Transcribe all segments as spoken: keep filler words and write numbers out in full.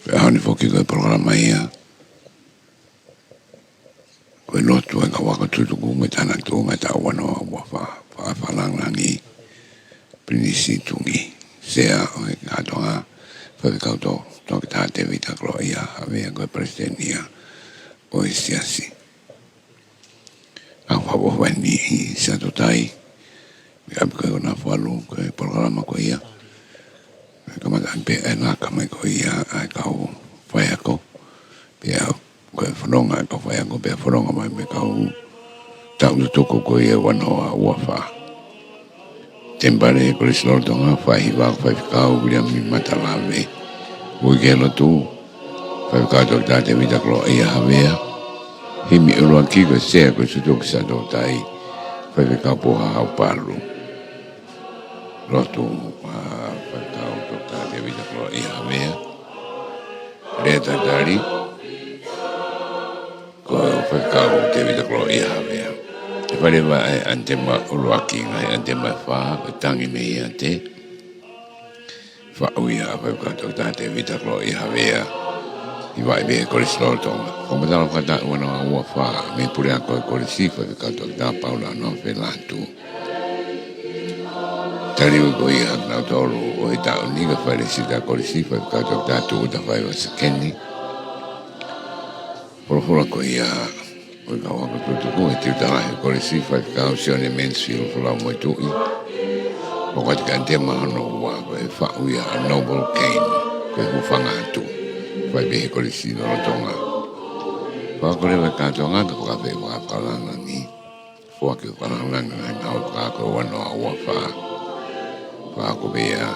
Ko e ʻaho ni foki ko e polokalama ia ko e lotu ʻa e kau ako tutuku mo e tangata tuʻunga taʻu ua noa ua fā. Fakafanangi Pilinisi Tungi, Sea ʻo e Kātoanga, Faifekau Toketā Tēvita Koloaʻia Havea, ko e Palesiteni ia ʻo e Siasi. ʻA e fakaʻofoʻofa ʻi Siaʻatoutai, mei ʻapi ko ē ʻo Nafualu, ko e polokalama ko ia. Kamata pē ʻa e laka mai ko ia ʻa e kau faiako. Pea ko e fononga ʻa e kau faiako, pea fononga mai mei he kau taʻu tutuku ko ia ua noa ua fā. Temipale Kolisi Lolotonga, faihiva ko Faifekau Viliami Matalave. Uike lotu, Faifekau Toketā Tēvita Koloaʻia Havea. Himi ʻuluaki ko e Sea ko e Tutuki Siaʻatoutai, Faifekau Puha Haupalu. Lotu, ʻa, Faifekau Toketā Tēvita Koloaʻia Havea. Lea talitali, ko Faifekau Tēvita Koloaʻia Havea. ʻE fai leva ʻa e ʻanitema ʻuluaki, ngaahi ʻanitema ʻe fā, ko e Tangi mei Hiʻate. Faʻu ia ʻa Faifekau Toketā Tēvita Koloaʻia Havea, hivaʻi mei he Kolisi Lolotonga. Fakamatala fakataʻu ua noa ua fā mei he puleako ʻo e kolisi, Faifekau Toketā Paula Noa Felatu. Tali ui ko ia ʻa kinautolu ʻo e taʻu ni, ko e Failesita Kolisi, Faifekau Toketā Tuʻuta Faiva Sekeni. Folofola ko ia ʻo e kau ako tutuku, ʻe he Tiuta Lahi ʻo e Kolisi, Faifekau Sione Mansfield Folau Moetuʻi. Hoko atu ki he ʻanitema hono ua, ko e faʻu ia ʻa Noble Kane, ko e Hūfanga Atu, fai mei he Kolisi Lolotonga. Fakakole ʻa e kātoanga, ka fakafeʻiloaki fakalangilangi. Foaki ʻo fakalangilangi ʻa e ngāue fakaako ua noa ua fā. Fakaako pē ia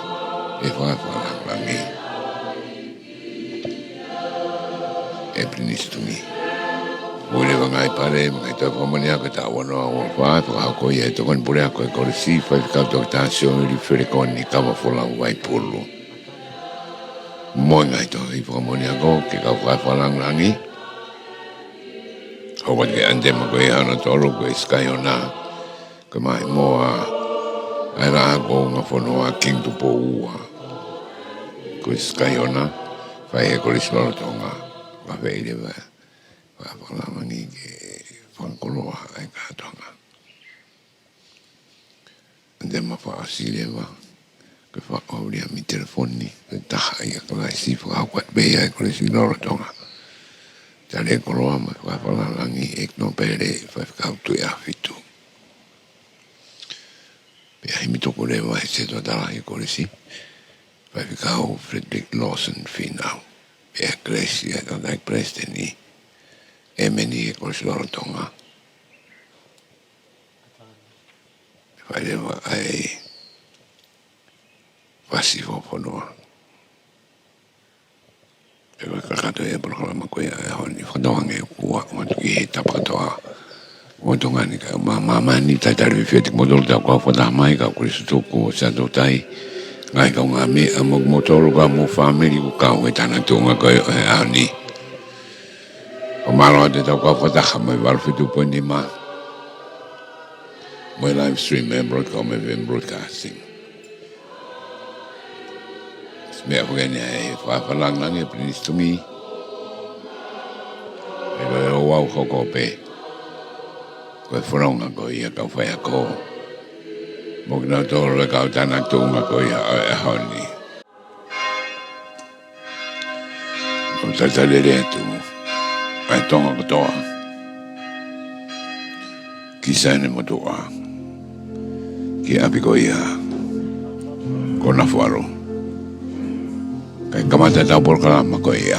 ʻe he fakalangilangi ʻe Pilinisi Tungi. Mui leva ngaahi pale, ngaahi toe fakamoʻoni ako taʻu ua noa ua fā, fakahoko ia ʻe he Tokoni Puleako ʻo e Kolisi, Faifekau Toketā Sioeli Felekoni Kavafolau Vaipulu. Mo e ngaahi tohi fakamoʻoni ako ki he kau fakalangilangi. Hoko atu ki he ʻanitema ko ia hono tolu, ko e Sikaiona. Ko e Maʻimoa ʻa e Laʻā Kuonga Fonua, Kingi Tupou Ua. Ko e Sikaiona, fai he Kolisi Lolotonga. Fakafeʻiloaki leva, fakalangilangi ke fakakoloa ʻa e kātoanga. ʻAnitema fakaʻosi leva, ko e faʻu ʻa Viliami telefoni, ko e taha ia Kalaisi, fakahoko atu pē ia ʻe he Kolisi Lolotonga. Tali e koloa mo e fakalangilangi ʻe he Nōpele, Faifekau Tuʻiʻāfitu. Pea himi tuku leva ʻe he Sea Toketā Lahi ʻo e Kolisi, Faifekau Frederick Lawson Fīnau. Pea kelesi ʻa e Tangataʻeiki Palesiteni, ʻEmeni ʻo e Kolisi Lolotonga. Fai leva ʻa e fasi fakafonua. Pea ko e kakato ia ʻo e polokalama ko ia ʻo e ʻaho ni, fakatauange kuo aʻu atu ki he tapa kotoa ʻo Tonga ni, kae ʻumaʻā māmani. Talitali fiefia atu kimoutolu, tau kau fakataha mai, kau Kolisi Tutuku ʻo Siaʻatoutai, ngaahi kaungāmeʻa, mo kimoutolu kau mo e fāmili kuo kau he tangata tuʻunga ko ia ʻo e ʻaho ni. Fakamālō atu ʻetau kau fakataha mo e valu fitu poini nima, mo e live stream ʻa e Broadcom F M Broadcasting. Meʻa foki eni ʻa e fakalangilangi ʻa Pilinisi Tungi. ʻE ko e ouau hoko pē ko e fononga ko ia ʻa e kau faiako mo kinautolu ʻa e kau tangata tuʻunga ko ia ʻo e ʻaho ni. ʻOku talitali lelei atu ʻa e Tonga kotoa ki Saione Motuʻa, ki he ʻapi ko ia ko Nafualu. Kae kamata ʻetau polokalama ko ia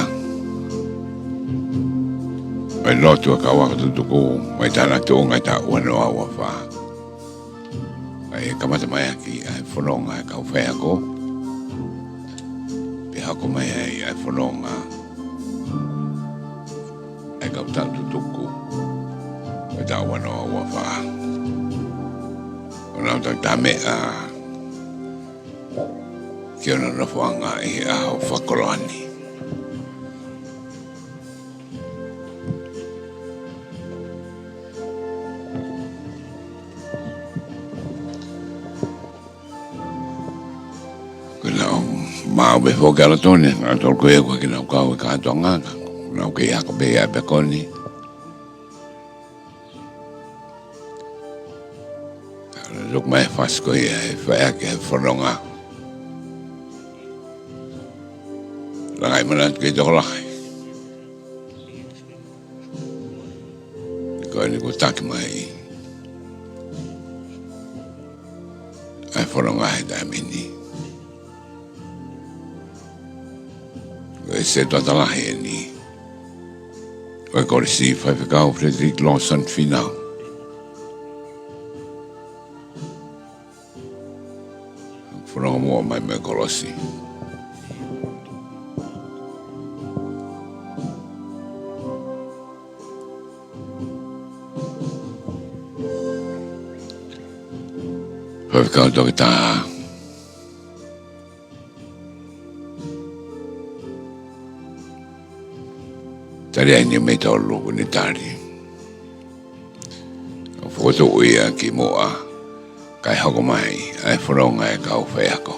ʻo e lotu ʻa e kau ako tutuku mo e tangata tuʻunga taʻu ua noa ua fā. Kae kamata mai ʻaki ʻa e fononga ʻa e kau faiako, pea hoko mai ai ʻa e fononga ʻa e kau taʻu tutuku ʻo e taʻu ua noa ua fā. ʻO nau tau tā meʻa ki honau nofoʻanga ʻi he ʻaho fakakoloa ni. Ko e lau ʻAve foki ʻa Lotone, ʻa Tolkoe, ko e kinautolu ʻoku kei kātoanga, nau kei ako pē ʻi ʻapiako ni. Luk mai fasi ko ia ʻe fai ʻaki e fononga. Langai manatu ki he tokolahi. Ko eni kuo taki mai ʻa e fononga he taimi ni. Ko e setuata lahi eni ʻo e Kolisi, Faifekau Frederick Lawson Fīnau. Fononga muʻa mai mei he kolosi. Faifekau Toketā Taliaini Meitolu kuo ne tali. ʻO fokotuʻu ia ki muʻa, kae hoko mai ʻa e fononga ʻa e kau faiako.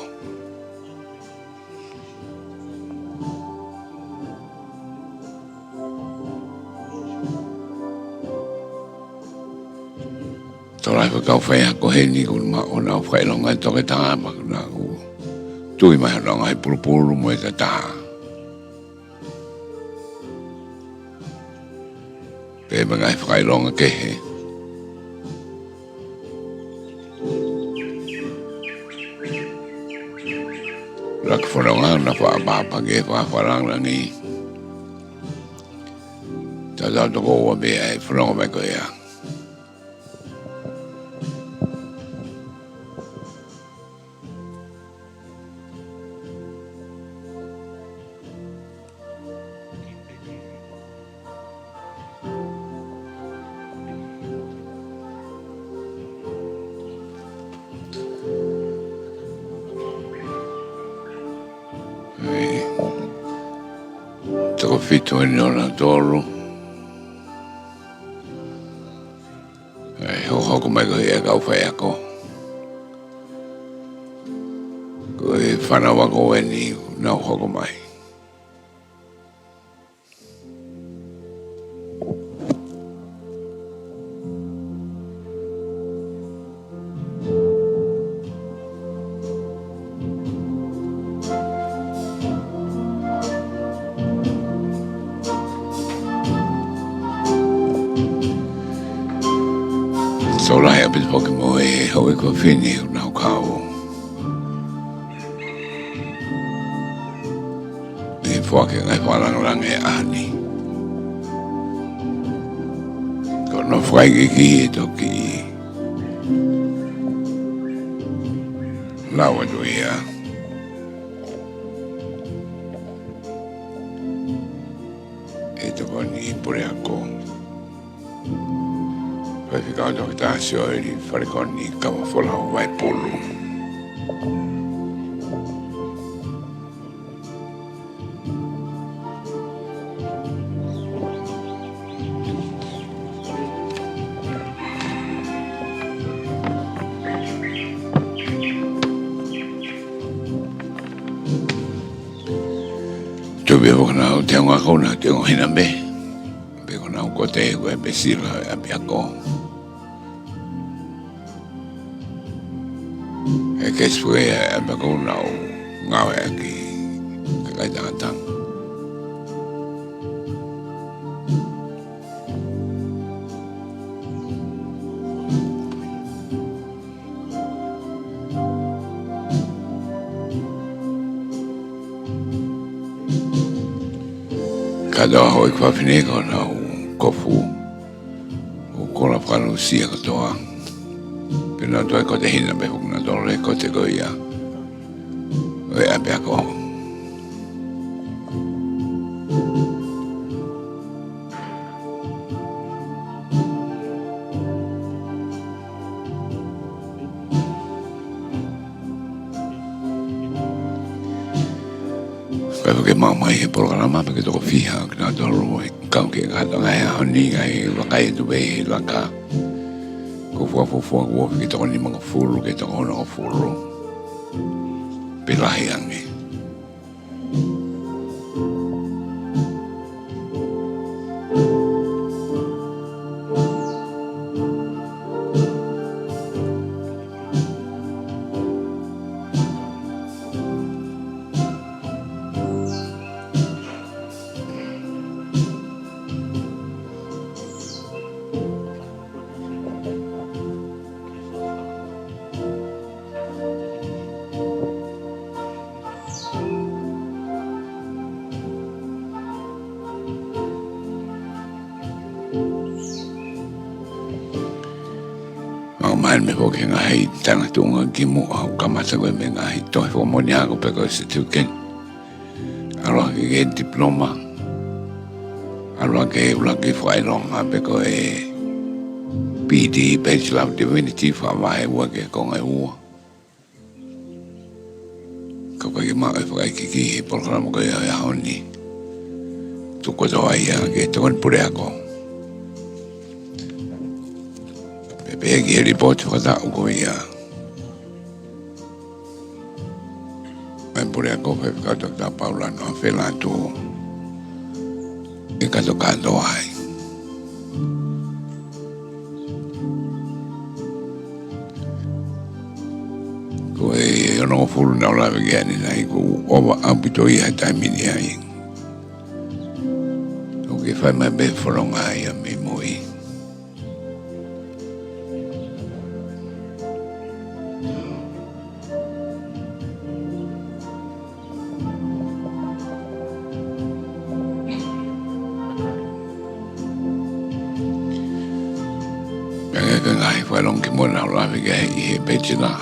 Tokolahi e kau faiako heni kuo nau maʻu honau fakaʻilonga ʻi he toketā, pea kuo nau tui mai honau ngaahi pulupulu mo e tatā. Pea mo e ngaahi fakaʻilonga kehe. Laka fononga naʻa faʻa papa ke faʻa fakalāngilangi. Tatau tokoua pē ʻa e fononga mai ko ia. ʻAi. Toko fitu eni ʻo nautolu. ʻAi, hokohoko mai ko ia e kau faiako. Ko e fānau ako eni nau hoko mai. Tokolahi ʻaupito foki mo e houʻeiki fefine ʻoku nau kau ʻi he foaki e ngaahi fakalāngilangi ʻa e ʻaho ni. Ko hono fakaikiiki ʻe toki lau atu ia ʻe he Tokoni Puleako, Faifekau Toketā Sioeli Falekoni Kavafolau Vaipulu. Tau pehē foki naʻa tau teunga ko ena, teunga hina mei pe ko nau kote ko e pesila ʻa e ʻapiako. ʻE kesi fue ʻa e ʻapiako ʻoku nau ngāueʻaki ʻe he kakai tangata. Kātoa houʻeiki fafine ko nau kofu ʻo kola fakalusia kotoa. Pea nau toe kote hina pē foki nautolu he kote ko ia ʻo e ʻapiako. Kae fai ke maʻu mai he polokalama pea ke toko fiha kinautolu ʻoku kau ki he kātoanga he ʻaho ni, ʻa e vakai atu pē he laka. Ko e fuofua kuo ofi ki he toko nimangofulu, ki he toko onongofulu. Pe lahi ange. Mai mei he foki ngaahi tala tuʻunga ki muʻa, ʻo kamata ko e mei he ngaahi tohi fakamoʻoni ako pe ko e certificate. ʻAlu hake ki he diploma. ʻAlu hake ki he ʻuluaki fakaʻilonga pe ko e B D, Bachelor of Divinity, fakavahe ua ki he konga ʻe ua. Kapau ʻe maʻu e fakaikiiki he polokalama ko ia ʻo e ʻaho ni, tuku atu ai ia ki he tokoni puleako. Pea pehē ki he lipooti fakataʻu ko ia ʻa e puleako, Faifekau Toketā Paula Noa Felatu, ʻe kātokātoa ai. Ko e onongofulu naʻa ku lave ki ai ʻanenai, kuo ʻova ʻaupito ia he taimi ni ai. ʻOku ke fai mai pē e fononga ia mei mui. Pea ko e ngaahi fakaʻilonga kimuʻa naʻa ku lave ki ai, ʻi he Bachelor,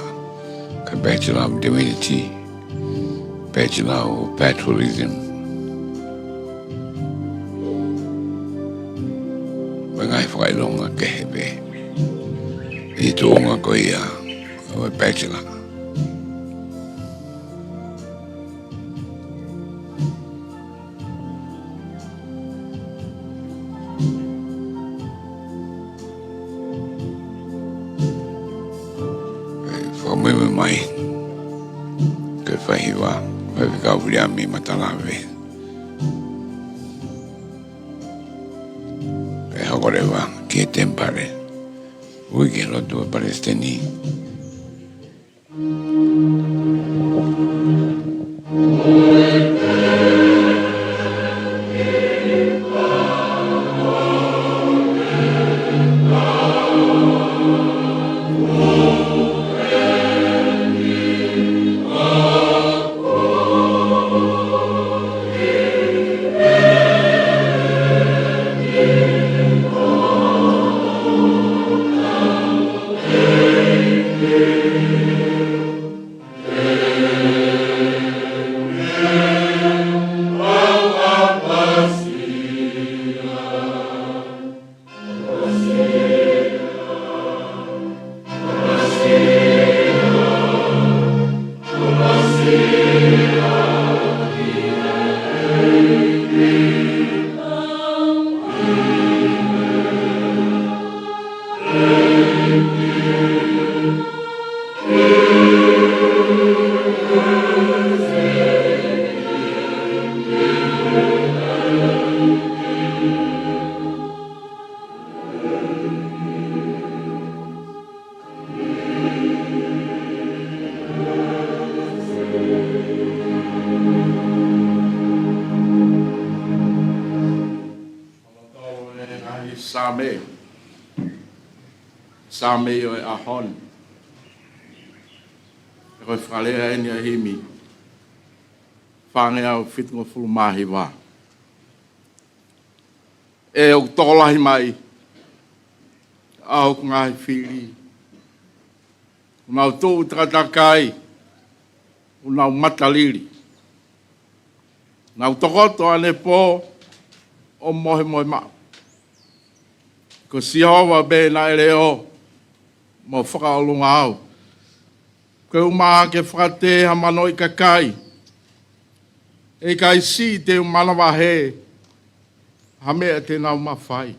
ko e Bachelor of Divinity, Bachelor of Pastorism. Ko e ngaahi fakaʻilonga kehe pē ʻi he tuʻunga ko ia ʻo e Bachelor. ʻE, fakamoʻoni mai, ke fai hiva, Faifekau Viliami Matalave. Pea hoko leva ki he temipale, ui ki he lotu ʻa e Palesiteni. Saame. Saame ʻo e ʻaho ni. Ko e fakalea eni ʻa e himi fāngeau fitungofulu mā hiva. ʻE ʻoku tokolahi mai ʻa hoku ngaahi fili, ʻoku nau tuʻu takatakai, ʻoku nau matalili. Nau tokoto ʻanepō ʻo mohemohe maʻu. Ko Sihova pē naʻe leʻo mo fakaʻolunga au. Ko e ʻumaʻā ke fakatē ha manoʻi kakai, ʻe ʻikai siʻi te u manavahē ha meʻa te nau mafai.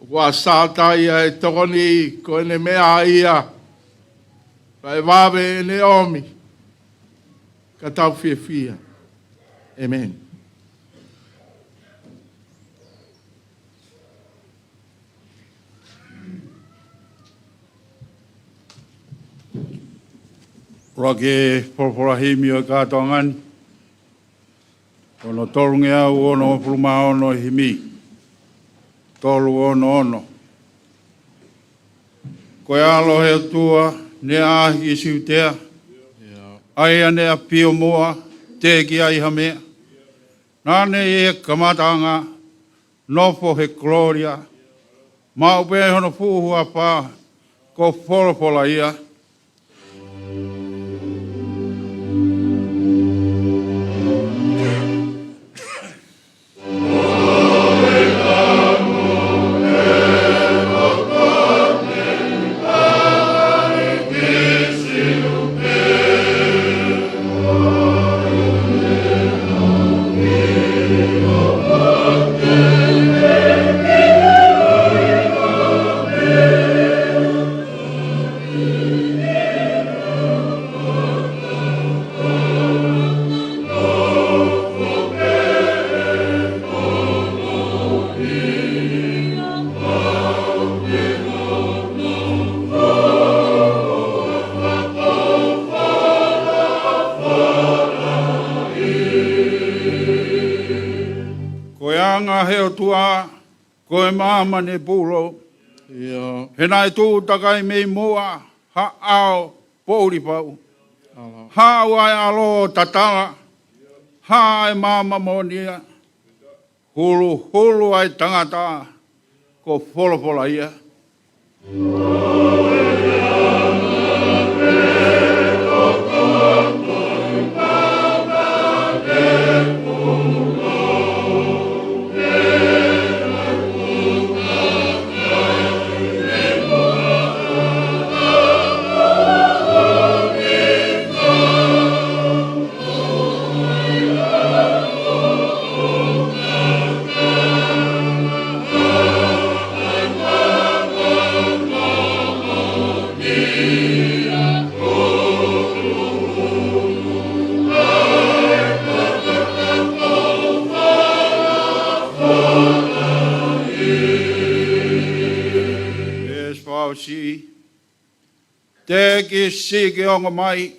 ʻOku ʻa Sātai ʻa e tokoni, ko ʻene meʻa ia, kae vave ʻene ʻomi, ka tau fiefia. ʻĒmeni. ʻUluaki folofola himi ʻo e kātoanga ni, ko hono tolungeau onongofulu mā ono ʻo e himi, tolu ono ono. Ko e ʻAlo ʻo e ʻOtua naʻe ʻaʻahi ki Siutea, ʻa ia naʻe ʻafio muʻa, teʻeki ai ha meʻa. Naʻa ne ʻi he kamataʻanga, nofo he kolōlia, maʻu pē hono fuʻu huafa, ko folofola ia. Ko e anga ʻe he ʻOtua, ko e māmani ʻe pūlou. ʻIo. He naʻe tūtakai mei muʻa ha ʻao poʻuli pau. ʻAlo. Haʻu ʻa e ʻAlo tatala, hā ʻa e maama moʻoni ia, huluhulu ʻa e tangata, ko folofola ia. Veesi fā ʻosi. Teʻeki siʻi ke ongo mai,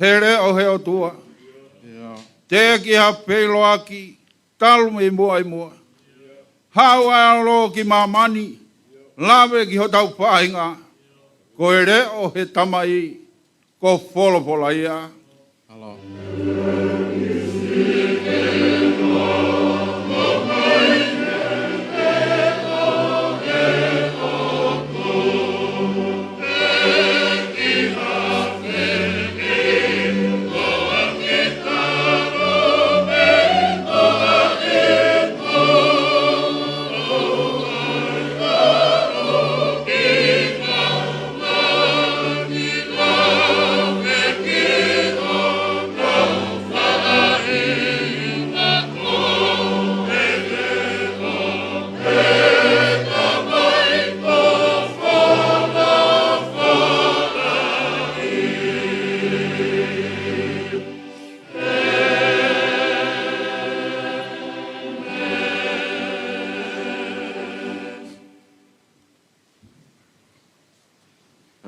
he leʻo ʻo e ʻOtua. ʻIo. Teʻeki ha feʻiloaki, talu mei muʻa ʻi muʻa. Haʻu ʻa e ʻAlo ki māmani, lave ki hotau faʻahinga. Ko e leʻo ʻo e Tamai, ko folofola ia. ʻAlo.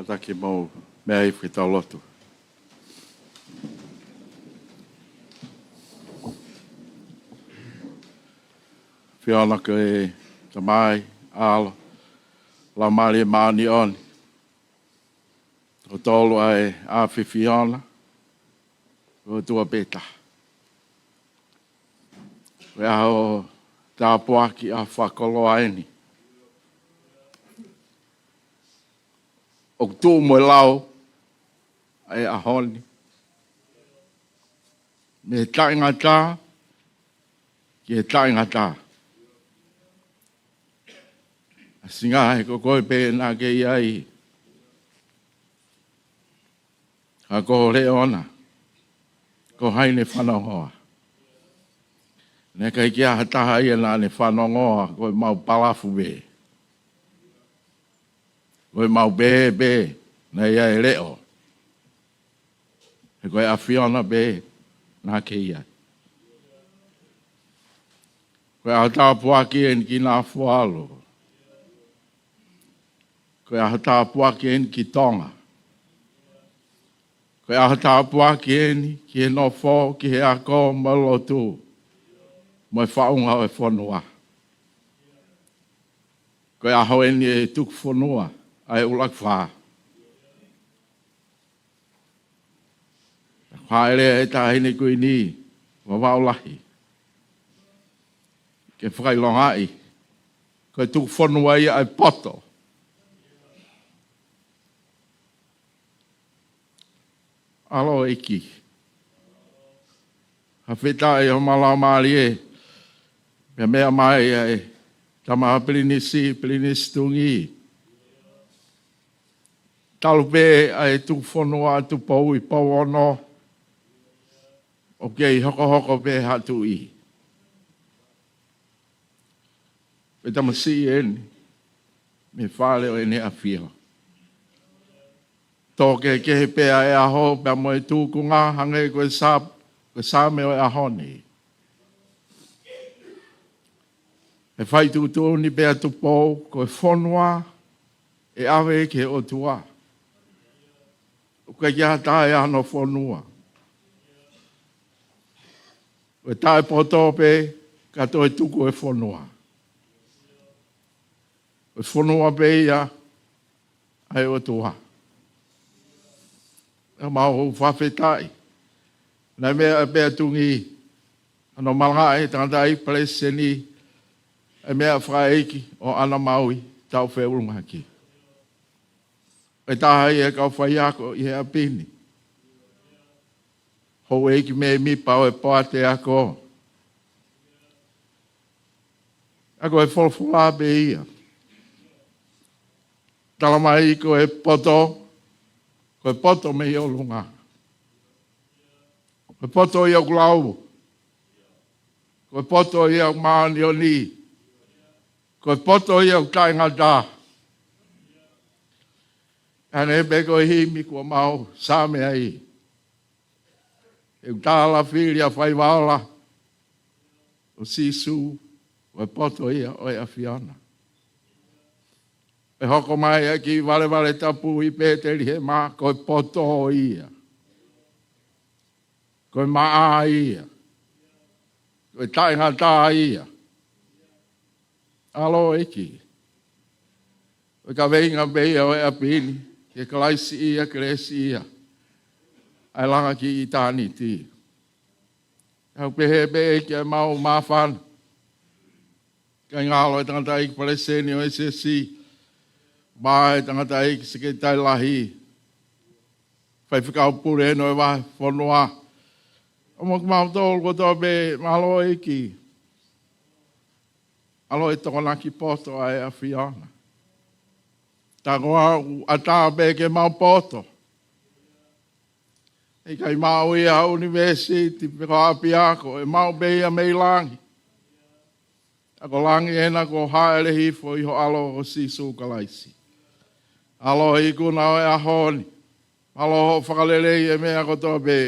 Kātaki mou meʻa hifo ke tau lotu. ʻAfio na ko e Tamai, ʻAlo, Laumālie Māʻoniʻoni. Ko tolu ʻa e ʻAfio na, ko e ʻOtua pē taha. Ko e ʻaho tāpuaki, ʻaho fakakoloa eni. ʻOku tuʻu mo e lau ʻa e ʻaho ni. Mei he taʻengata ki he taʻengata. ʻAsi ngaahi, ko koe pē naʻa ke ʻi ai. Ka ko e leʻo na, ko hai ne fanongoa? Naʻe ʻikai ke ʻi ai ha taha ia naʻa ne fanongoa, ko e mau palafu pē. Ko e mau pē pē, naʻe ʻi ai e leʻo. He ko e ʻAfio na pē naʻa ke ʻi ai. Ko e ʻaho tāpuaki eni ki Nafualu. Ko e ʻaho tāpuaki eni ki Tonga. Ko e ʻaho tāpuaki eni ki he nofo, ki he ako, mo e lotu, mo e faʻunga ʻo e fonua. Ko e ʻaho eni ʻe tuku fonua ʻa e ʻUluaki Fā. Hāʻele e Taʻahine Kuini, Vavaʻu Lahi, ke fakaʻilongaʻi ko e tuku fonua ia ʻa e poto. ʻAlo ʻEiki. Fakafetaʻi ʻoku mālō mālie. Pea meʻa mai ʻa e tama Pilinisi, Pilinisi Tungi. Talu pē ʻa e tuku fonua ʻa Tupou ʻi Pouono, ʻoku kei hokohoko pē ha tuʻi. Pea tamasiʻi eni mei he fale ʻo ʻEne ʻAfio. Tō kehekehe pē ʻa e ʻaho pea mo e tūkunga, hangē ko e Sā-, ko e Saame ʻo e ʻaho ni. ʻE fai tuʻutuʻuni pē ʻa Tupou, ko e fonua ʻe ʻave ki he ʻOtua. ʻOku ʻikai ke ʻi ai ha taha ʻi hano fonua. Ko e taʻepoto pē ka toe tuku e fonua. Ko e fonua pē ia ʻa e ʻOtua. ʻOku mau fakafetaʻi. Naʻe meʻa pē ʻa Tungi, ʻa hono malangaʻi ʻe he tangataʻeiki palesiteni ʻa e meʻa fakaʻeiki ʻo ʻAna Maui, taʻu feʻunga ki. ʻE taha ia e kau faiako ʻi he ʻapi ni. Houʻeiki mēmipa ʻo e poate ako. ʻA ko e folofola pē ia. Tala mai ko e poto, ko e poto mei ʻolunga. Ko e poto ia ʻoku lau. Ko e poto ia ʻoku māʻoniʻoni. Ko e poto ia ʻoku taʻengata. ʻA ē pē ko e himi kuo mau Saame ai. ʻE ʻoku tālafili ʻa Faivaola ʻo Sīsū, ko e poto ia ʻo e ʻAfiona. ʻE hoko mai ʻa e kiʻi valevale tapu ʻi Pētelihema, ko e poto ia. Ko e maʻa ia. Ko e taʻengata ia. ʻAlo ʻEiki. Ko e kaveinga pē ia ʻo e ʻapi ni, ke Kalaisi ia, kelesi ia. ʻA e langa ki ʻitāniti. ʻOku pehē pē ʻEiki ʻa e mau māfana. Kae ngalo e tangataʻeiki palesiteni ʻo e S S C. Mo e tangataʻeiki sekelitali lahi. Faifekau pule ʻo e vahefonua. ʻO mo kimautolu kotoa pē mālō ʻEiki. ʻAlo e tokonaki poto ʻa e ʻAfiona. Tā ko au ʻatā pē ke mau poto. ʻIkai maʻu ia ʻunivēsiti pe ko e ʻapiako, ʻe maʻu pē ia mei langi. ʻA ko langi ena kuo hāʻele hifo ʻi ho ʻAlo ko Sīsū Kalaisi. ʻAlo e ikuna ʻo e ʻaho ni. Mālō hoʻo fakalelei e meʻa kotoa pē.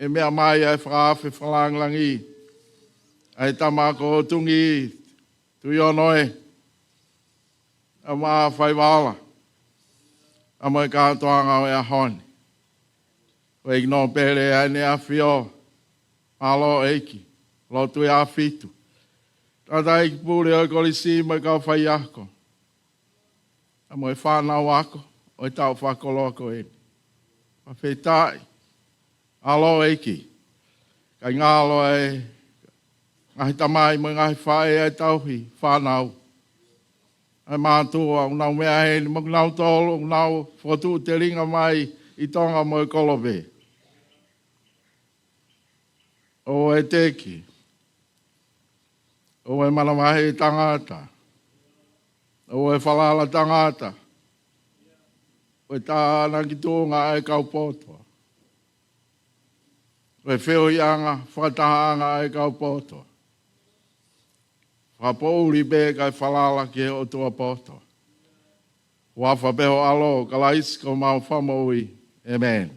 ʻE meʻa mai ʻa e fakaafe fakalāngilangi. ʻA e tama ko Tungi Tuʻiono ē. ʻA mo Faivaola. ʻA mo e kātoanga ʻo e ʻaho ni. Ko e ʻEiki nōpele ʻa ʻEne ʻAfio. Mālō ʻEiki. Lotu ʻi ʻAfitu. Tangataʻeiki pule ʻo e kolisi mo e kau faiako. ʻA mo e fānau ako ʻo e taʻu fakakoloa ko eni. Fakafetaʻi. ʻAlo ʻEiki. Kae ngalo e ngaahi tamai mo e ngaahi faʻē ʻa e tauhi fānau. ʻA e mātuʻa ʻoku nau meʻa heni mo kinautolu ʻoku nau fokotuʻu telinga mai ʻi Tonga mo e kolope. ʻOua ʻe teki. ʻOua ʻe manavahē tangata. ʻOua ʻe falala tangata. ʻOua ʻe tānaki tuʻunga ʻa e kau poto. ʻOua ʻe feohiʻanga, fakatahaʻanga ʻa e kau poto. Fakapoʻuli pē kae falala ki he ʻOtua poto. Huafa pē ho ʻAlo, Kalaisi ko homau Fakamoʻui. ʻĒmeni.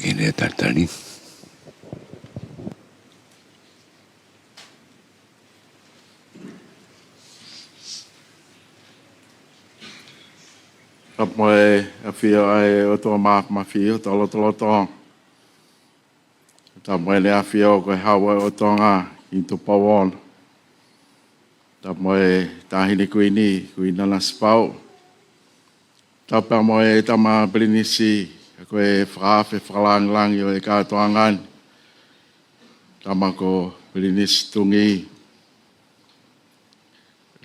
ʻEne talitali. Tapu mo e ʻafio ʻa e ʻOtua Māfimafi ʻi hota lotolotonga. Tapu mo ʻEne ʻafio ko e Hau ʻo Tonga ʻi Tupou Ono. Tapu mo e Taʻahine Kuini, Kuini Nanasipauʻu. Tapu pea mo e Tama Pilinisi, ko e fakaafe fakalāngilangi ʻo e kātoanga ni, Tama ko Pilinisi Tungī.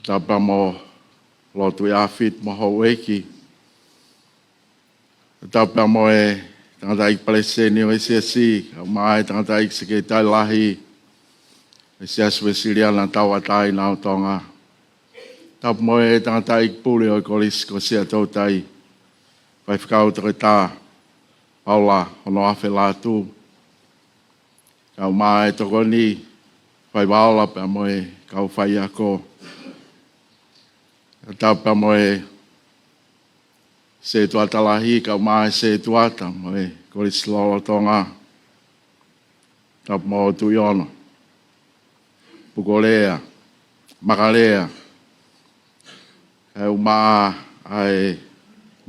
Tapu pea mo Lotu ʻi ʻAfiti mo Houʻeiki. Tapu pea mo e tangataʻeiki palesiteni ʻo e siasi, kae ʻumaʻā e tangataʻeiki sekelitali lahi ʻo e Siasi Uēsiliana Tauʻatāina ʻo Tonga. Tapu mo e tangataʻeiki pule ʻo e Kolisi ko Siaʻatoutai, Faifekau Toketā Paula Honoafe Lātū, kae ʻumaʻā e tokoni, Faiva Ola pea mo e kau faiako. Tapu pea mo e Setuata Lahi, kae ʻumaʻā e Setuata mo e Kolisi lolotonga. Tapu mo Tuʻi Ono, Pukolea, Makalea, kae ʻumaʻā ʻa e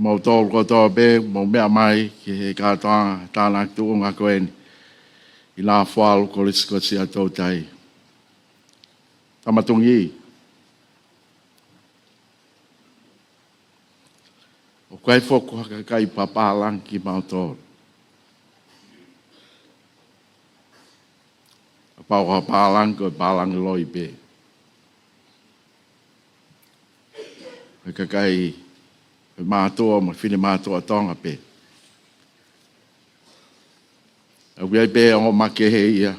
moutolu kotoa pē ʻoku mou meʻa mai ki he kātoanga tānaki tuʻunga ko eni ʻi Nafoalu, Kolisi ko Siaʻatoutai. Tama Tungī, ʻoku ʻikai foki ha kakai papālangi kimautolu. Kapau ko ha pālangi, ko e pālangi loi pē. Ko e kakai, ko e mātuʻa mo e finemātuʻa Tonga pē. ʻOku ʻi ai pē ongo makehe ia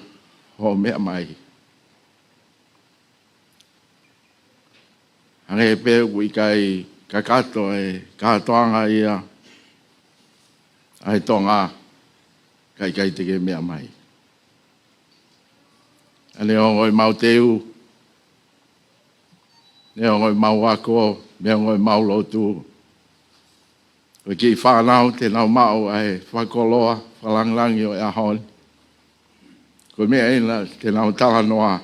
hoʻo meʻa mai. Hangē pē ʻoku ʻikai kakato e kātoanga ia ʻa e Tonga ka ʻikai te ke meʻa mai. ʻA e neongo ʻemau teu, neongo ʻemau ako, neongo ʻemau lotu, ko e kiʻi fānau te nau maʻu ʻa e fakakoloa fakalāngilangi ʻo e ʻaho ni. Ko e meʻa ia te nau talanoa,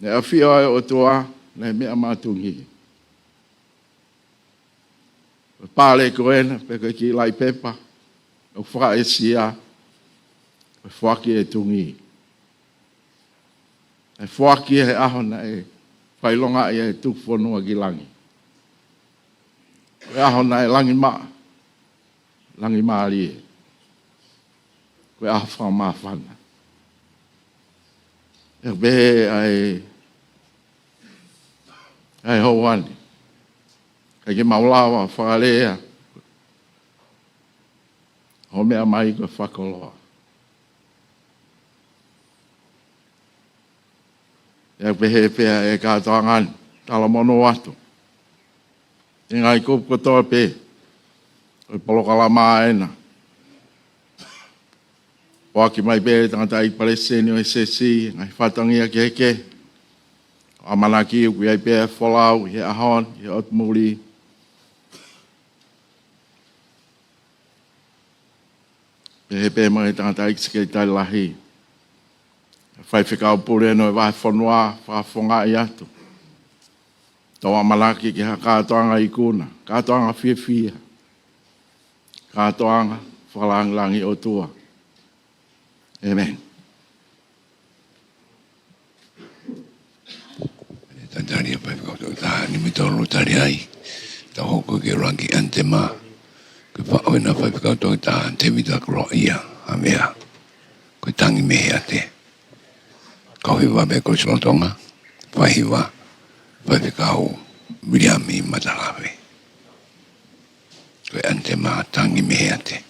naʻe ʻafio ʻa e ʻOtua, naʻe meʻa maʻa Tungī. Ko e pale ko ena, pe ko e kiʻi laʻi pepa ʻoku fakaʻesia, ko e foaki ʻe Tungī. ʻE foaki he ʻaho naʻe fakaʻilongaʻi ʻa e tuku fonua ki langi. Ko e ʻaho naʻe langi maʻa, langi mālie. Ko e ʻaho fakamāfana. ʻE pehē ʻa e, ʻa e houa ni, ʻikai ke mau lava fakalea hoʻo meʻa mai ko e fakakoloa. ʻE pehē pē ʻa e kātoanga ni, talamonū atu. ʻI he ngaahi kupu kotoa pē ʻo e polokalama ena. Foaki mai pē tangataʻeiki palesiteni ʻo e siasi, ngaahi fatongia kehekehe. ʻOku ʻamanaki ʻoku ʻi ai pē folau ʻi he ʻaho ni, ʻi he ʻotu muli. Pehē pē mo e tangataʻeiki sekelitali lahi, faifekau pule ʻo e vahefonua, fakafofongaʻi atu. Tau ʻamanaki ki ha kātoanga ikuna, kātoanga fiefia, kātoanga fakalāngilangi ʻOtua. ʻĒmeni. Talitali ʻa e Faifekau Toketā Nimitolu, tali ai. Tau hoko ki he ʻuluaki ʻanitema. Ko e faʻu ʻe he Faifekau Toketā Tēvita Koloaʻia Havea, ko e Tangi mei Heate. Kau hiva mei he Kolisi lolotonga, fai hiva Faifekau Viliami Matalave. Ko e ʻanitema Tangi mei Heate.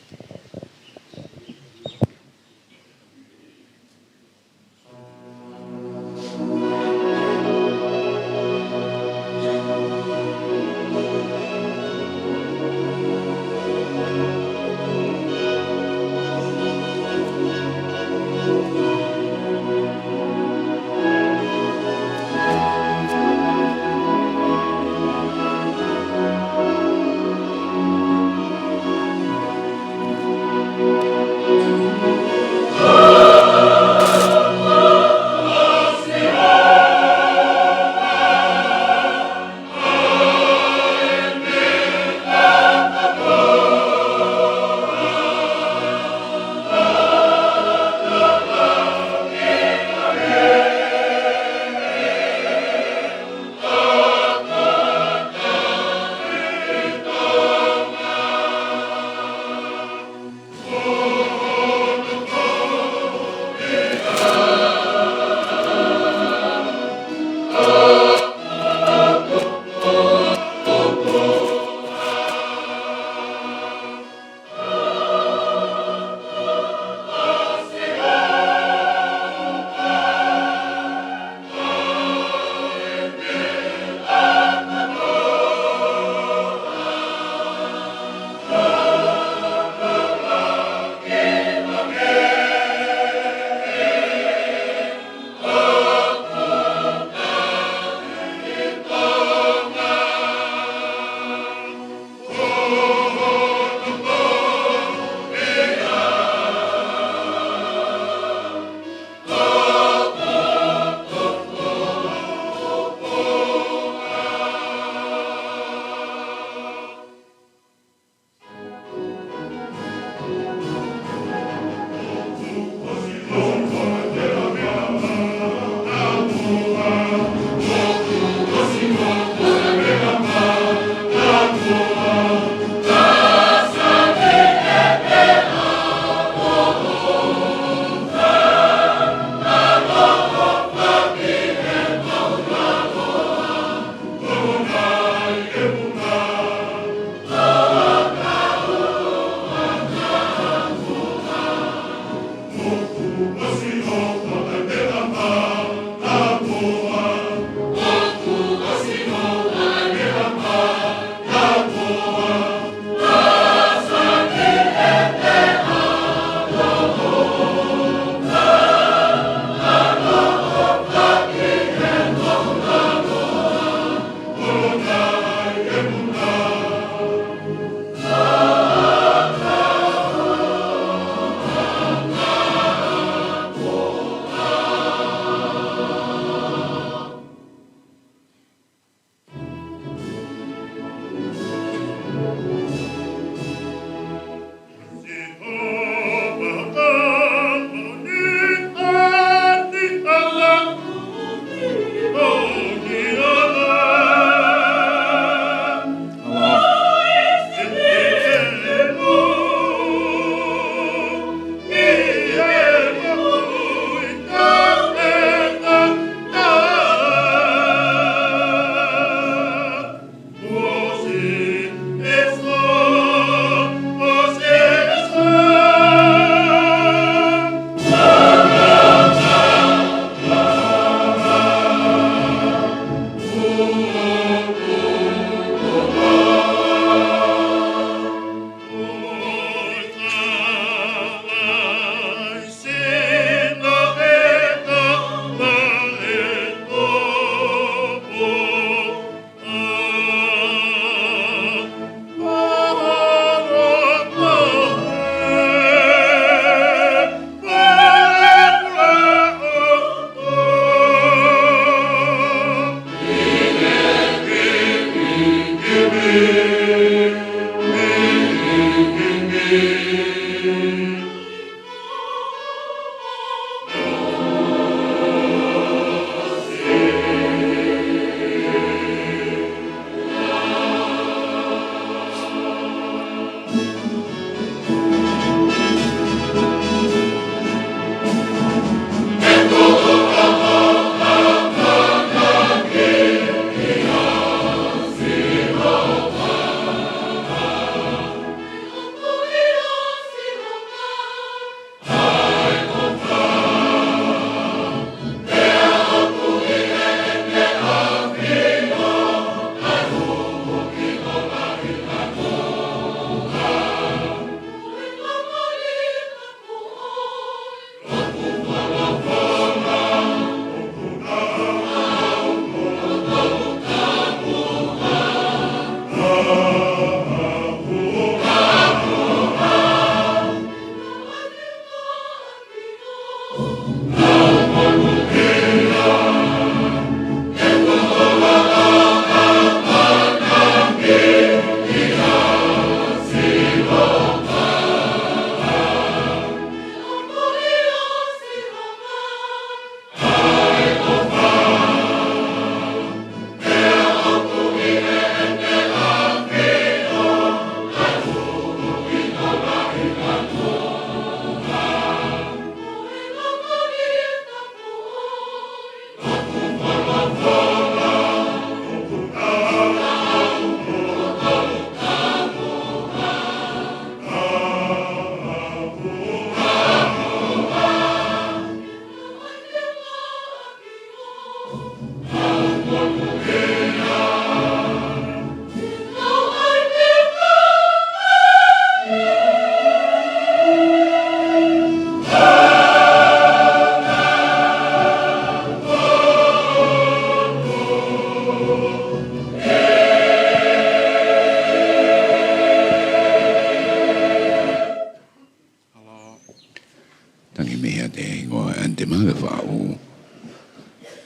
Tangi mei he ʻEiki ʻa e hingoa ʻo e ʻAnitema ke faʻu.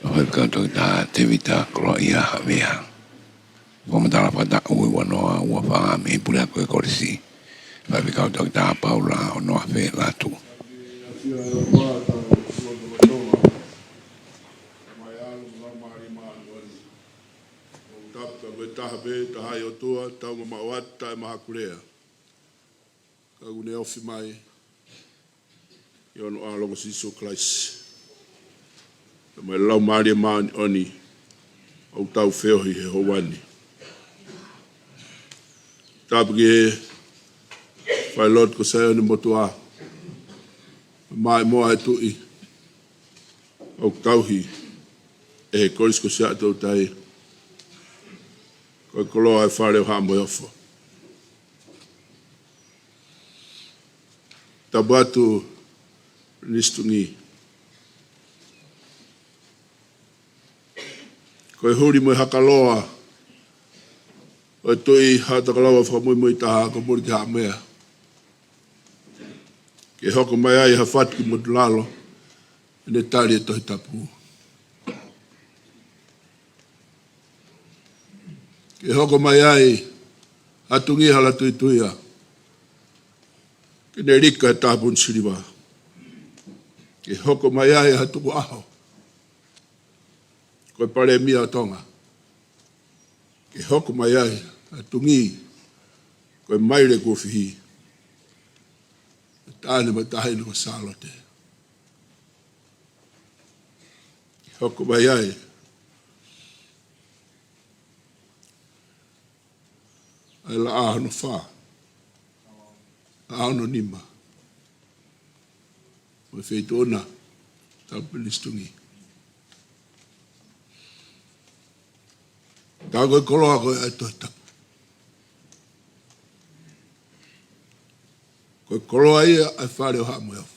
ʻO hoi kau Toketā Tēvita Koloaʻia Havea. Fakamatala fakataʻu ʻe ua noa ua fā mei he Puleako ʻo e Kolisi. Faifekau Toketā Paula ʻOnoafe Lātū. Tapu ka ko e taha pē, taha ʻi ʻOtua, tau mamaʻo atu taʻemahakulea. Ka ʻoku ne ofi mai ʻi hono ʻAlo ko Sīsū Kalaisi. Pea mo e Laumālie Māʻoniʻoni ʻoku tau feohi he houa ni. Tapu ki he Falelotu ko Saione Motuʻa. Maʻimoa e Tuʻi ʻoku tauhi ʻe he Kolisi ko Siaʻatoutai. Ko e koloa ʻo e Fale ʻo Haʻa Moheofo. Tapu atu Pilinisi Tungī. Ko e huli mo e hakaloa ʻo e Tuʻi Haʻa Tokelau ʻo Fakamuimui Taha ko Mulikihaʻamea. Ke hoko mai ai ha fatu ki Motulalo, ʻene tali e Tohi Tapu. Ke hoko mai ai ha Tungī Halatuituia, ke ne lika he tāpuni siliva. Ke hoko mai ai ha Tukuʻaho, ko e Palēmia ʻo Tonga. Ke hoko mai ai ha Tungī, ko e Maile kuo Fihi, ʻa e Taʻahine mo e Taʻahine ko Sālote. Ke hoko mai ai ʻa e Laʻā hono fā, Laʻā hono nima, mo e Feituʻuna, tapu Pilinisi Tungī. Ka ko e koloa ko ē ʻa e Tohi Tapu. Ko e koloa ia ʻa e Fale ʻo Haʻa Moheofo.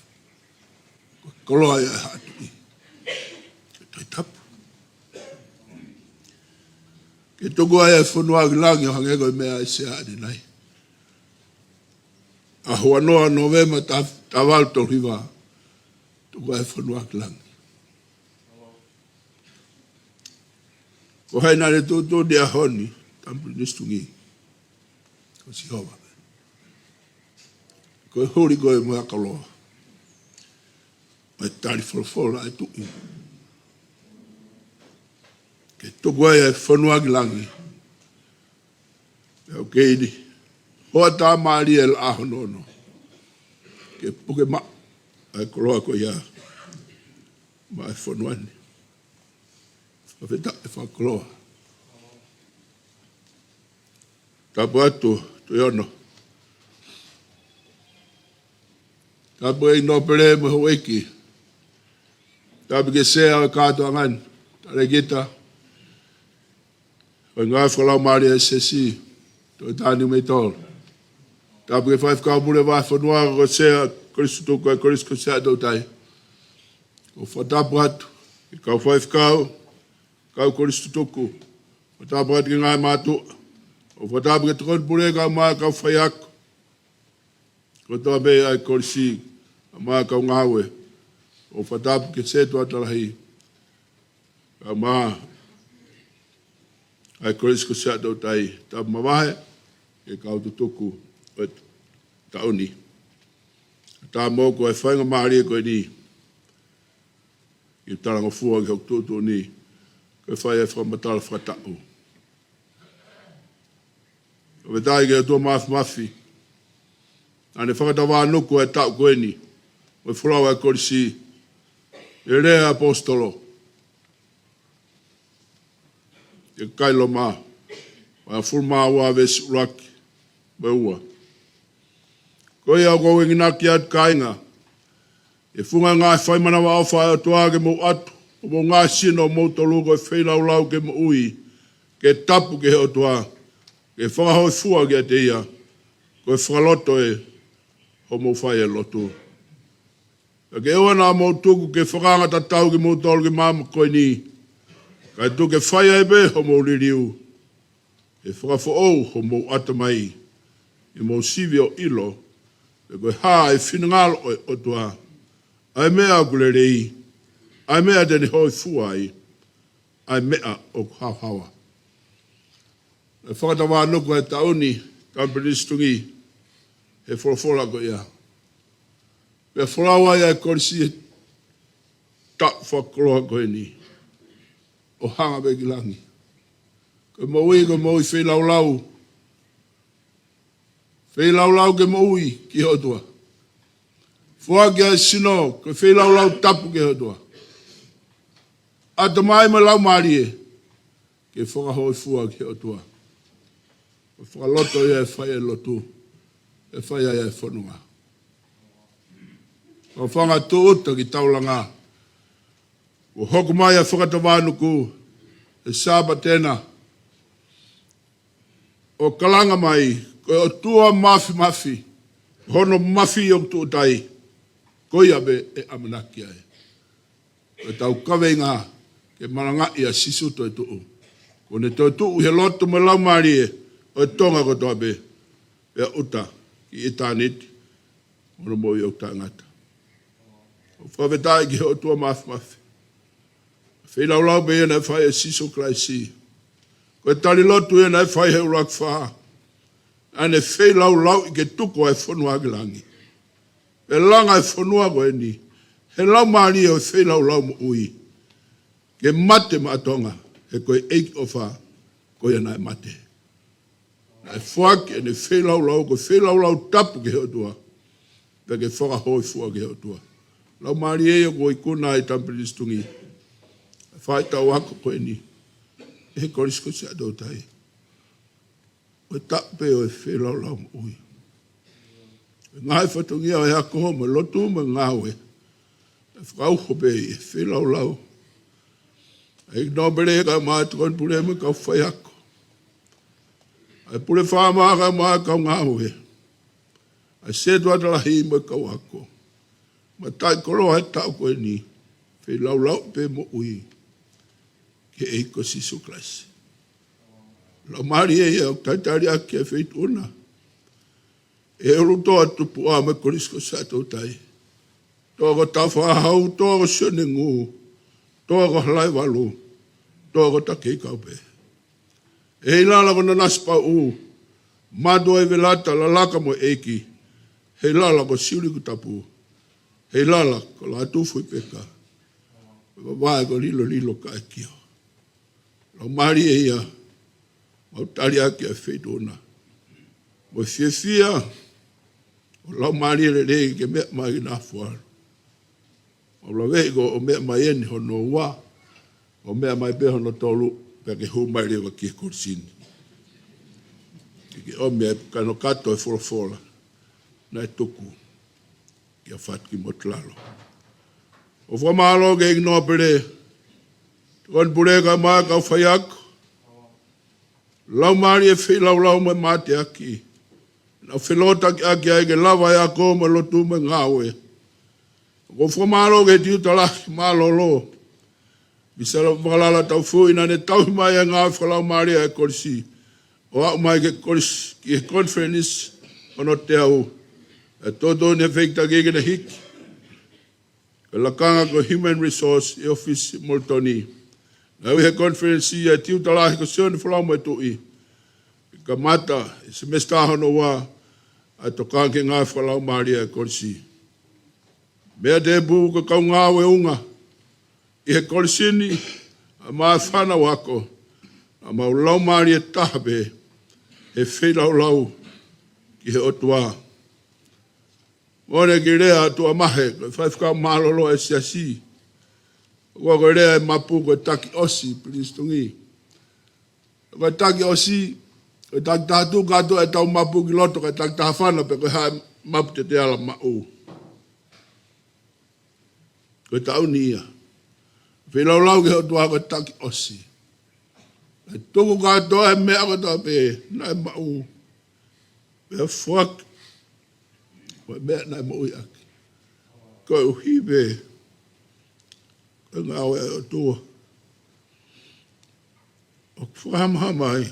Ko e koloa ia ʻa e Haʻa Tuʻi. Ko e Tohi Tapu. Ke tuku ai e fonua ki langi ʻo hangē ko e meʻa ʻa ʻAisea ʻanenai. ʻAho ua noa Nōvema ta-, taha valu tolu hiva. Tuku ai e fonua ki langi. Ko hai naʻa ne tuʻutuʻuni ʻi he ʻaho ni, tapu Pilinisi Tungī. Ko Sihova. Ko e huli ko ē mo e ʻakaloa. Mo e tali folofola ʻa e tuʻi. Ke tuku ai ʻa e fonua ki langi. Pea ʻoku kei ni. Hoa tā mālie ʻa e laʻā hono ono. Ke puke maʻu ʻa e koloa ko ia. Maʻa e fonua ni. Fakafetaʻi fakakoloa. Tapu atu, Tuʻi Ono. Tapu ʻEiki Nōpele mo e houʻeiki. Tapu ki he sea ʻo e kātoanga ni. Talēkita. ʻO e ngāue fakalaumālie ʻa e Siasi. Toe tāni mei tolo. Tapu ki he faifekau pule vahefonua ko e sea Kolisi Tutuku ʻa e Kolisi ko Siaʻatoutai. ʻOku fakatapu atu. Ki he kau faifekau. Kau Kolisi Tutuku. Fakatapu atu ki he ngaahi mātuʻa. ʻOku fakatapu ki he tokoni pule kae ʻumaʻā kau faiako. Kotoa pē ʻa e kolisi, kae ʻumaʻā kau ngāue. ʻOku fakatapu ki he setuata lahi. Kae ʻumaʻā ʻa e Kolisi ko Siaʻatoutai. Tapu mavahe, ki he kau tutuku ʻo e taʻu ni. Tapu mo e faingamālie ko eni. Ke talangofua ki hoku tuʻutuʻuni, ke fai ʻa e fakamatala fakataʻu. Fakafetaʻi ki he ʻOtua Māfimafi. Naʻa ne fakatavanuku ʻa e taʻu ko eni, mo e folau ʻa e kolisi, ʻi he lea ʻa e ʻaposetolo. Ki he kakai Loma, vahe hongofulu mā ua veesi ʻuluaki, mo e ua. Ko ia ʻoku ou enginaki atu kāinga, ʻi he funga ngaahi fai manavaʻofa ʻa e ʻOtua ke mou ʻatu, ʻo mou ngaahi sino ʻo moutolu ko e feilaulau ke moʻui, ke tapu ki he ʻOtua, ke fakahōifua kiate ia, ko e fakaloto ē, hoʻomou fai ʻa e lotu. Pea ke ʻoua naʻa mou tuku ke fakaanga tatau kimoutolu ki māmani ko eni, kae tuku ke fai ai pē hoʻomou liliu, ke fakafoʻou homou ʻatamai, ke mou sivi ʻo ʻilo, pe ko e hā ʻa e finangalo ʻo e ʻOtua, ʻa e meʻa ʻoku lelei, ʻa e meʻa te ne hōifua ai, ʻa e meʻa ʻoku haohaoa. ʻE fakatavanuku ʻa e taʻu ni, Kau Pilinisi Tuʻi, he folofola ko ia. Pea folau ai ʻa e kolisi he taʻu fakakoloa ko eni. ʻO hanga pē ki langi. Ko e moʻui, ko e moʻui feilaulau. Feilaulau ke moʻui ki he ʻOtua. Foaki ʻa e sino, ko e feilaulau tapu ki he ʻOtua. ʻAtamai mo e laumālie, ke fakahōifua ki he ʻOtua. Ko e fakaloto ia ʻe fai ʻa e lotu, ʻe fai ai ʻa e fononga. Fafanga tūʻuta ki taulanga. Kuo hoko mai ʻa e fakatavanuku, he Sāpate na. ʻO kalanga mai, ko e ʻOtua Māfimafi, hono mafi ʻoku tuʻutai, ko ia pē ʻe ʻamanaki ai. Ko ʻetau kaveinga, ke malangaʻi ʻa Sīsū toetuʻu. Kuo ne toetuʻu he loto mo e laumālie, ʻo e Tonga kotoa pē, pea ʻuta, ki ʻitāniti, mo hono moʻui ʻoku taʻengata. ʻOku fakafetaʻi ki he ʻOtua Māfimafi. Feilaulau pē ia naʻe fai ʻe Sīsū Kalaisi. Ko e tali lotu ia naʻe fai he ʻUluaki Fā. Naʻa ne feilaulau ʻi ke tuku ʻa e fonua ki langi. Pea langa ʻa e fonua ko eni. He laumālie ʻo e feilaulau moʻui. Ke mate maʻa Tonga. He ko e ʻEiki ʻofa. Ko ia naʻe mate. Naʻe foaki ʻene feilaulau, ko e feilaulau tapu ki he ʻOtua. Pea ke fakahōifua ki he ʻOtua. Laumālie ia ʻoku ikuna ai Kau Pilinisi Tuʻi. Fai ʻetau ako ko eni. He Kolisi ko Siaʻatoutai. Ko e taʻu pē ʻo e feilaulau moʻui. Ngaahi fatongia ʻo e ako mo e lotu mo e ngāue. ʻE fakauho pē ʻi he feilaulau. ʻEiki Nōpele kae ʻumaʻā e tokoni pule mo e kau faiako. ʻA e Pule Fāmā kae ʻumaʻā e kau ngāue. ʻA e setuata lahi mo e kau ako. Mataʻikoloa he taʻu ko eni. Feilaulau pē moʻui. Ki he ʻEiki ko Sīsū Kalaisi. Laumālie ia ʻoku talitali ʻaki ʻa e feituʻu na. ʻE ʻulutoa tupuʻa mo e Kolisi ko Siaʻatoutai. Toa ko Tāufaʻāhau, toa ko Sionengū, toa ko Halaevalu, toa ko Takeikaupē. ʻE ʻi lalo ko Nanasipauʻu, Mātuʻa ʻIvelata Lalaka mo e ʻEiki, Heilala ko Siulikutapu, Heilala ko Lātūfuipeka, Vavae ko Lilolilo Kaʻekio. Laumālie ia, mau tali ʻaki ʻa e feituʻu na mo e fiefia ʻo e laumālie lelei ke meʻa mai ki Nafualu. Mau laveʻi ko ʻene meʻa mai eni hono ua, ʻo meʻa mai pē hono tolu, pea ke hū mai leva ki he kolisi ni. Ke ke ʻomi ʻa e kanokato ʻo e folofola naʻe tuku kia Fatu ki Motu Lalo. ʻOku fakamālō ki he ʻEiki Nōpele, Tokoni Pule, kae ʻumaʻā e kau faiako, laumālie feilaulau mo e mateaki naʻa nau felotakiʻaki ai ke lava e ako mo e lotu mo e ngāue. ʻOku ou fakamālō ki he tiuta lahi mālōlō, Misela Vakalala Taufuʻi, naʻa ne tauhi mai ʻa e ngāue fakalaumālie ʻa e kolisi, ʻo aʻu mai ki he kolisi, ki he konifelenisi hono teau, ʻa e toutou ne fekitaki ke ne hiki ʻa e lakanga ko e Human Resource ʻi he ʻōfisi Molitoni. Naʻe ui he konifelenisi ia ʻe he tiuta lahi ko Sione Folau Moetuʻi, ke kamata ʻi he semesitā hono ua ʻa e tokanga ki he ngāue fakalaumālie ʻa e kolisi. Meʻa tēpū ko e kau ngāue unga ʻi he kolisi ni, ʻa e maʻu fānau ako, naʻa mau laumālie taha pē he feilaulau ki he ʻOtua. Mo ʻene kiʻi lea ʻa Tuʻa Mahe, ko e faifekau mālōlō ʻa e siasi, ʻoku ʻi ai e lea ʻa e mapu ko e taki ʻosi, Pilisi Tungi. Ko e taki ʻosi, ko e taki taha tuʻu kātoa ʻetau mapu ki loto, ko e taki taha fana pē ko e hā e mapu te te ala maʻu. Ko e taʻu ni ia. Feilaulau ki he ʻOtua ko e taki ʻosi. Naʻe tuku kātoa e meʻa kotoa pē naʻe maʻu, pea foaki ko e meʻa naʻe moʻui ʻaki, koeʻuhi pē ko e ngāue ʻa e ʻOtua. ʻOku fakahamahama ai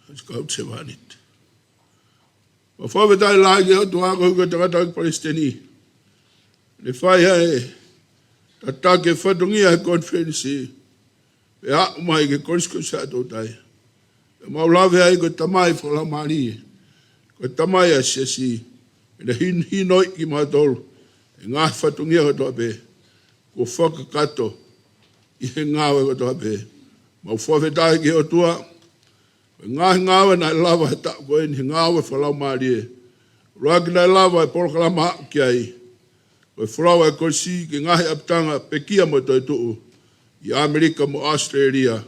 ʻa e kau sevāniti. Mau fakafetaʻi lahi ki he ʻOtua koeʻuhi ko e tangata ʻoku palesiteni, ne fai ai e tataki e fatongia he konifelenisi, pea aʻu mai ki he Kolisi ko Siaʻatoutai. Pea mau lave ai ko e tamai fakalaumālie, ko e tamai ʻa e siasi, ʻene hin-, hinoʻi kimautolu he ngaahi fatongia kotoa pē kuo fakakakato ʻi he ngāue kotoa pē. Mau fakafetaʻi ki he ʻOtua, ko e ngaahi ngāue naʻe lava he taʻu ko eni he ngāue fakalaumālie. ʻUluaki, naʻe lava e polokalama aʻu ki ai, ko e folau ʻa e kolisi ki he ngaahi ʻapitanga pekia mo e toetuʻu ʻi ʻAmelika mo ʻAositelēlia,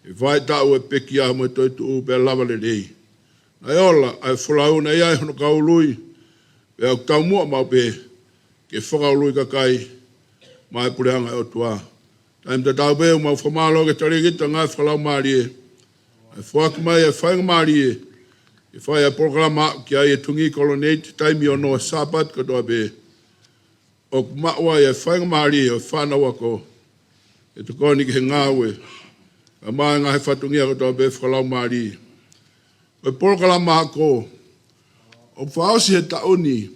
he vahaʻa taʻu ʻo e pekia mo e toetuʻu pea lava lelei. Naʻe ola ʻa e folau, naʻe ʻi ai hono kau ului, pea ʻoku taumuʻa maʻu pē ke fakaului kakai maʻa e puleʻanga ʻo e ʻOtua. Taimi tatau pē ʻoku mau fakamālō ki he talēkita ngāue fakalaumālie, ʻa e foaki mai ʻa e faingamālie ke fai ʻa e polokalama aʻu ki ai ʻa e Tungi Colonnade, taimi ono ʻo e Sāpate kotoa pē. ʻOku maʻu ai ʻa e faingamālie ʻo e fānau ako ke tokoni ki he ngāue, kae ʻumaʻā e ngaahi fatongia kotoa pē fakalaumālie. Ko e polokalama ako, ʻoku fakaʻosi he taʻu ni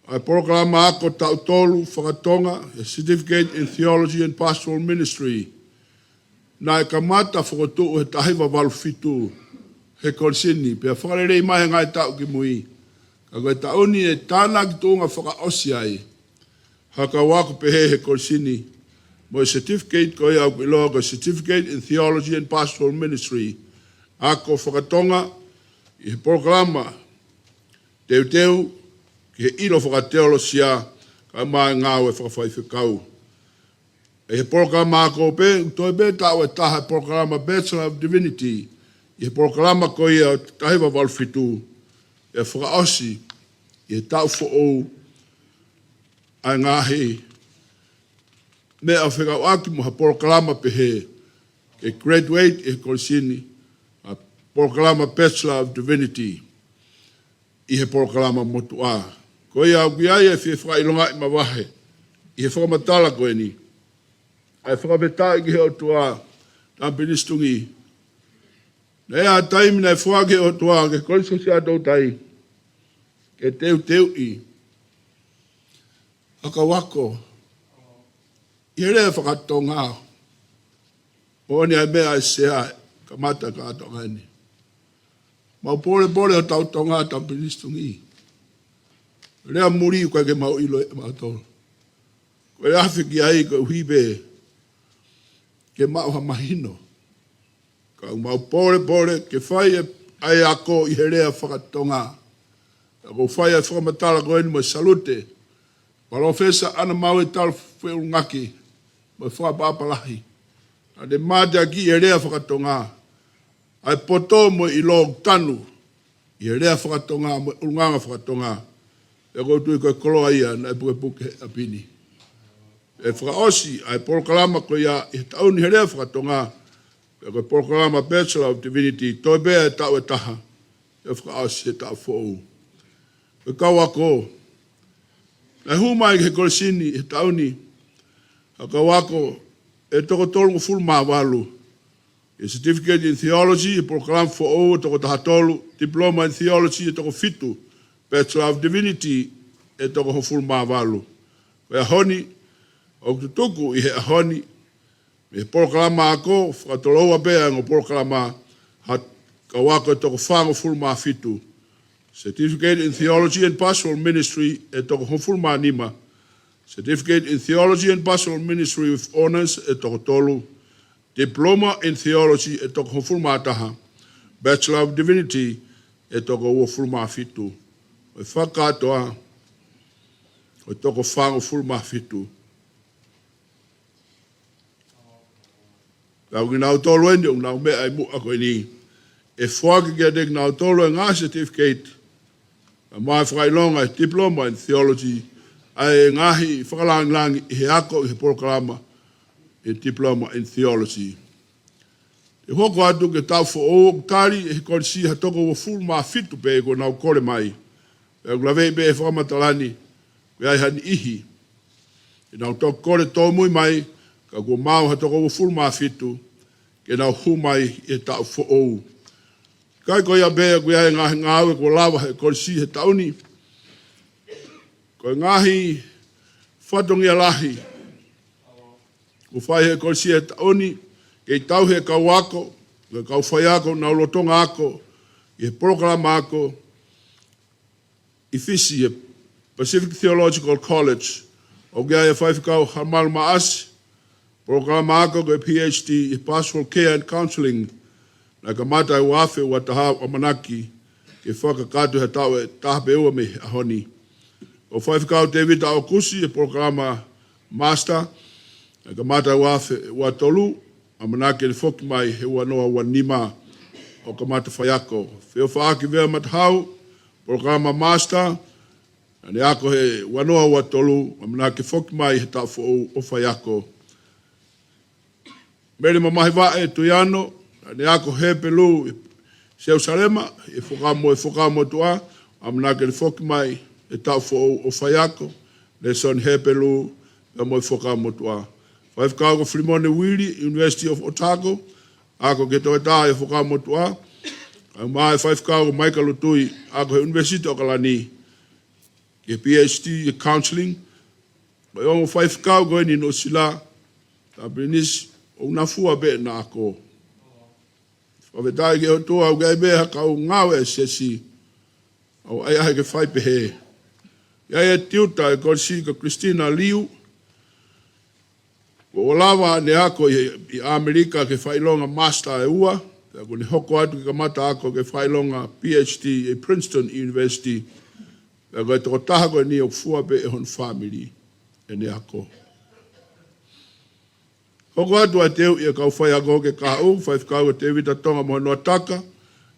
ʻa e polokalama ako taʻu tolu fakatonga, e Certificate in Theology and Pastoral Ministry, naʻe kamata fokotuʻu he taha hiva valu fitu he kolisi ni, pea fakalelei mai he ngaahi taʻu kimui. Ka ko e taʻu ni ʻe tānaki tuʻunga fakaʻosi ai ha kau ako pehē he kolisi ni mo e certificate ko ia ʻoku ʻiloa ko e Certificate in Theology and Pastoral Ministry, ako fakatonga ʻi he polokalama teuteu ki he ʻilo fakateolosia kae ʻumaʻā e ngāue fakafaifekau. ʻI he polokalama ako pē, ʻoku toe pē taʻu ʻe taha e polokalama Bachelor of Divinity ʻi he polokalama ko ia ʻo e taha hiva valu fitu, ʻe fakaʻosi ʻi he taʻu foʻou ʻa e ngaahi meʻa fekauʻaki mo ha polokalama pehē ke graduate ʻi he kolisi ni ʻa e polokalama Bachelor of Divinity ʻi he polokalama motuʻa. Ko ia ʻoku ʻi ai e fie fakaʻilongaʻi mavahe ʻi he fakamatala ko eni. ʻA e fakafetaʻi ki he ʻOtua, Tama Pilisi Tungi, naʻe ʻi ai e taimi naʻe foaki ʻe he ʻOtua ki he Kolisi Siaʻatoutai ke teuteuʻi ha kau ako ʻi he lea fakatonga. Moʻoni ʻa e meʻa ʻa e sea, kamata kātoa ngani. Mau pōlepole ʻo tau Tonga, tau Pilinisi Tungī. Lea muli ʻoku ʻikai ke mau ʻilo ʻe mautolu. Ko e afe ki ai koeʻuhi pē ke maʻu ha mahino. Ka ʻoku mau pōlepole ke fai e, ʻa e ako ʻi he lea fakatonga. Ka ʻoku ou fai ʻa e fakamatala ko eni mo e salute. Palōfesa ʻAna Maui Talafeʻulungaki mo e fakaʻapaʻapa lahi. Naʻa ne mateakiʻi e lea fakatonga. ʻA e poto mo e ʻilo ʻoku tanu ʻi he lea fakatonga mo e ʻulungaanga fakatonga. Pea ʻoku ou tui ko e koloa ia naʻe pukepuke he ʻapi ni. ʻE fakaʻosi ʻa e polokalama ko ia ʻi he taʻu ni he lea fakatonga. Pea ko e polokalama Bachelor of Divinity, toe pē ʻa e taʻu ʻe taha, ʻe fakaʻosi he taʻu foʻou. Ko e kau ako, naʻe hū mai ki he kolisi ni he taʻu ni ha kau ako ʻe toko tolungofulu mā valu. ʻI he Certificate in Theology, he polokalama foʻou ʻe toko taha tolu, Diploma in Theology ʻe toko fitu, Bachelor of Divinity ʻe toko hongofulu mā valu. Ko e ʻaho ni, ʻoku tutuku ʻi he ʻaho ni, mei he polokalama ako, fakatoloua pē ʻa e ongo polokalama, ha kau ako ʻe toko fāngofulu mā fitu. Certificate in Theology and Pastoral Ministry ʻe toko hongofulu mā nima. Certificate in Theology and Pastoral Ministry with Honours ʻe toko tolu. Diploma in Theology ʻe toko hongofulu mā taha. Bachelor of Divinity ʻe toko uofulu mā fitu. Ko e fakakātoa, ko e toko fāngofulu mā fitu. Pea ko kinautolu eni ʻoku nau meʻa ʻi muʻa ko eni, ʻe foaki kiate kinautolu e ngaahi certificate, ʻa e ngaahi fakaʻilonga ʻi he Diploma in Theology, ʻa e ngaahi fakalāngilangi ʻi he ako ʻi he polokalama ʻi he Diploma in Theology. ʻE hoko atu ki he taʻu foʻou ʻoku tali ʻe he kolisi ha toko uofulu mā fitu pē kuo nau kole mai. Pea ʻoku laveʻi pē ʻe he fakamatala ni, ʻoku ʻi ai ha niʻihi ʻe nau toki kole tōmui mai, ka kuo maau ha toko uofulu mā fitu ke nau hū mai ʻi he taʻu foʻou. ʻIkai ko ia pē, ʻoku ʻi ai e ngaahi ngāue kuo lava ʻe he kolisi he taʻu ni. Ko e ngaahi fatongia lahi kuo fai ʻe he kolisi he taʻu ni, kei tauhi e kau ako, ko e kau faiako ʻoku nau lolotonga ako ʻi he polokalama ako ʻi Fisi, ʻi he Pacific Theological College, ʻoku ʻi ai e Faifekau Haʻamalu Maʻasi, polokalama ako ko e PhD ʻi he Pastoral Care and Counselling, naʻe kamata ʻi he ua afe ua taha, ʻoku ʻamanaki ke fakakakato he taʻu ʻe taha pe ua mei he ʻaho ni. Ko Faifekau Tēvita ʻOkusi, e polokalama Master, naʻe kamata ʻi he ua afe ua tolu, ʻamanaki ke ne foki mai he ua noa ua nima ʻo kamata faiako. Feʻofaʻaki Vea Matahau, polokalama Master, naʻa ne ako he ua noa ua tolu, ʻamanaki ke foki mai he taʻu foʻou ʻo faiako. Mele Mamahivaʻe Tuiano, naʻa ne ako Hepelū ʻi Selusalema, ʻi he Fuakava Mo-, ʻi he Fuakava Motuʻa, ʻamanaki ke ne foki mai he taʻu foʻou ʻo faiako, lēsoni Hepelū, pea mo e Fuakava Motuʻa. Faifekau ko Filimone Uili, University of Otago, ako ki he toketā ʻi he Fuakava Motuʻa, ʻa e faifekau ko Maika Lutui, ako he ʻUnivēsiti ʻAokalani, ki he PhD ʻi he Counselling. Ko e ongo faifekau ko eni ʻi Nuʻusila, tau Pilinisi, ʻoku nau fua pē ʻena ako. Fakafetaʻi ki he ʻOtua, ʻoku ʻi ai pē ha kau ngāue ʻa e siasi ʻoku ʻahiʻahi ke fai pehē. ʻI ai e tiuta ʻi he kolisi ko Christina Liu, kuo lava ʻene ako ʻi, ʻi ʻAmelika ki he fakaʻilonga Master ʻe ua, pea kuo ne hoko atu ke kamata ako ki he fakaʻilonga PhD ʻi Princeton University. Pea ko e tokotaha ko eni ʻoku fua pē ʻe hono fāmili ʻene ako. Hoko atu ʻa e teuʻi ʻa e kau faiako ke kahaʻu, faifekau ko Tēvita Tonga Mohenuataka,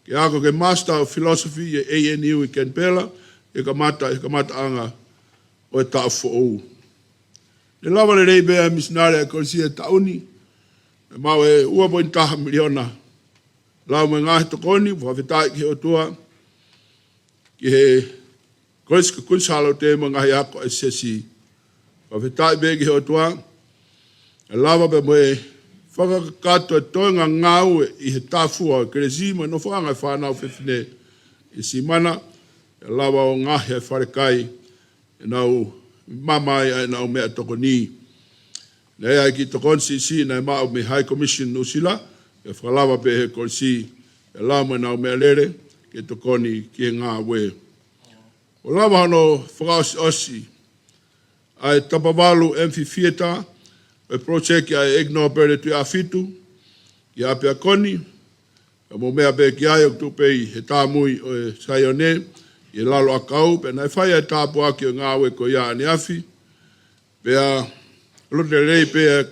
ke ako ki he Master of Philosophy ʻi he A N U ʻi Canberra, ke kamata, ke kamataʻanga ʻo e taʻu foʻou. Ne lava lelei pē ʻa e misinale ʻa e kolisi he taʻu ni, ʻe maʻu e ua poini taha miliona. Lau mo e ngaahi tokoni, fakafetaʻi ki he ʻOtua, ki he Kolisi ko Kuini Sālote mo e ngaahi ako ʻa e siasi. Fakafetaʻi pē ki he ʻOtua, ʻe lava pē mo e fakakakato e toenga ngāue ʻi he tāfua ʻo e kelesi mo e nofoʻanga ʻo e fānau fefine ʻi Simana, ʻe lava ʻo ngaohi ʻa e falekai, ʻe nau maʻu ai ʻenau meʻatokoni. Naʻe ʻi ai e kiʻi tokoni siʻisiʻi naʻe maʻu mei he High Commission Nuʻusila, ʻe fakalava pē ʻe he kolisi, ʻe lava mo ʻenau meʻalele, ke tokoni ki he ngāue. ʻO lava hono fakaʻosiʻosi ʻa e Tapavalu Amphitheatre, ʻa e project ʻa e ʻEiki Nōpele Tuʻiʻāfitu, ʻi ʻapiako ni, ka mou meʻa pē ki ai ʻoku tuʻu pē ʻi he tāmui ʻo e Saione, ʻi he lalo ʻakau, pea naʻe fai ʻa e tāpuaki ʻo e ngāue ko ia ʻaneafi, pea loto lelei pē ʻa e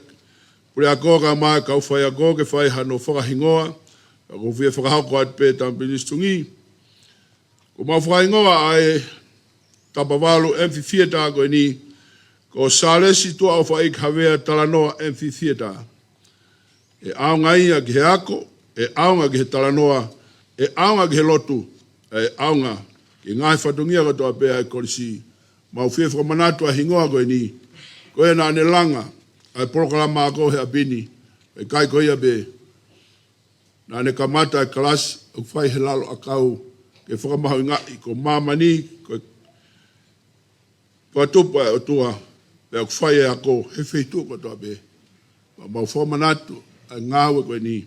puleako kae ʻumaʻā e kau faiako ke fai hano fakahingoa, ka ʻoku ou fie fakahoko atu pē Tama Pilinisi Tungī. Ko ʻemau fakahingoa ʻa e Tapavalu Amphitheatre ko eni, ko Sālesi Tuʻaʻofaʻeiki Havea Talanoa Amphitheatre. ʻE ʻaonga ia ki he ako, ʻe ʻaonga ki he talanoa, ʻe ʻaonga ki he lotu, ʻe ʻaonga ki he ngaahi fatongia kotoa pē ʻa e kolisi. Mau fie fakamanatu ʻa e hingoa ko eni, ko ia naʻa ne langa ʻa e polokalama ako he ʻapi ni, ʻe ʻikai ko ia pē naʻa ne kamata e kalasi ʻoku fai he lalo ʻakau ke fakamahuʻingaʻi ko māmani, ko e fakatupu ʻa e ʻOtua, pea ʻoku fai e ako he feituʻu kotoa pē. Mau fakamanatu ʻa e ngāue ko eni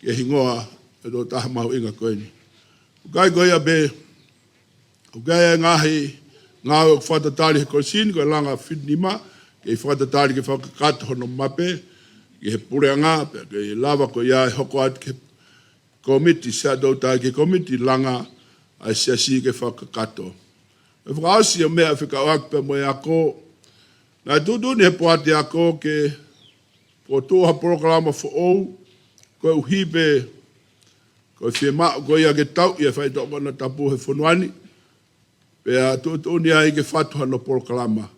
ki he hingoa ʻo e tokotaha mahuʻinga ko eni. ʻOku ʻikai ko ia pē, ʻoku ʻi ai e ngaahi ngāue ʻoku fakatatali he kolisi ni, ko e langa fitu nima, kei fakatatali ke fakakakato hono mape ki he puleʻanga, pea ke lava ko ia ʻe hoko atu ki he kōmiti, Seatoutai ki he kōmiti langa ʻa e siasi ke fakakakato. ʻE fakaʻosi ʻo meʻa fekauʻaki pea mo e ako, naʻe tuʻutuʻuni he poate ako ke fokotuʻu ha polokalama foʻou, koeʻuhi pē ko e fiemaʻu ko ia ke tauʻi e faitoʻo konatapu he fonua ni, pea tuʻutuʻuni ai ke fatu hano polokalama.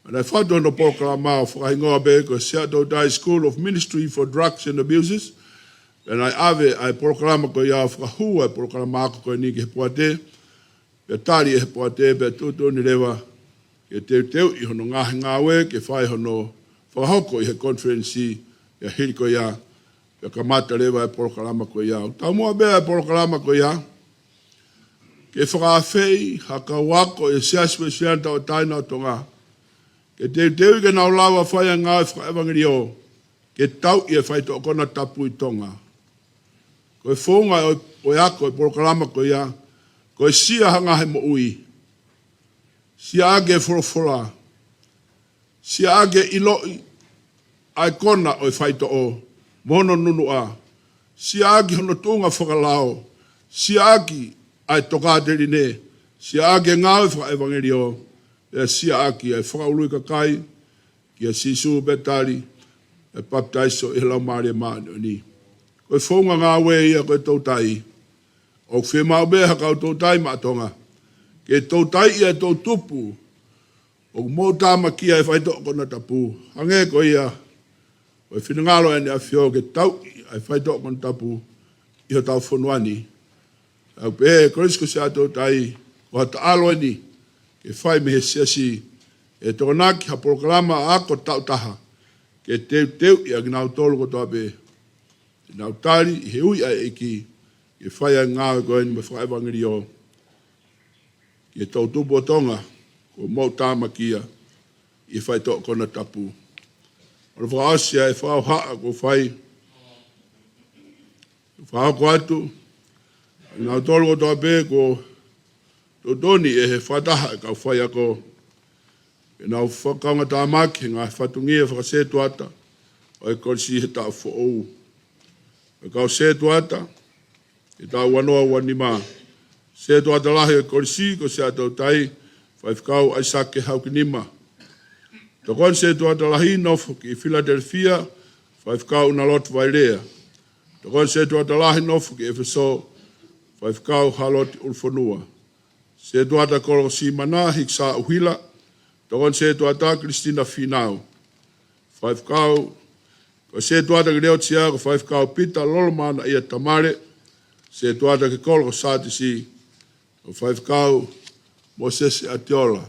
Naʻe fatu hano polokalama ʻo fakahingoa pē ko e Seatoutai School of Ministry for Drugs and Abuses, pea naʻe ʻave ʻa e polokalama ko ia ʻo fakahū ʻa e polokalama ako ko eni ki he poate, pea tali ʻe he poate, pea tuʻutuʻuni leva ke teuteuʻi hono ngaahi ngāue ke fai hono fakahoko ʻi he konifelenisi, pea hili ko ia, pea kamata leva e polokalama ko ia. ʻOku taumuʻa pē ʻa e polokalama ko ia ke fakaafeʻi ha kau ako ʻi he Siasi Uēsiliana Tauʻatāina ʻo Tonga ke teuteuʻi ke nau lava fai ʻa e ngāue fakaʻevangeliō ke tauʻi e faitoʻo konatapu ʻi Tonga. Ko e founga ʻo, ʻo e ako e polokalama ko ia, ko e sia ha ngaahi moʻui, siaʻaki e folofola, siaʻaki e ʻiloʻi ʻa e kona ʻo e faitoʻo mo hono nunuʻa, siaʻaki hono tuʻunga fakalao, siaʻaki ʻa e tokāteline, siaʻaki e ngāue fakaʻevangeliō, pea siaʻaki ʻa e fakaului kakai kia Sīsū pea tali e papitaiso ʻi he Laumālie Māʻoniʻoni. Ko e founga ngāue ia ko e toutai. ʻOku fiemaʻu pē ha kau toutai maʻa Tonga ke toutaiʻi e toʻutupu ʻoku moʻutāmakia e faitoʻo konatapu, hangē ko ia ʻo e finangalo ʻa ʻEne ʻAfio ke tauʻi ʻa e faitoʻo konatapu ʻi hotau fonua ni. ʻOku pehē ʻe he Kolisi ko Seatoutai, ko ha taʻalo eni ke fai mei he siasi, ʻe tokonaki ha polokalama ako taʻu taha ke teuteuʻi ʻa kinautolu kotoa pē te nau tali ʻi he ui ʻa e ʻEiki ke fai ʻa e ngāue ko eni mo e fakaʻevangeliō ki he toʻutupu ʻo Tonga kuo moʻutāmakia ʻi he faitoʻo konatapu. ʻOku ou fakaʻosi ʻa e fakahohaʻa kuo fai, fakahoko atu ʻa kinautolu kotoa pē kuo tuʻutuʻuni ʻe he fakataha e kau faiako ke nau fakakaungatāmaki he ngaahi fatongia fakasetuata ʻo e kolisi he taʻu foʻou. Ko e kau setuata he taʻu ua noa ua nima: Setuata Lahi ʻo e Kolisi ko Seatoutai, Faifekau ʻAisake Haukinima. Tokoni Setuata Lahi nofo ki Filatelifia, Faifekau ʻUnalotu Vailea. Tokoni Setuata Lahi nofo ki ʻEfesō, Faifekau Hāloti ʻUlufonua. Setuata Kolo ko Simana, Hikisā ʻUhila. Tokoni Setuata Kilisitina Fīnau. Faifekau, ko e setuata ki Leotia ko Faifekau Pita Lolomanaʻia Tamale. Setuata ki he kolo ko Sātisi ko Faifekau Mōsese ʻAtiola.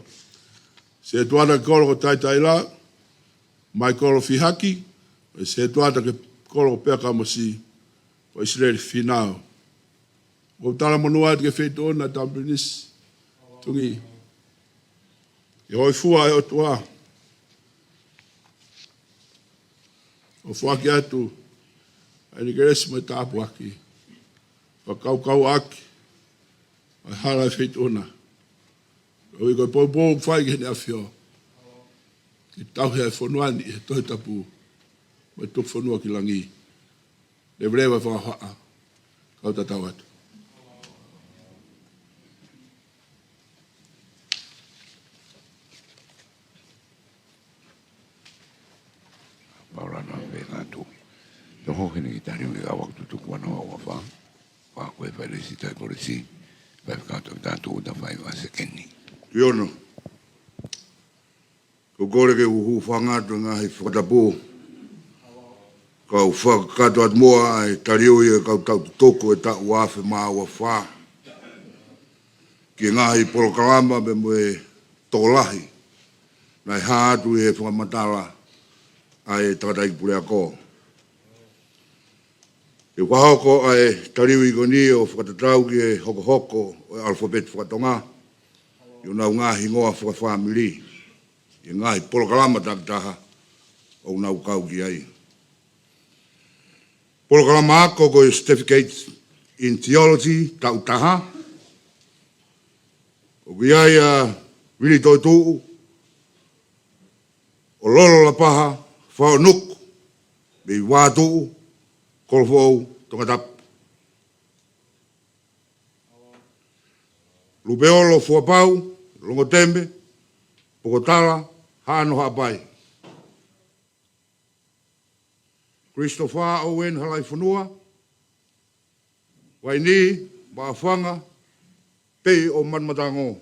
Setuata ki he kolo ko Taitaila, Maikolo Fihaki. Setuata ki he kolo ko Peakamosi ko ʻIsileli Fīnau. ʻOku ou talamonū atu ki he feituʻu na, Tama Pilinisi Tungī, ke hōifua ʻa e ʻOtua ʻo foaki atu ʻa ʻene kelesi mo e tāpuaki. Fakakaukauʻaki ʻa e hala ʻo e feituʻu na. ʻOku ʻi ai e poupou ʻoku fai ki Heʻene ʻAfio ke tauhi ʻa e fonua ni ʻi he Tohi Tapu mo e tuku fonua ki langi. Leveleva e fakahohaʻa. Kau tatau atu. Paula na pe katu. Toho hini ki tari ui awa tutuku ana wa fa. Wa ko e fai lesi tai kolesi. Fai katu tatu uta fai wa sekeni. Tuiono. Ko e kole ke u hūfanga atu he ngaahi fakatapu. Kau fakakakato atu muʻa ʻa e taliui ʻa e kau tau tutuku ʻo e taʻu ua afe mā ua fā. Ki he ngaahi polokalama pea mo e tokolahi naʻe hā atu ʻi he fakamatala ʻa e tangataʻeiki puleako. Ke fakahoko ʻa e taliui ko eni ʻo fakatatau ki he hokohoko ʻo e ʻalafapeti fakatonga ʻi honau ngaahi hingoa fakafāmili ʻi he ngaahi polokalama takitaha ʻoku nau kau ki ai. Polokalama ako ko e Certificate in Theology taʻu taha. ʻOku ʻi ai ʻa Vili Toetuʻu, ʻo Lolo Lapaha Faonuku, mei Vātuʻu, Kolofoʻou, Tongatapu. Lupeolo Fuapau, Longoteme, Pokotala, Haʻano Haʻapai. Christopher Owen Halaifonua, Vaini Maʻafanga, Pei ʻo Manumatango.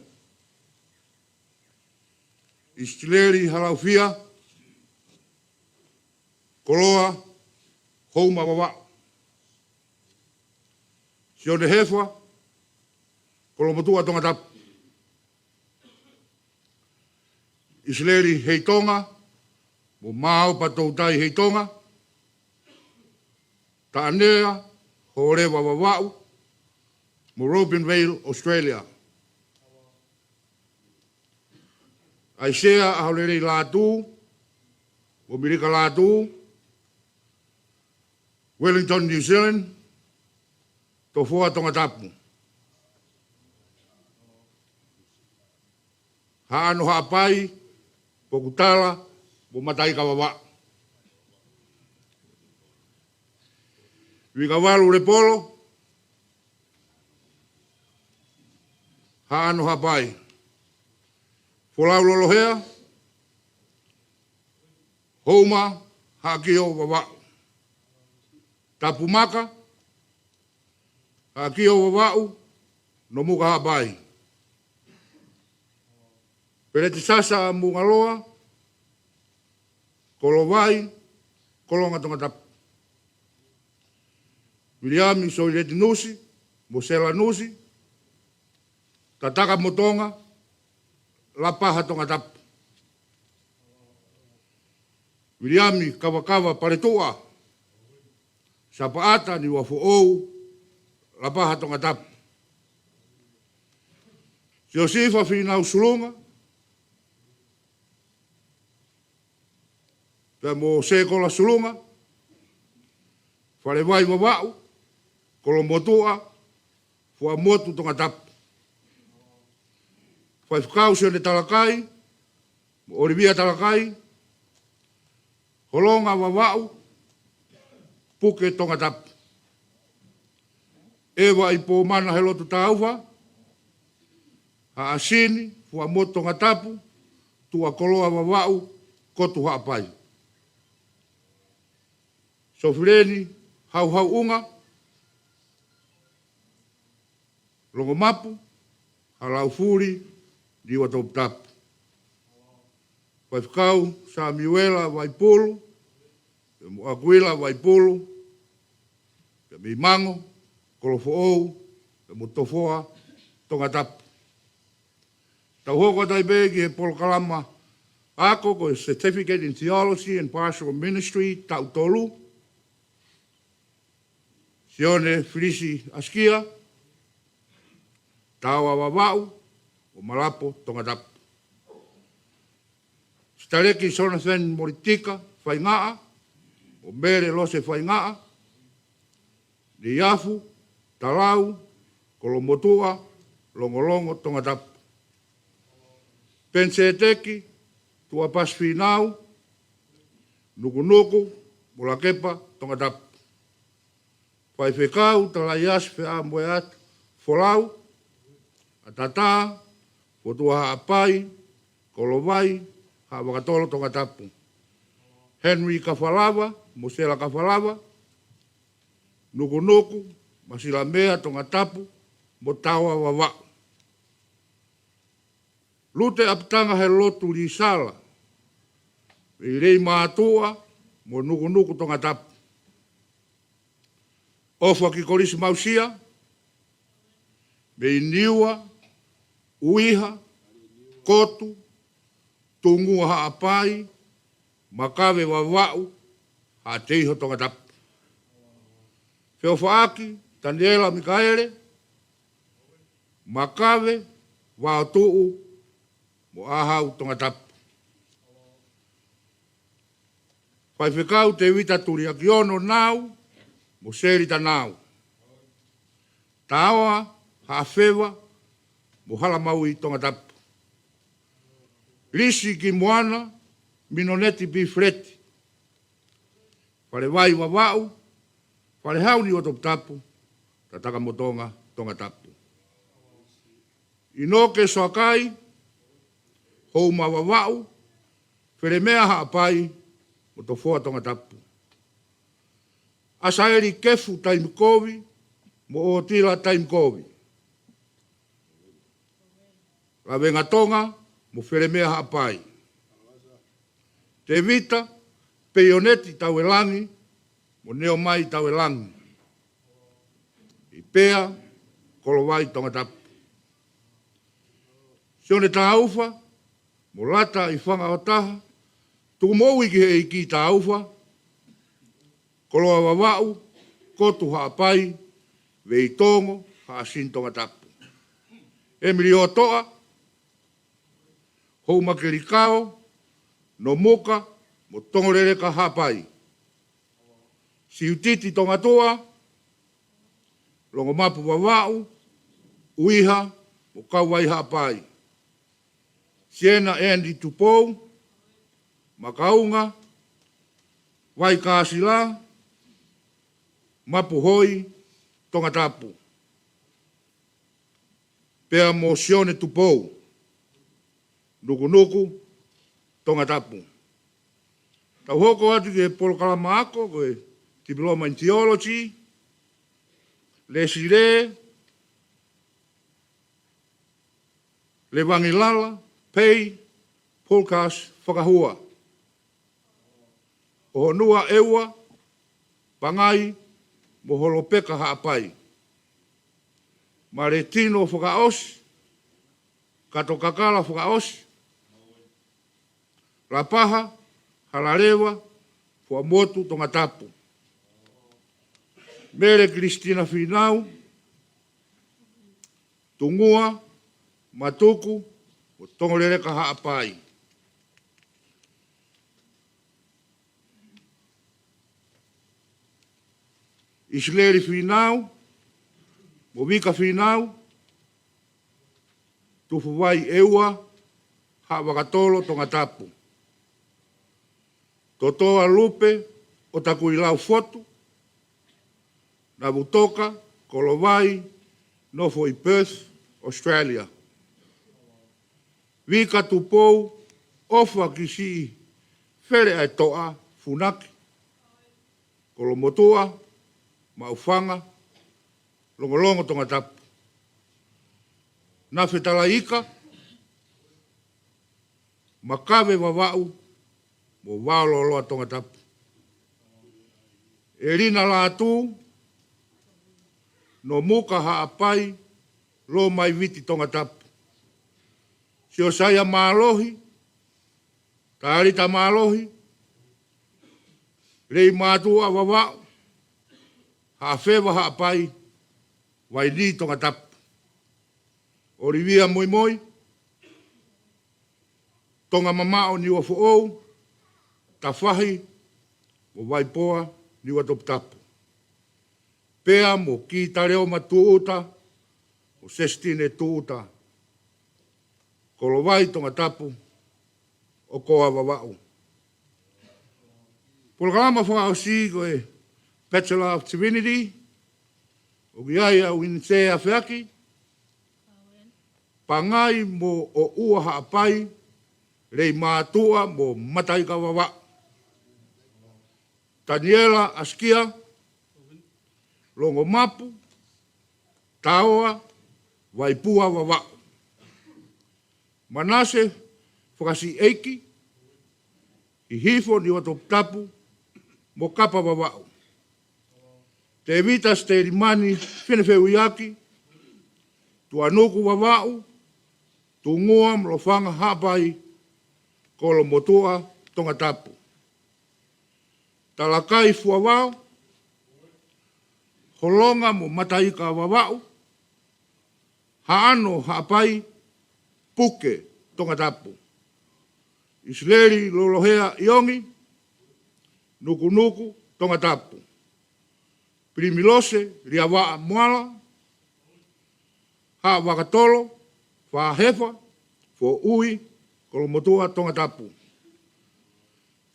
ʻIsileli Halaufia, Koloa, Houma Vavaʻu. Sione Hefa, Kolomotuʻa Tongatapu. ʻIsileli Heitonga, mo Maopa Toutai Heitonga. Taʻanea Holeva Vavaʻu, mo Robin Vale, Australia. ʻAisea ʻAholelei Lātū, mo Milika Lātū, Wellington, New Zealand, Tofoa, Tongatapu. Haʻano Haʻapai, Pokutala, mo Mataika Vavaʻu. Vikavalu Lepolo, Haʻano Haʻapai. Folau Lolohea, Houma Haʻakio Vavaʻu. Tapumaka, Haʻakio Vavaʻu, Nomuka Haʻapai. Peleti Sasa Mungaloa, Kolovai, Kolonga Tongatapu. Viliami Soileti Nusi, mo Sela Nusi, Tataka mo Tonga, Lapaha, Tongatapu. Viliami Kavakava Paletuʻa, Sapaʻata, Niuafoʻou, Lapaha, Tongatapu. Siosifa Finau Sulunga, pea mo Sekola Sulunga, Falevai Vavaʻu, Kolomotuʻa, Fuaʻamotu, Tongatapu. Faifekau Sione Talakai, mo ʻOlivia Talakai, Holonga Vavaʻu, Puke, Tongatapu. ʻEva ʻi Pomana Helotu Taufa, Haʻasini, Fuaʻamotu, Tongatapu, Tuʻakoloa Vavaʻu, Kotu, Haʻapai. Sofileni Hauhauʻunga, Longomapu, Halaufuli, Niua, Toputapu. Faifekau Samiuela Vaipulu, pea mo ʻAkuila Vaipulu, pea mei Mango, Kolofoʻou, pea mo Tofoa, Tongatapu. Tau hoko atu ai pē ki he polokalama ako ko e Certificate in Theology and Pastoral Ministry taʻu tolu. Sione Filisi ʻAsikia, Taoa Vavaʻu, ʻo Malapo, Tongatapu. Sitaleki Jonathan Molitika Faingaʻa, ʻo Mele Lose Faingaʻa, Niuafu, Talau, Kolomotuʻa, Longolongo, Tongatapu. Penisēteki Tuʻapasi Fīnau, Nukunuku, Molakepa, Tongatapu. Faifekau Talaiasi Feʻamoeata Folau, ʻAtatā, Fotua Haʻapai, Kolovai, Haʻavakatolo, Tongatapu. Henry Kafalava mo Sela Kafalava, Nukunuku, Masilamea, Tongatapu, mo Taoa, Vavaʻu. Lute ʻApitanga Helotu Lisala, mei Leimātuʻa mo Nukunuku, Tongatapu. ʻOfa ki Kolisi Mausia, mei Niua, ʻUiha, Kotu, Tungua Haʻapai, Makave, Vavaʻu, Haʻateiho, Tongatapu. Feʻofaʻaki Taniela Mikaele, Makave, Vaotuʻu, mo ʻAhau, Tongatapu. Faifekau Tevita Tuliakiono Nau mo Seli Tanau, Taoa, Haʻafeva, mo Halamaui, Tongatapu. Lisi ki Moana, Minoneti Pifileti, Falevai, Vavaʻu, Falehau, Niuatoputapu, Tatakamotonga, Tongatapu. ʻInoke Soakai, Houma, Vavaʻu, Felemea, Haʻapai, mo Tofoa, Tongatapu. ʻAsaeli Kefu Taimikovi mo ʻOtila Taimikovi, Lavengatonga mo Felemea, Haʻapai. Tevita Peioneti Tauelangi mo Neomai Tauelangi, ʻi Pea, Kolovai, Tongatapu. Sione Taufa mo Lata ʻi Fangaʻotaha, tuku moʻui ki he ʻEiki Taufa, Koloa, Vavaʻu, Kotu, Haʻapai, Veitongo, Haʻasini, Tongatapu. ʻEmilio Toʻa, Houma Kelikao, Nomuka, mo Tongoleleka, Haʻapai. Siutiti Tongatuʻa, Longomapu, Vavaʻu, ʻUiha, mo Kauvai, Haʻapai. Siena Andy Tupou, Makaunga, Vaikāsila, Mapuhoi, Tongatapu. Pea mo Sione Tupou, Nukunuku, Tongatapu. Tau hoko atu ki he polokalama ako, ko e Diploma in Theology, Lesile Levangilala Pei, Polkas Fakahua, ʻOhonua ʻEua Pangai mo Holopeka Haʻapai, Maletino Fakaʻosi, Kato Kakala Fakaʻosi, Lapaha Halaleva Fuaʻamotu, Tongatapu, Mele Kilisitina Fīnau, Tungua Matuku mo Tongoleleka Haʻapai, ʻIsileli Fīnau mo Vika Fīnau, Tufuvai ʻEua, Haʻavakatolo, Tongatapu. Totoa Lupe ʻOtakuilau Fotu, Navutoka, Kolovai, nofo ʻi Perth, Australia. Vika Tupou ʻOfa ki Siʻi Fele ʻa e Toʻa, Funaki, Kolomotuʻa, Maʻufanga, Longolongo, Tongatapu. Nafe Talaika, Makave, Vavaʻu, mo Vaoloaloa, Tongatapu. ʻElina Lātū, Nomuka, Haʻapai, Lomai, Viti, Tongatapu. Siosaia Mālohi, Talita Mālohi, Leimātuʻa, Vavaʻu, Haʻafeva, Haʻapai, Vainī, Tongatapu. ʻOlivia Moimoi, Tonga Mamaʻo, Niuafoʻou, Tafahi mo Vaipoa, Niuatoputapu. pea mo Kitaleoma Tuʻuta, mo Sesitine Tuʻuta, Kolovai Tongatapu, ʻoku ʻa Vavaʻu. Polokalama fakaʻosi ko e Bachelor of Divinity, ʻoku ʻi ai ʻa Uinisē Afeaki, Pangai mo ʻOua Haʻapai, Leimātuʻa mo Mataika Vavaʻu. Taniela Asikia, Longomapu, Taoa, Vaipua Vavaʻu. Manase Fakasiʻeiki, Hihifo Niuatoputapu mo Kapa Vavaʻu. Tēvita Sitelimani Finefeuiaki, Tuʻanuku Vavaʻu, Tungua mo Lofanga Haʻapai, Kolomotuʻa Tongatapu. Talakai Fuavao, Holonga mo Mataika Vavaʻu, Haʻano Haʻapai, Puke Tongatapu. ʻIsileli Lolohea ʻIongi, Nukunuku Tongatapu. Pilimilose Liavaʻa Moala, Haʻavakatolo, Fāhefa, Foʻui, Kolomotuʻa Tongatapu.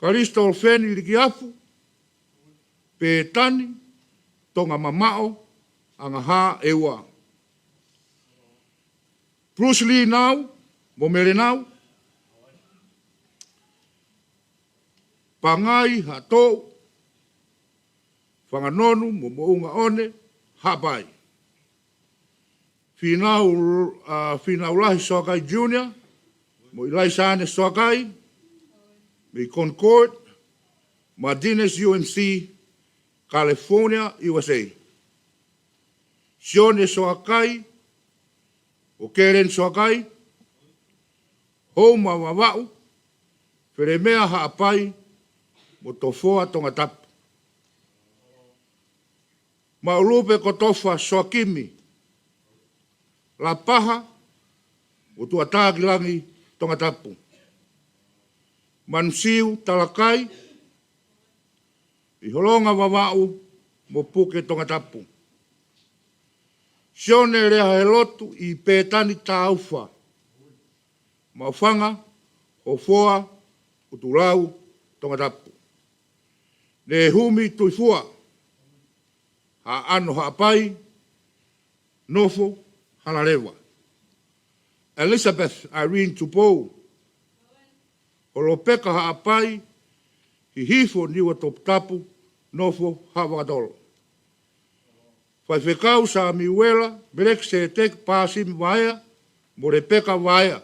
Kalisitolofeni Likiafu, Pētani, Tonga Mamaʻo, Angahā ʻEua. Bruce Lee Nau mo Mele Nau, Pangai Haʻatoʻu, Fanganonu mo Moʻungaʻone Haʻapai. Fīnau, ʻa, Fīnau Lahi Soakai Junior, mo ʻIlaisane Soakai, mei Concord, Martinez U M C, California, U S A. Sione Soakai, ʻo Kelen Soakai, Houma Vavaʻu, Felemea Haʻapai, mo Tofoa Tongatapu. Maʻulupe Kotofa Soakimi, Lapaha, mo Tuʻatākilangi Tongatapu. Manusiu Talakai, ʻi Holonga Vavaʻu mo Puke Tongatapu. Sione Leahelotu ʻi Pētani Taufa, Maʻufanga, Hofoa, ʻUtulau, Tongatapu. Nehumi Tuifua, Haʻano Haʻapai, Nofo Halaleva. Elizabeth Irene Tupou, Holopeka Haʻapai, Hihifo Niuatoputapu, Nofo Haʻavakatolo. Faifekau Samiuela Melekiseteki Pāsimi Vaea mo Lepeka Vaea,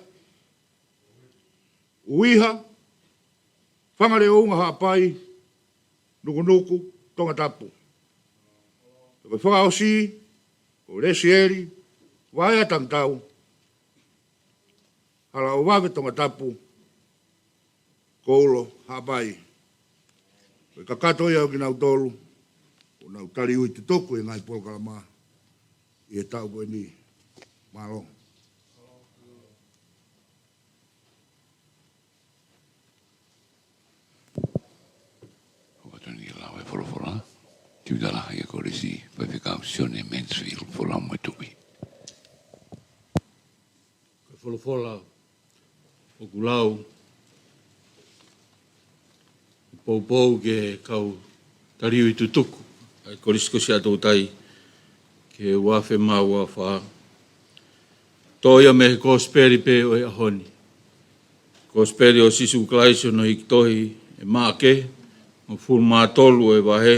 ʻUiha, Fangaleʻounga Haʻapai, Nukunuku Tongatapu. Ko e fakaʻosi, ko Lesieli Vaea Tangitau, Halaʻovave Tongatapu, Koulo Haʻapai. Ko e kakato ia ʻo kinautolu ʻoku nau taliui tutuku ʻi he ngaahi polokalama ʻi he taʻu ko eni. Mālō. ʻOku totonu ke lau e folofola, Tiuta Lahi ʻa e Kolisi, Faifekau Sione Mansfield, folau mo e tuʻi. Ko e folofola ʻoku lau, poupou ki he kau taliui tutuku ʻa e Kolisi ko Siaʻatoutai ʻo Tautai, ki he ua afe mā ua fā. Toʻo ia mei he Kosipeli pē ʻo e ʻaho ni. Kosipeli ʻo Sīsū Kalaisi hono hiki tohi ʻe Maʻake, hongofulu mā tolu ʻo e vahe,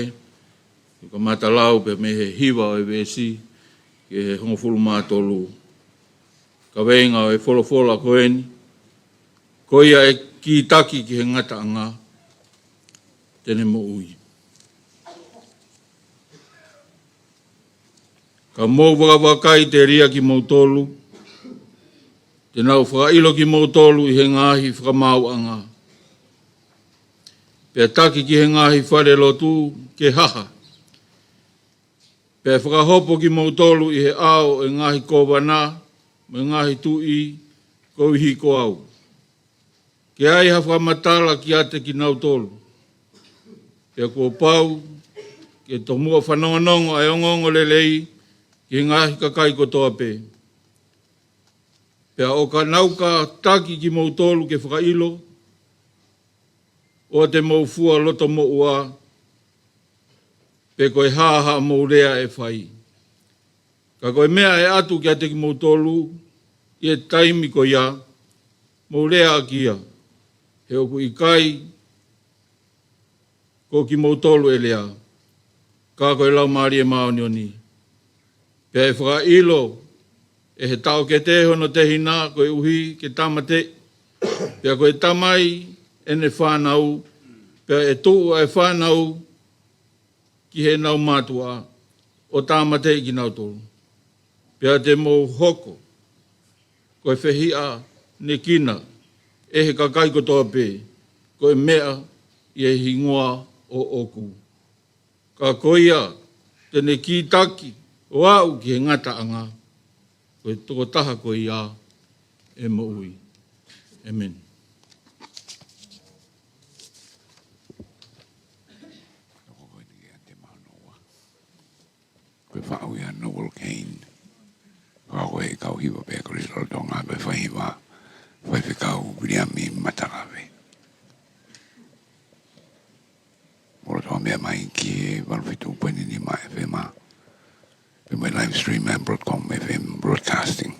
ʻo kamata lau pē mei he hiva ʻo e veesi ki he hongofulu mā tolu. Kaveinga ʻo e folofola ko eni: Ko ia ʻe kītaki ki he ngataʻanga, te ne moʻui. Ka mou vakavakai telia kimoutolu, te nau fakaʻilo kimoutolu ʻi he ngaahi fakamaauʻanga, pea taki ki he ngaahi falelotu ke haha, pea fakahopo kimoutolu ʻi he ʻao ʻo e ngaahi kōvana mo e ngaahi tuʻi koeʻuhi ko au, ke ʻai ha fakamatala kiate kinautolu, pea kuo pau ke tomuʻa fanongonongo ʻa e ongoongolelei ki he ngaahi kakai kotoa pē. Pea ʻo ka nau kātaki kimoutolu ke fakaʻilo, ʻoua te mou fua loto moʻua, pe ko e hā haʻamou lea ʻe fai. Ka ko e meʻa ʻe ʻatu kiate kimoutolu ʻi he taimi ko ia, mou lea ʻaki ia, he ʻoku ʻikai ko kimoutolu ʻe lea, ka ko e Laumālie Māʻoniʻoni. Pea ʻe fakaʻilo ʻe he taʻokete hono tehina koeʻuhi ke tāmateʻi, pea ko e tamai ʻene fānau, pea ʻe tuʻu ʻa e fānau ki heʻenau mātuʻa ʻo tāmateʻi kinautolu. Pea te mou hoko ko e fehiʻanekina ʻe he kakai kotoa pē, ko e meʻa ʻi he hingoa ʻoʻoku. Ka ko ia te ne kītaki ʻo aʻu ki he ngataʻanga, ko e tokotaha ko ia ʻe moʻui. ʻĒmeni. Ko e faʻu ia Noel Kane. Ko e kau hiva pē ko e lolotonga pē faiva. Faifekau Viliami Matalave. Molotoa meʻa mai ki he valu fitu poini nima F M. Pea mo e live stream ʻa e Broadcom F M Broadcasting.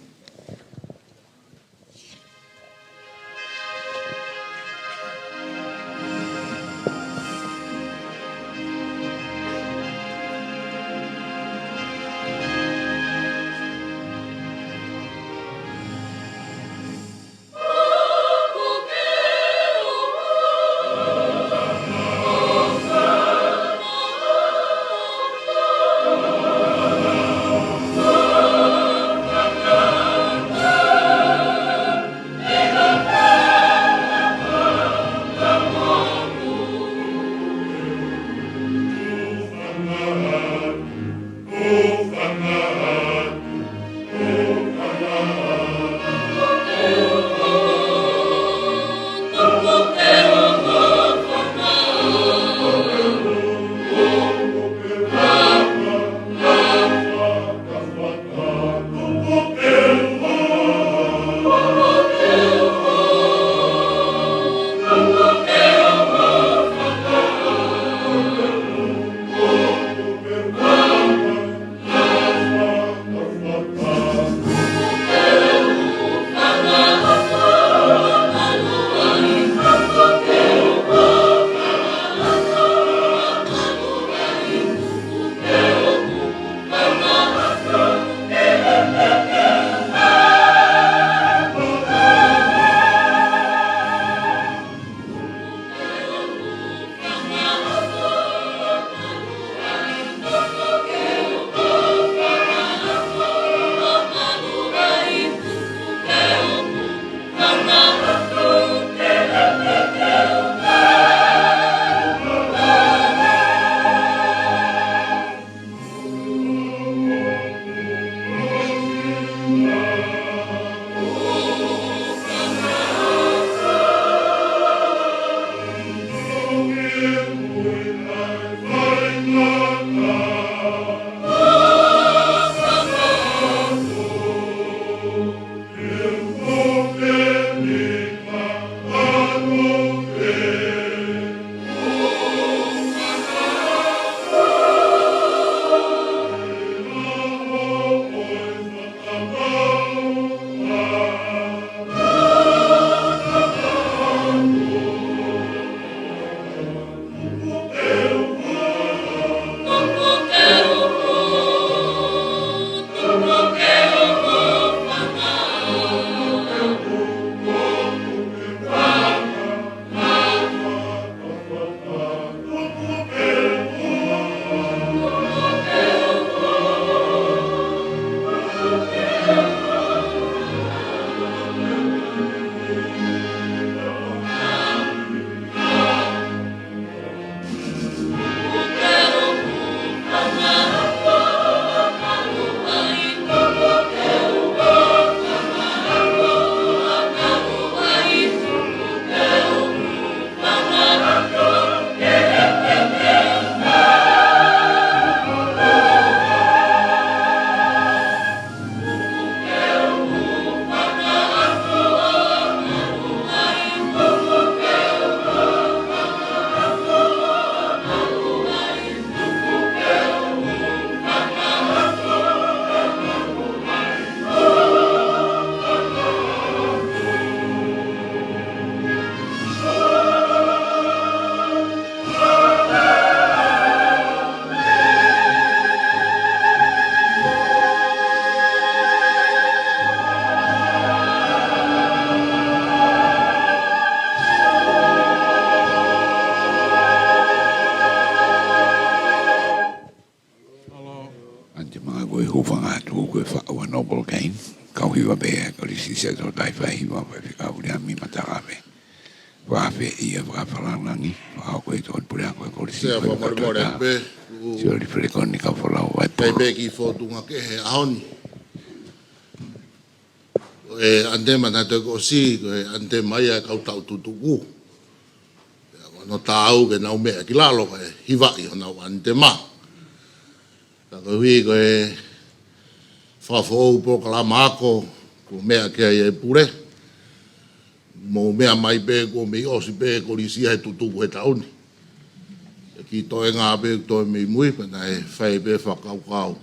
Noble Gain, kau hiva pē ʻa e Kolisi Setuata ʻi he fai hiva ʻa e Faifekau Liami Matalawe. Fakafeʻiloaki, fakafanongo, fakahoko ʻi he Tokoni Puleako ʻa e Kolisi. Sea, fakamolemole pē, u- Sioli Felekoni Kaufolau Vaipulu. Kai pē ki he fotunga kehe he ʻaho ni. Ko e ʻanitema naʻe toki ʻosi, ko e ʻanitema ia ʻa e kau tau tutuku. Pea ko hono taau ke nau meʻa ki lalo, ko e hivaʻi honau ʻanitema. Ka koeʻuhi ko e fakafoʻou polokalama ako, kuo meʻa ki ai e pule. Mou meʻa mai pē, kuo mei ʻosi pē e Kolisi ia he tutuku he taʻu ni. ʻE kiʻi toenga pē ʻoku toe mei mui, pea naʻe fai pē fakakaukau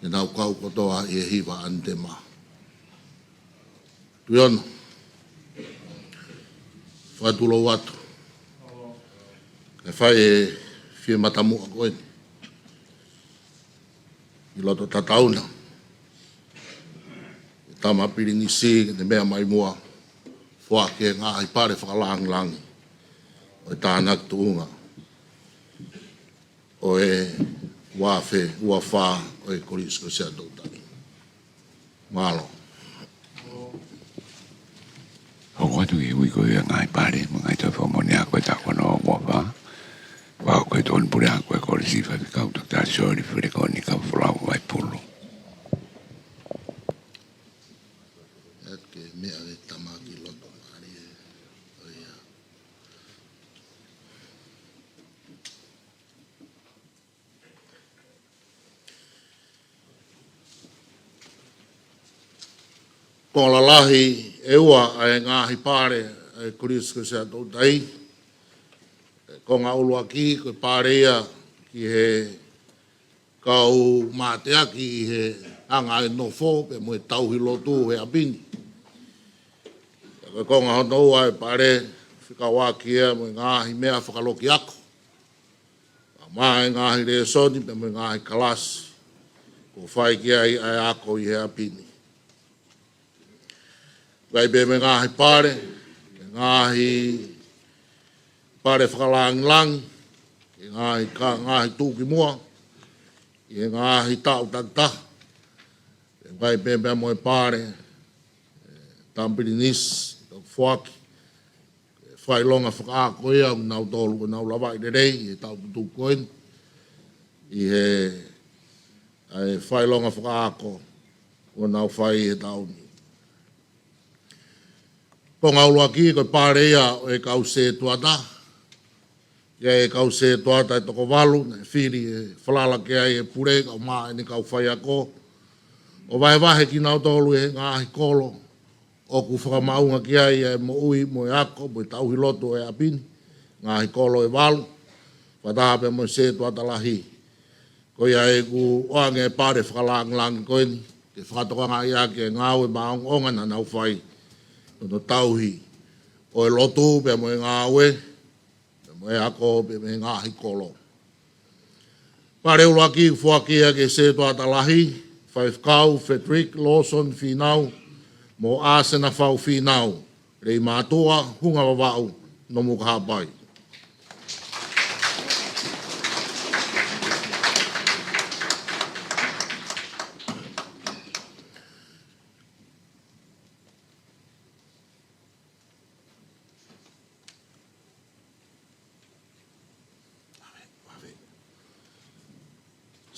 ke nau kau kotoa ʻi he hiva ʻanitema. Tuiono. Fakatulou atu. Kae fai e fie matamuʻa ko eni ʻi loto tatauna. ʻE Tama Pilinisi, ke ne meʻa mai muʻa, foaki e ngaahi pale fakalangilangi ʻo e tānaki tuʻunga ʻo e ua afe ua fā ʻo e Kolisi ko Setuata. Mālō. Hoko atu ki he uike ʻo e ngaahi pale mo e ngaahi toe fakamoʻoni ako ʻo e taʻu ua noa ua fā. Fakahoko ʻe he Tokoni Puleako ʻa e Kolisi, Faifekau Toketā Sioli Felekoni Kaufolau Vaipulu. ʻE ke meʻa e tama ki loto mālie. ʻOia. Konga lalahi ʻe ua ʻa e ngaahi pale ʻa e Kolisi ko Setuata. Ko e konga ʻuluaki, ko e pale ia ki he kau mateaki ʻi he anga e nofo pea mo e tauhi lotu he ʻapi ni. Ko e konga hono ua ʻa e pale, fekauʻaki ia mo e ngaahi meʻa fakalokiako, ʻa e ngaahi lēsoni pea mo e ngaahi kalasi kuo fai ki ai ʻa e ako ʻi he ʻapi ni. Fai pē mo e ngaahi pale, ngaahi pale fakalangilangi, ngaahi ka-, ngaahi tuʻukimuʻa ʻi he ngaahi taʻu takitaha. Fai pē pea mo e pale, ʻe, Tama Pilinisi, ʻoku foaki e fakaʻilonga fakaako ia ʻo kinautolu kuo nau lavaʻi lelei he taʻu tutuku ko eni ʻi he, ʻa e fakaʻilonga fakaako kuo nau fai he taʻu ni. Konga ʻuluaki ko e pale ia ʻo e kau Setuata. ʻI ai e kau Setuata ʻe toko valu naʻe fili ʻe falala ki ai e pule kaeʻumaʻā ʻene kau faiako, ʻo vahevahe kinautolu he ngaahi kolo ʻoku fakamaʻunga ki ai e moʻui mo e ako mo e tauhi lotu ʻo e ʻapi ni, ngaahi kolo ʻe valu, fakataha pea mo e Setuata Lahi. Ko ia ʻoku ʻoange e pale fakalangilangi ko eni ke fakatokangaʻi ʻaki e ngāue maʻongoʻonga naʻa nau fai, ko hono tauhi ʻo e lotu pea mo e ngāue pea mo e ako pea mo e ngaahi kolo. Pale ʻuluaki ʻoku foaki ia ki he Setuata Lahi, Faifekau Frederick Lawson Fīnau mo ʻAsena Fau Fīnau, Leimātuʻa, Hunga Vavaʻu, Nomuka Haʻapai.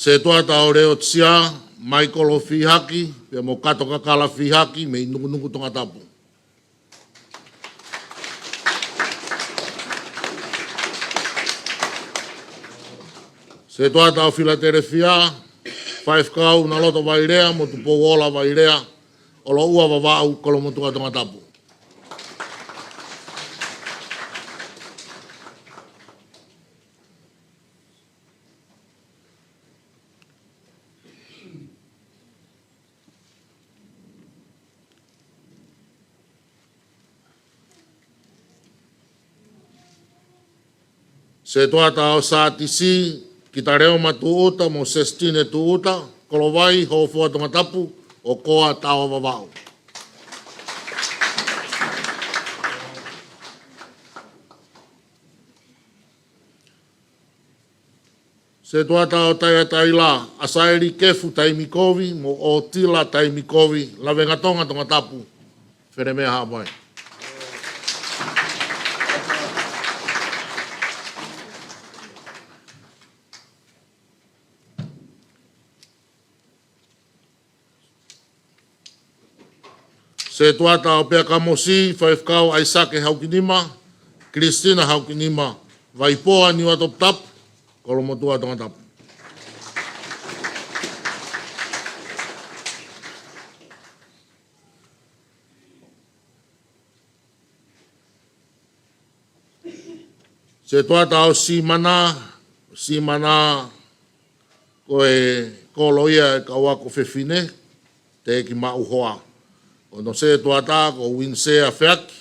Setuata ʻo Leotisia, Maikolo Fihaki pea mo Kato Kakala Fihaki mei Nukunuku Tongatapu. Setuata ʻo Filatelefia, Faifekau Naloto Vailea mo Tupouola Vailea, ʻOloʻua Vavaʻu, Kolomotuʻa Tongatapu. Setuata ʻo Sātisi, Kitaleoma Tūʻuta mo Sesitine Tūʻuta, Kolovai, Hōfoa Tongatapu, ʻOkoa, Taoa Vavaʻu. Setuata ʻo Taiataila, ʻAsaeli Kefu Taimikovi mo ʻOtila Taimikovi, Lavengatonga, Tongatapu, Felemea, Haʻapai. Setuata ʻo Peakamosi, Faifekau ʻAisake Haukinima, Kilistina Haukinima, Vaipoa, Niuatoputapu, Kolomotuʻa, Tongatapu. Setuata ʻo Simana, Simana ko e kolo ia ʻo e kau ako fefine, teʻeki maʻu hoa. Ko hono setuata ko Winsea Feaki,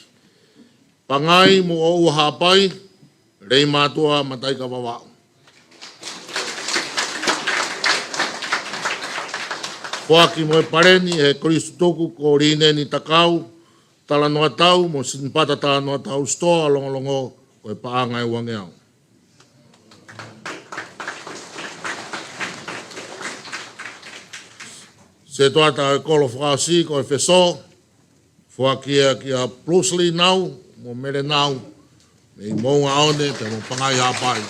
Pangai mo ʻOua, Haʻapai, Leimātuʻa, Mataika, Vavaʻu. Foaki mo e paleni ʻe he kolisi tutuku ko Lineni Takau Talanoatau mo Sinipata Talanoatau Sitoa Longolongo, ko e paʻanga ʻe uangeau. Setuata ʻo e kolo fakaʻosi ko e Feso, foaki ia kia Bruce Lee Nau mo Mele Nau, mei Moʻunga ʻAone pea mo Pangai, Haʻapai.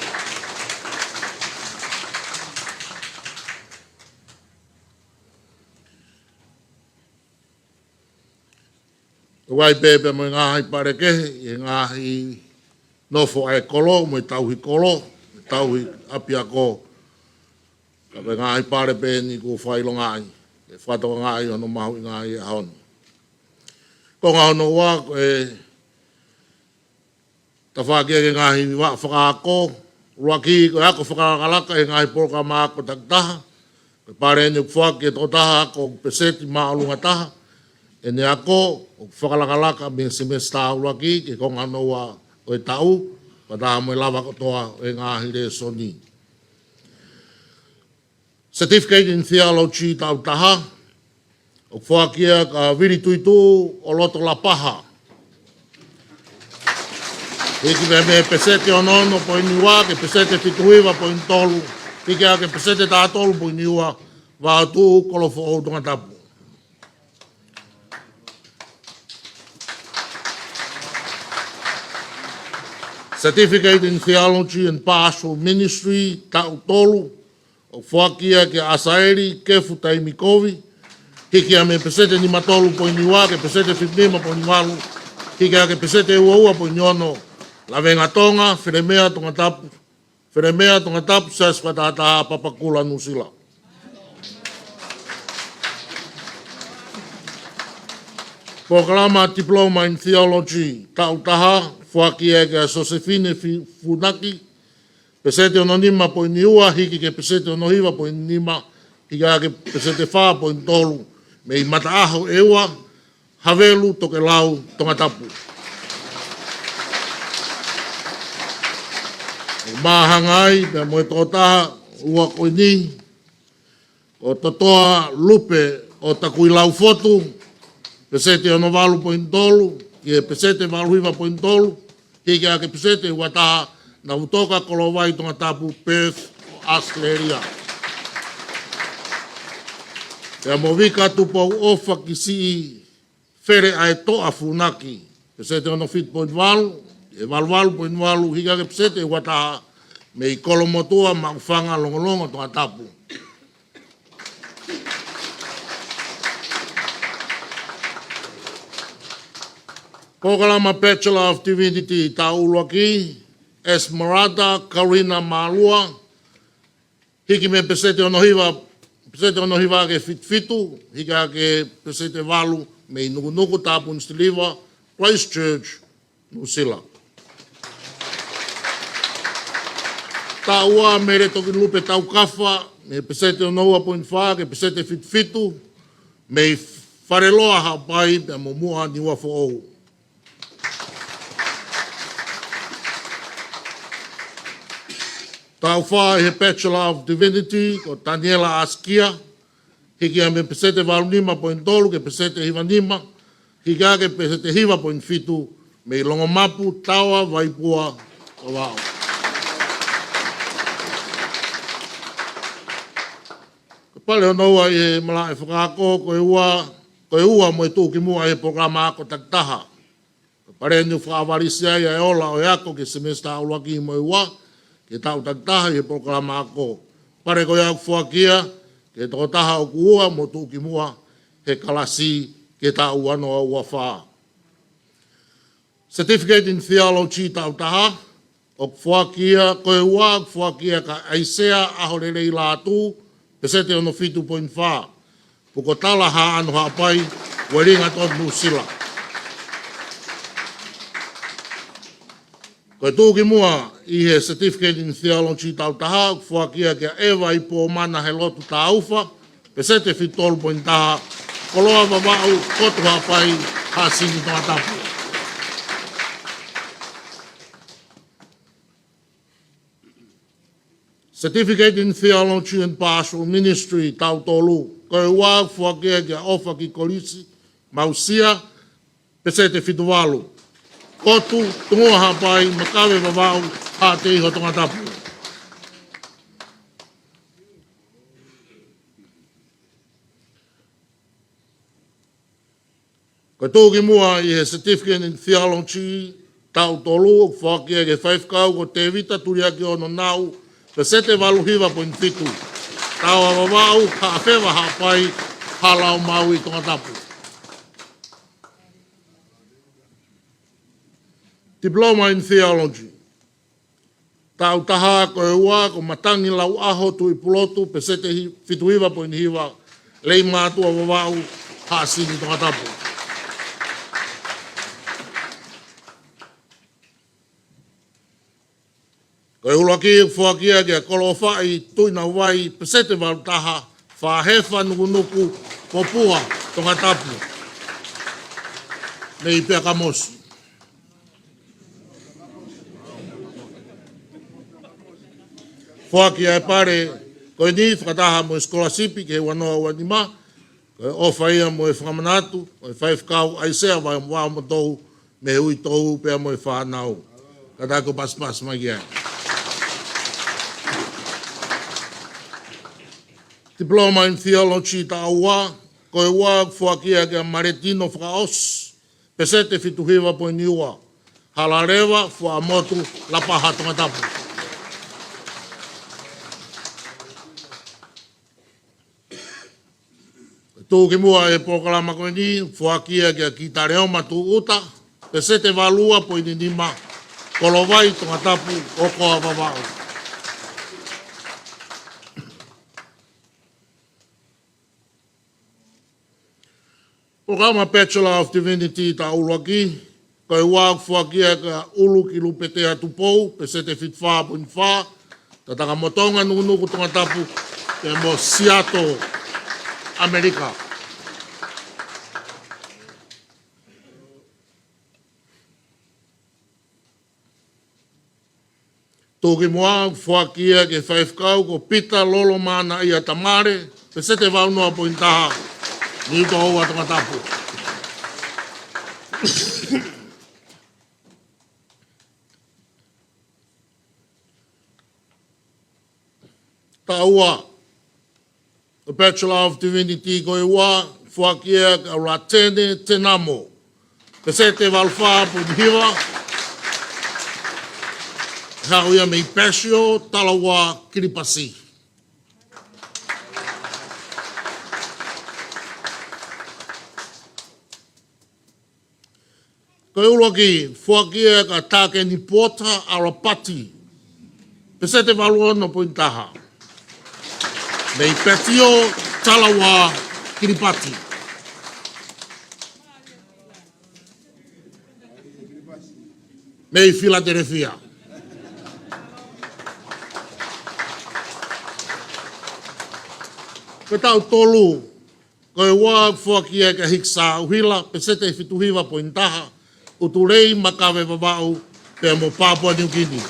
ʻOku ʻi ai pē pea mo e ngaahi pale kehe, ʻi he ngaahi nofo ʻa e kolo mo e tauhi kolo, mo e tauhi ʻapiako. Ka ko e ngaahi pale pē eni kuo fakaʻilongaʻi, ke fakatokangaʻi hono mahuʻinga ʻi he ʻaho ni. Konga hono ua, ko e tafaʻaki ʻa e ngaahi vaʻa fakaako. ʻUluaki, ko e ako fakalakalaka ʻi he ngaahi polokalama ako takitaha. Ko e pale eni ʻoku foaki ki he tokotaha ako ʻoku peseti māʻolunga taha ʻene ako ʻoku fakalakalaka mei he semesitā ʻuluaki ki he konga hono ua ʻo e taʻu, fakataha mo e lava kotoa ʻo e ngaahi lēsoni. Certificate in Theology taʻu taha, ʻoku foaki ia kia Vili Tuituʻu ʻo Lotolapaha. Hiki mei he peseti ono ono poini ua ki he peseti fitu hiva poini tolu, hiki hake he peseti taha tolu poini ua, Vaotuʻu, Kolofoʻou, Tongatapu. Certificate in Theology and Pastoral Ministry taʻu tolu, ʻoku foaki ia kia ʻAsaeli Kefu Taimikovi, hiki ia mei he peseti nima tolu poini ua ki he peseti fitu nima poini valu, hiki hake he peseti ua ua poini ono, Lavengatonga, Felemea, Tongatapu, Felemea, Tongatapu, Siasi Fakatahataha, Papakura, Nuʻusila. Polokalama Diploma in Theology taʻu taha, foaki ia kia Sosefine Fi-, Funaki, peseti ono nima poini ua, hiki ki he peseti ono hiva poini nima, hiki hake he peseti fā poini tolu, mei Mataʻaho ʻEua, Havelu, Tokelau, Tongatapu. ʻOku māhanga ai pea mo e tokotaha ua ko eni, ko Totoa Lupe ʻo Takuilaufotu, peseti ono valu poini tolu ki he peseti valu hiva poini tolu, hiki hake he peseti ua taha, Navutoka, Kolovai, Tongatapu, Perth, ʻAositelēlia. Pea mo Vika Tupouʻofa Kisiʻifele ʻa e Toʻa Funaki, peseti ono fitu poini valu, ʻe valu valu poini valu, hiki hake he peseti ua taha, mei Kolomotuʻa, Maʻufanga, Longolongo, Tongatapu. Polokalama Bachelor of Divinity taʻu ʻuluaki, Esmeralda Karina Malua, hiki mei he peseti ono hiva, peseti ono hiva ki he fitu fitu, hiki hake he peseti valu, mei Nukunuku, Tāpuni, Siliva, Christchurch, Nuʻusila. Taʻu ua, Mele Tokilupe Taukafa, mei he peseti ono ua poini fā ki he peseti fitu fitu, mei Faleloa, Haʻapai, pea mo Muʻa, Niuafoʻou. Taʻu fā ʻi he Bachelor of Divinity, ko Taniela ʻAsikia, hiki ia mei he peseti valu nima poini tolu ki he peseti hiva nima, hiki hake he peseti hiva poini fitu, mei Longomapu, Taoa, Vaipua, Vavaʻu. Pale hono ua ʻi he malaʻe fakaako, ko e ua, ko e ua mo e tuʻukimuʻa ʻi he polokalama ako takitaha. Ko e pale eni ʻoku fakaʻavalisi ai ʻa e ola ʻo e ako ki he semesitā ʻuluaki mo e ua, ki he taʻu takitaha ʻi he polokalama ako. Pale ko ia ʻoku foaki ia ki he tokotaha ʻoku ua mo tuʻukimuʻa he kalasi ki he taʻu ua noa ua fā. Certificate in Theology taʻu taha, ʻoku foaki ia, ko e ua ʻoku foaki ia kia ʻAisea ʻAholelei Lātū, peseti ono fitu poini fā. Pukotala Haʻano Haʻapai, Uelingatoni, Nuʻusila. Ko e tuʻukimuʻa ʻi he Certificate in Theology taʻu taha, ʻoku foaki ia kia ʻEva ʻIpomana Helotu Taufa, peseti fitu tolu poini taha, Koloa Vavaʻu, Kotu Haʻapai, Haʻasini, Tongatapu. Certificate in Theology and Pastoral Ministry taʻu tolu, ko e ua ʻoku foaki ia kia ʻOfaki Kolisi Mausia, peseti fitu valu, Kotu, Tungua Haʻapai, Makave Vavaʻu, Haʻateiho, Tongatapu. Ko e tuʻukimuʻa ʻi he Certificate in Theology taʻu tolu, ʻoku foaki ia ki he faifekau ko Tēvita Tuliaki Ono Nau, peseti valu hiva poini fitu, Taoa Vavaʻu, Haʻafeva Haʻapai, Hala ʻo Maui, Tongatapu. Diploma in Theology taʻu taha, ko e ua ko Matangi Lauʻaho Tuʻipulotu, peseti hi-, fitu hiva poini hiva, Leimātuʻa Vavaʻu, Haʻasini, Tongatapu. Ko e ʻuluaki ʻoku foaki ia kia Kolofaʻi Tuʻinauvai, peseti valu taha, Fahefa Nukunuku, Popua, Tongatapu. Mei Peakamosi. Foaki ʻa e pale ko eni fakataha mo e sikolasipi ki he ua noa ua nima, ko e ʻofa ia mo e fakamanatu ʻo e faifekau ʻAisea Vaomotou, mei he uitou pea mo e fānau. Kātaki ʻo pasipasi mai ki ai. Diploma in Theology taʻu ua, ko e ua ʻoku foaki ia kia Maletino Fakaʻosi, peseti fitu hiva poini ua, Halaleva, Fuaʻamotu, Lapaha, Tongatapu. Tuʻukimuʻa ʻi he polokalama ko eni, foaki ia kia Kitaleoma Tuʻuta, peseti valu ua poini nima, Kolovai, Tongatapu, ʻOkoa, Vavaʻu. Polokalama Bachelor of Divinity taʻu ʻuluaki, ko e ua ʻoku foaki ia kia ʻUlukilupetea Tupou, peseti fitu fā poini fā, Tatakamotonga, Nukunuku, Tongatapu, pea mo Seattle, ʻAmelika. Tuʻukimuʻa ʻoku foaki ia ki he faifekau ko Pita Lolomanaʻia Tamale, peseti valu noa poini taha, Niutōua, Tongatapu. Taʻu ua, ko e Bachelor of Divinity ko e ua, foaki ia kia Latene Tenamo, peseti valu fā poini hiva, haʻu ia mei Pasio, Tarawa, Kiribati. Ko e ʻuluaki, foaki ia kia Takeni Puota ʻAlapati, peseti valu ono poini taha, mei Pasio, Tarawa, Kiribati. Mei Filatelefia. Ko e taʻu tolu, ko e ua ʻoku foaki ia kia Hikisā ʻUhila, peseti fitu hiva poini taha, ʻUtulei, Makave Vavaʻu, pea mo Papua Niukini.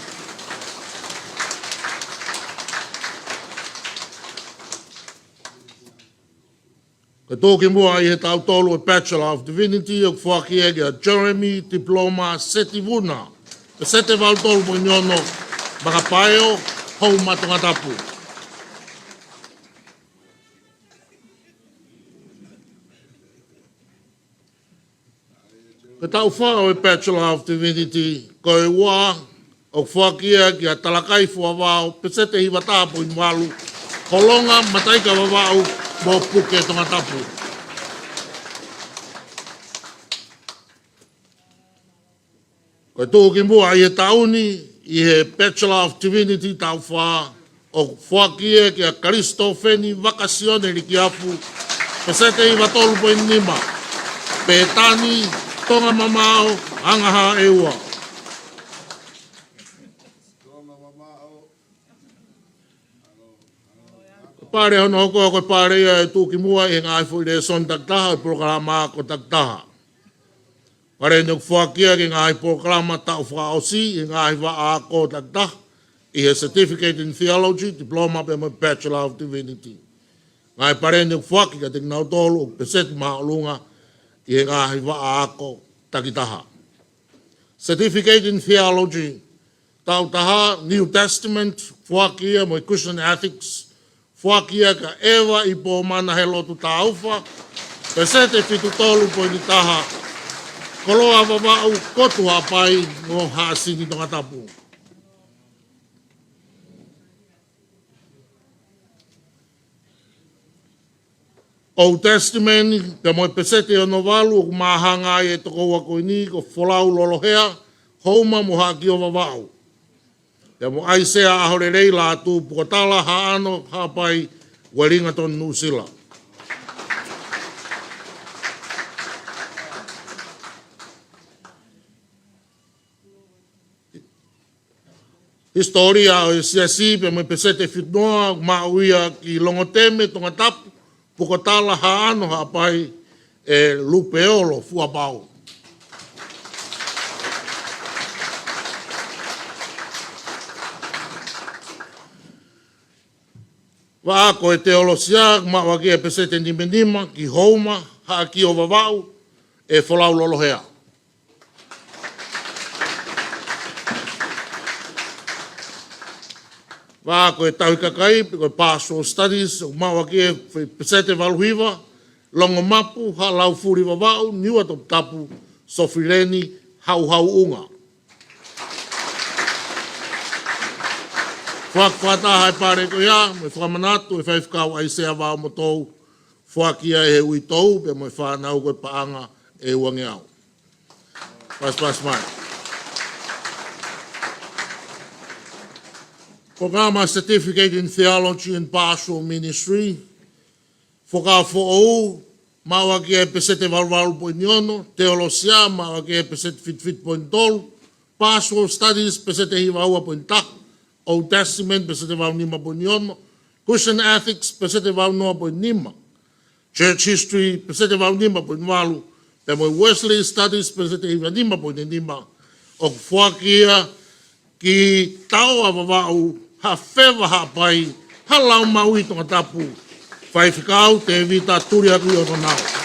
Ko e tuʻukimuʻa ʻi he taʻu tolu ʻo e Bachelor of Divinity ʻoku foaki ia kia Jeremy Diploma Setivuna, peseti valu tolu poini ono, Makapaeo, Houma, Tongatapu. Ko e taʻu fā ʻo e Bachelor of Divinity, ko e ua, ʻoku foaki ia kia Talakai Fuavao, peseti hiva taha poini valu, Holonga Mataika Vavaʻu, mo Puke Tongatapu. Ko e tuʻukimuʻa ʻi he taʻu ni, ʻi he Bachelor of Divinity taʻu fā, ʻoku foaki ia kia Kalisitofeni Vakasione Likiafu, peseti hiva tolu poini nima, Pētani Tongamamaʻo Angahāʻeua. Pale hono hoko ko e pale ia ʻe tuʻukimuʻa ʻi he ngaahi foʻi lēsoni takitaha ʻo e polokalama ako takitaha. Pale ni ʻoku foaki ia ki he ngaahi polokalama taʻu fakaʻosi ʻi he ngaahi vaʻa ako takitaha, ʻi he Certificate in Theology, Diploma pea mo e Bachelor of Divinity. Ngaahi pale ni ʻoku foaki kiate kinautolu ʻoku peseti māʻolunga ʻi he ngaahi vaʻa ako takitaha. Certificate in Theology, taʻu taha, New Testament, foaki ia mo e Christian Ethics, foaki ia kia ʻEva ʻIpomana Helotu Taufa, peseti fitu tolu poini taha, Koloa Vavaʻu, Kotu Haʻapai mo Haʻasini Tongatapu. Old Testament, pea mo e peseti ono valu ʻoku māhanga ai e tokoua ko eni ko Folau Lolohea, Houma mo Haʻakio Vavaʻu. Pea mo ʻAisea ʻAholelei Lātū Pukotala Haʻano Haʻapai, Wellington, New Zealand. Hisitōlia ʻo e Siasi pea mo e peseti fitu noa, maʻu ia ki Longoteme Tongatapu, Pukotala Haʻano Haʻapai, ʻe Lupeolo Fuapau. Vaʻa ako ʻo e teolosia, maʻu ʻaki e peseti nima nima ki Houma Haʻakio Vavaʻu, ʻe Folau Lolohea. Vaʻa ako ʻo e tauhi kakai, pe ko e Pastoral Studies, ʻoku maʻu ʻaki e peseti valu hiva, Longomapu Haʻalaufuli Vavaʻu, Niua Toputapu, Sofileni Hauhauʻunga. Foaki fakataha e pale ko ia, mo e fakamanatu ʻe Faifekau ʻAisea Vaomotou, foaki ia ʻe he uitou, pea mo e fānau ko e paʻanga ʻe uangeau. Pasipasi mai. Polokalama Certificate in Theology and Pastoral Ministry, Fuakava Foʻou, maʻu ʻaki e peseti valu valu poini ono, teolosia, maʻu ʻaki e peseti fitu fitu poini tolu, Pastoral Studies, peseti hiva ua poini taha, Old Testament, peseti valu nima poini ono, Christian Ethics, peseti valu noa poini nima, Church History, peseti valu nima poini valu, pea mo e Wesley Studies, peseti hiva nima poini nima, ʻoku foaki ia ki Taoa Vavaʻu, Haʻafeva Haʻapai, Haʻalaumauʻi Tongatapu, Faifekau Tēvita Tuliakuiotonau.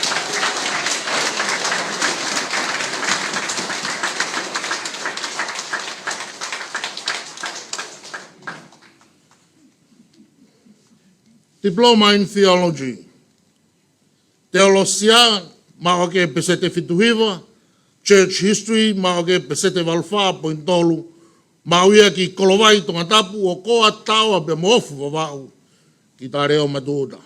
Diploma in Theology. Teolosia, maʻu ʻaki e peseti fitu hiva, Church History, maʻu ʻaki e peseti valu fā poini tolu, maʻu ia ki Kolovai Tongatapu, ʻOkoa, Taoa pea mo Ofu Vavaʻu, ki Taleo Matuʻuta.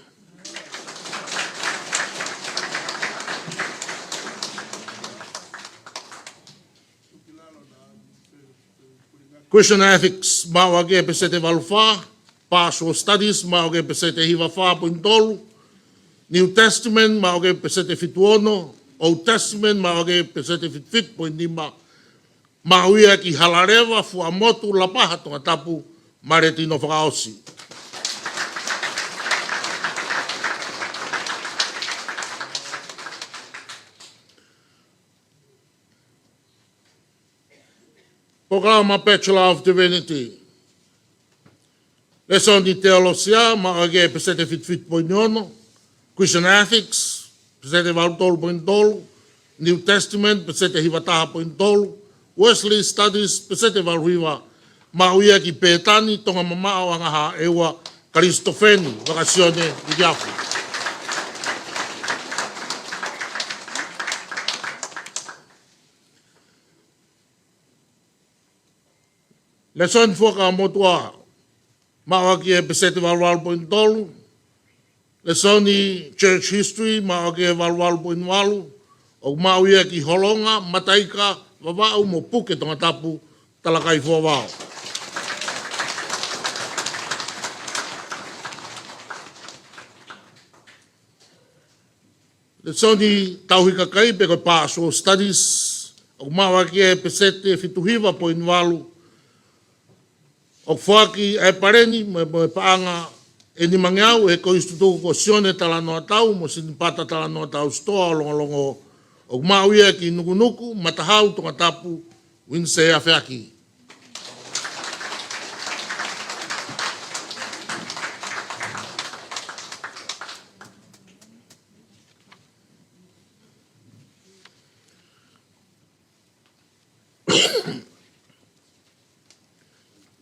Christian Ethics, maʻu ʻaki e peseti valu fā, Pastoral Studies, maʻu ʻaki e peseti hiva fā poini tolu, New Testament, maʻu ʻaki e peseti fitu ono, Old Testament, maʻu ʻaki e peseti fitu fitu poini nima, maʻu ia ki Halaleva, Fuaʻamotu, Lapaha, Tongatapu, Maletino fakaʻosi. Polokalama Bachelor of Divinity. Lēsoni teolosia, maʻu ʻaki e peseti fitu fitu poini ono, Christian Ethics, peseti valu tolu poini tolu, New Testament, peseti hiva taha poini tolu, Wesley Studies, peseti valu hiva, maʻu ia ki Pētani Tongamamaʻo Angahāʻeua, Kalisitofeni Vakasione Likiafu. Lēsoni Fuakava Motuʻa, maʻu ʻaki e peseti valu valu poini tolu. Lēsoni Church History, maʻu ʻaki e valu valu poini valu. ʻOku maʻu ia ki Holonga, Mataika, Vavaʻu mo Puke Tongatapu, Talakai Fuavao. Lēsoni Tauhi Kakai pe ko e Pastoral Studies, ʻoku maʻu ʻaki e peseti fitu hiva poini valu. ʻOku foaki ʻa e paleni mo e, mo e paʻanga ʻe nimangeau ʻe he kolisi tutuku ko Sione Talanoatau mo Sinipata Talanoatau Sitoa ʻo Longolongo. ʻOku maʻu ia ki Nukunuku, Matahau, Tongatapu, Uinise Afeaki.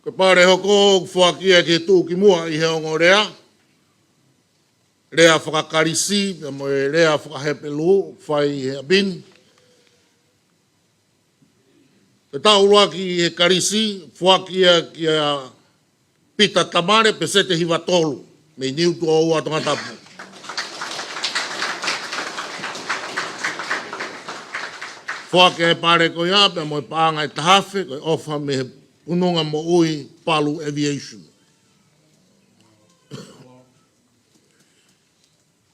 Ko e pale hoko ʻoku foaki ia ki he tuʻukimuʻa ʻi he ongo lea, lea faka-Kalisi, pea mo e lea faka-Hepelū, fai he ʻapi ni. Ko e taʻu ʻuluaki ʻi he Kalisi, foaki ia kia Pita Tamale, peseti hiva tolu, mei Niutuʻoua, Tongatapu. Foaki e pale ko ia, pea mo e paʻanga ʻe taha afe, ko e ʻofa mei he Pununga Moʻui Palu Aviation.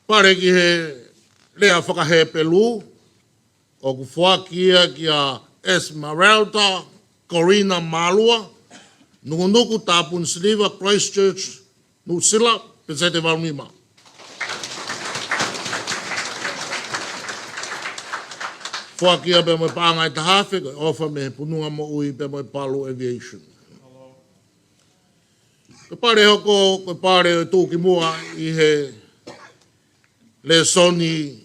Pale ki he lea faka-Hepelū, ʻoku foaki ia kia Esmeralda Corina Malua, Nukunuku, Tāpuni Siliva, Christchurch, Nuʻusila, peseti valu nima. Foaki ia pea mo e paʻanga ʻe taha afe, ko e ʻofa mei he Pununga Moʻui pea mo e Palu Aviation. Ko e pale hoko, ko e pale ʻo e tuʻukimuʻa ʻi he lēsoni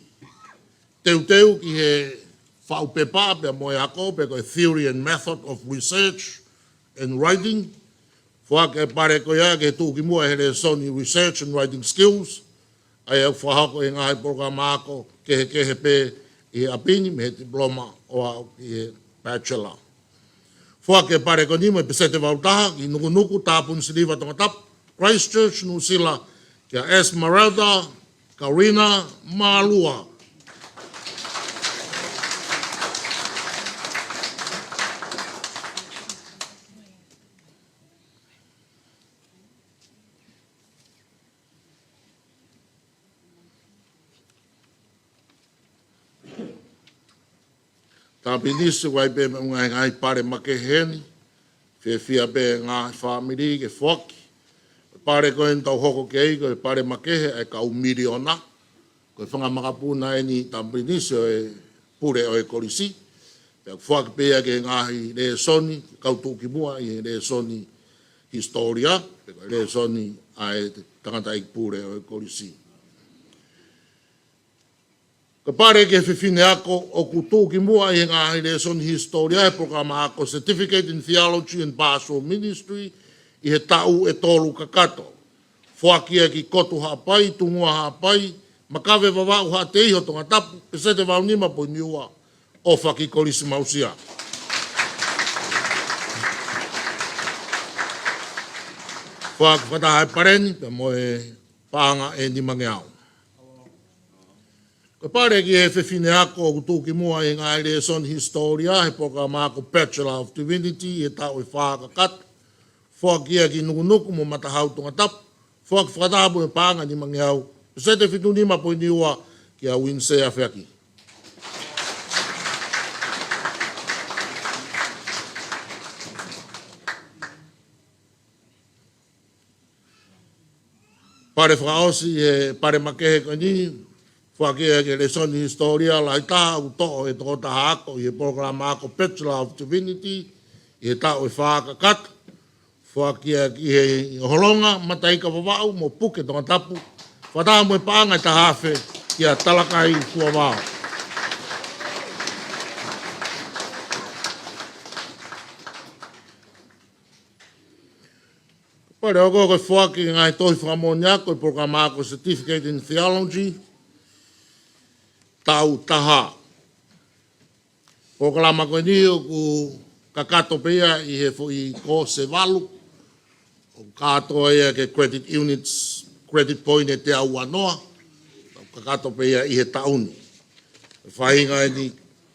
teuteu ki he faʻu pepa pea mo e ako, pe ko e Theory and Method of Research and Writing. Foaki e pale ko ia ki he tuʻukimuʻa ʻi he lēsoni Research and Writing Skills, ʻa ia ʻoku fakahoko ʻi he ngaahi polokalama ako kehekehe pē ʻi he ʻapi ni, mei he diploma ʻo aʻu ki he bachelor. Foaki e pale ko eni mo e peseti valu taha ki Nukunuku, Tāpuni Siliva, Tongatapu, Christchurch, Nuʻusila, kia Esmeralda Corina Malua. Tāpinisi, ʻoku ʻi ai pē mo e ngaahi, ngaahi pale makehe ni, fiefia pē ngaahi fāmili ke foaki. Pale ko eni ʻoku tau hoko ki ai, ko e pale makehe ʻa e kau miliona. Ko e fanga makapuna eni Tāpinisi ʻo e pule ʻo e kolisi. Pea foaki pē ia ki he ngaahi lēsoni, kau tuʻukimuʻa ʻi he lēsoni hisitōlia, pe ko e lēsoni ʻa e tangataʻeiki pule ʻo e kolisi. Ko e pale ki he fefine ako ʻoku tuʻukimuʻa ʻi he ngaahi lēsoni hisitōlia he polokalama ako Certificate in Theology and Pastoral Ministry ʻi he taʻu ʻe tolu kakato. Foaki ia ki Kotu Haʻapai, Tungua Haʻapai, Makave Vavaʻu Haʻateiho Tongatapu, peseti valu nima poini ua, ʻofa ki Kolisi Mausia. Foaki fakataha e paleni, pea mo e paʻanga ʻe nimangeau. Ko e pale ki he fefine ako ʻoku tuʻukimuʻa ʻi he ngaahi lēsoni hisitōlia he polokalama ako Bachelor of Divinity ʻi he taʻu ʻe fā kakato. Foaki ia ki Nukunuku mo Matahau, Tongatapu. Foaki fakataha mo e paʻanga ʻe nimangeau, peseti fitu nima poini ua, kia Uinise Afeaki. Pale fakaʻosi he pale makehe ko eni, foaki ia ki he lēsoni hisitōlia lahi taha ʻoku toʻo ʻe he tokotaha ako ʻi he polokalama ako Bachelor of Divinity ʻi he taʻu ʻe fā kakato. Foaki ia ki he Holonga, Mataika, Vavaʻu mo Puke Tongatapu. Fakataha mo e paʻanga ʻe taha afe kia Talakai Fuavao. Pale hoko ko e foaki e ngaahi tohi fakamoʻoni ako ʻi he polokalama ako Certificate in Theology, taʻu taha. Polokalama ko eni ʻoku kakato pē ia ʻi he foʻi kōseva, ʻoku kātoa ia ki he credit units, credit point ʻe teau ua noa, kakato pē ia ʻi he taʻu ni. Faʻahinga eni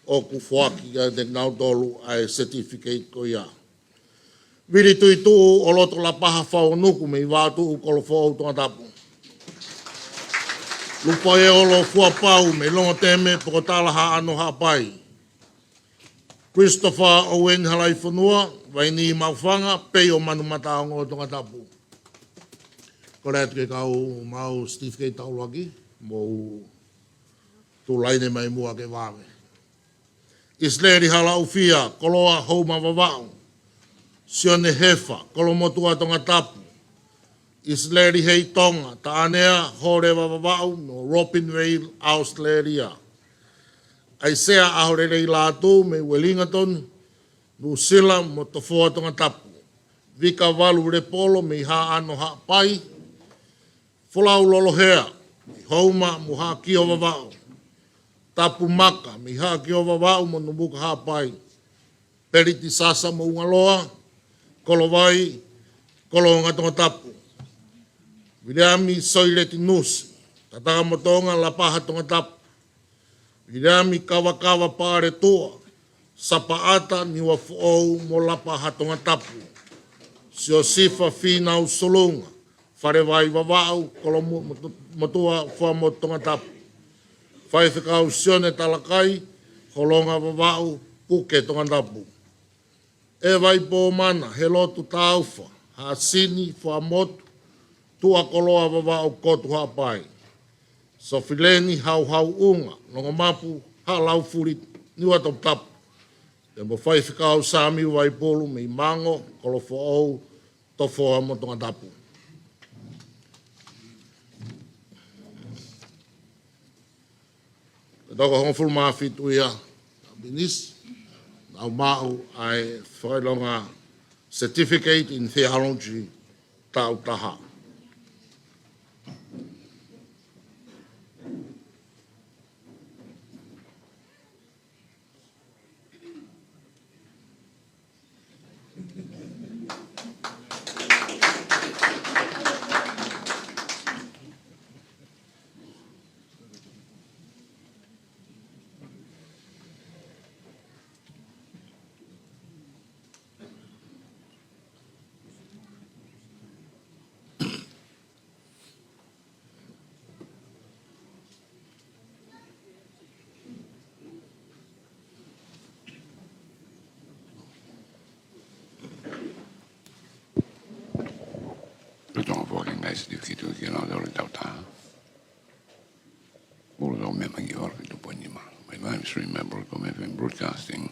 ʻoku foaki kiate kinautolu ʻa e certificate ko ia. Vili Tuituʻu ʻo loto Lapaha Faunuku mei Vavaʻu Tuʻu Kolofoʻou Tongatapu. Lupoeolo Fuapau mei Longoteme Pokotala Haʻano Haʻapai. Christopher Owen Halaifonua, Vaini Maʻufanga, Peio Manumataongo Tongatapu. Kole atu ke kau maʻu certificate taʻu ʻuluaki, mou tuʻu laine mai muʻa ke vave. ʻIsileli Halaʻufia, Koloa Houma Vavaʻu. Sione Hefa, Kolomotuʻa Tongatapu. ʻIsileli Heitonga, Taʻanea Holeva Vavaʻu, mo Robin Vale, Australia. ʻAisea ʻAholelei Lātū mei Wellington, Nuʻusila mo Tofoa Tongatapu. Vika Valu Lepolo mei Haʻano Haʻapai. Folau Lolohea mei Houma mo Haʻakio Vavaʻu. Tapu Maka mei Haʻakio Vavaʻu mo Numuka Haʻapai. Peleti Sasa mo Ungaloa, Kolovai, Kolonga Tongatapu. Viliami Soileti Nusi, Tatakamotonga Lapaha Tongatapu. Viliami Kavakava Paletua, Sapaʻata Niuafoʻou mo Lapaha Tongatapu. Siosifa Fīnau Solunga, Falevai Vavaʻu, Kolomotuʻa Fuamotu Tongatapu. Faifekau Sione Talakai, Holonga Vavaʻu, Puke Tongatapu. ʻEvai Pōmana, Helotu Taufa, Haʻasini Fuamotu, Tuʻakoloa Vavaʻu, Kotu Haʻapai. Sofileni Hauhauʻunga, Longomapu, Haʻalaufuli, Niuatoputapu. Pea mo Faifekau Samiu Vaipulu mei Mango, Kolofoʻou, Tofoa mo Tongatapu. Ko e toko hongofulu mā fitu ia, Minis, nau maʻu ʻa e fakaʻilonga Certificate in Theology taʻu taha. Ko e Tonga Broadcasting, nice to meet you, you know, the only doubt, huh? All the member, you are the point, you know. My live stream member, Tonga F M Broadcasting.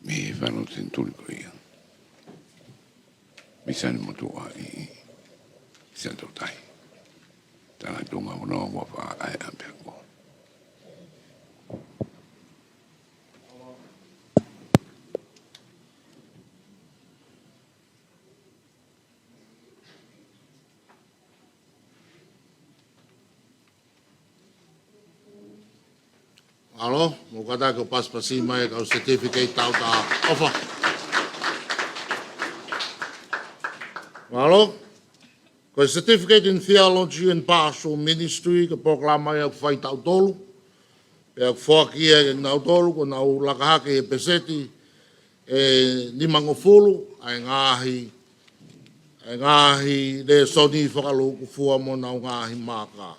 Mei he fānau senituli ko ia. Mei Sianemotuʻa ʻi Siaʻatoutai. Tala Tonga Hono ua fa ai apiako. Mālō, mou kātaki ʻo pasipasi mai e kau certificate taʻu taha. ʻOfa. Mālō. Ko e Certificate in Theology and Pastoral Ministry, ko e polokalama ia ʻoku fai taʻu tolu. Pea ʻoku foaki ia kiate kinautolu kuo nau laka hake he peseti ʻe nimangofulu ʻa e ngaahi, ʻa e ngaahi lēsoni fakalūkufua mo honau ngaahi maaka.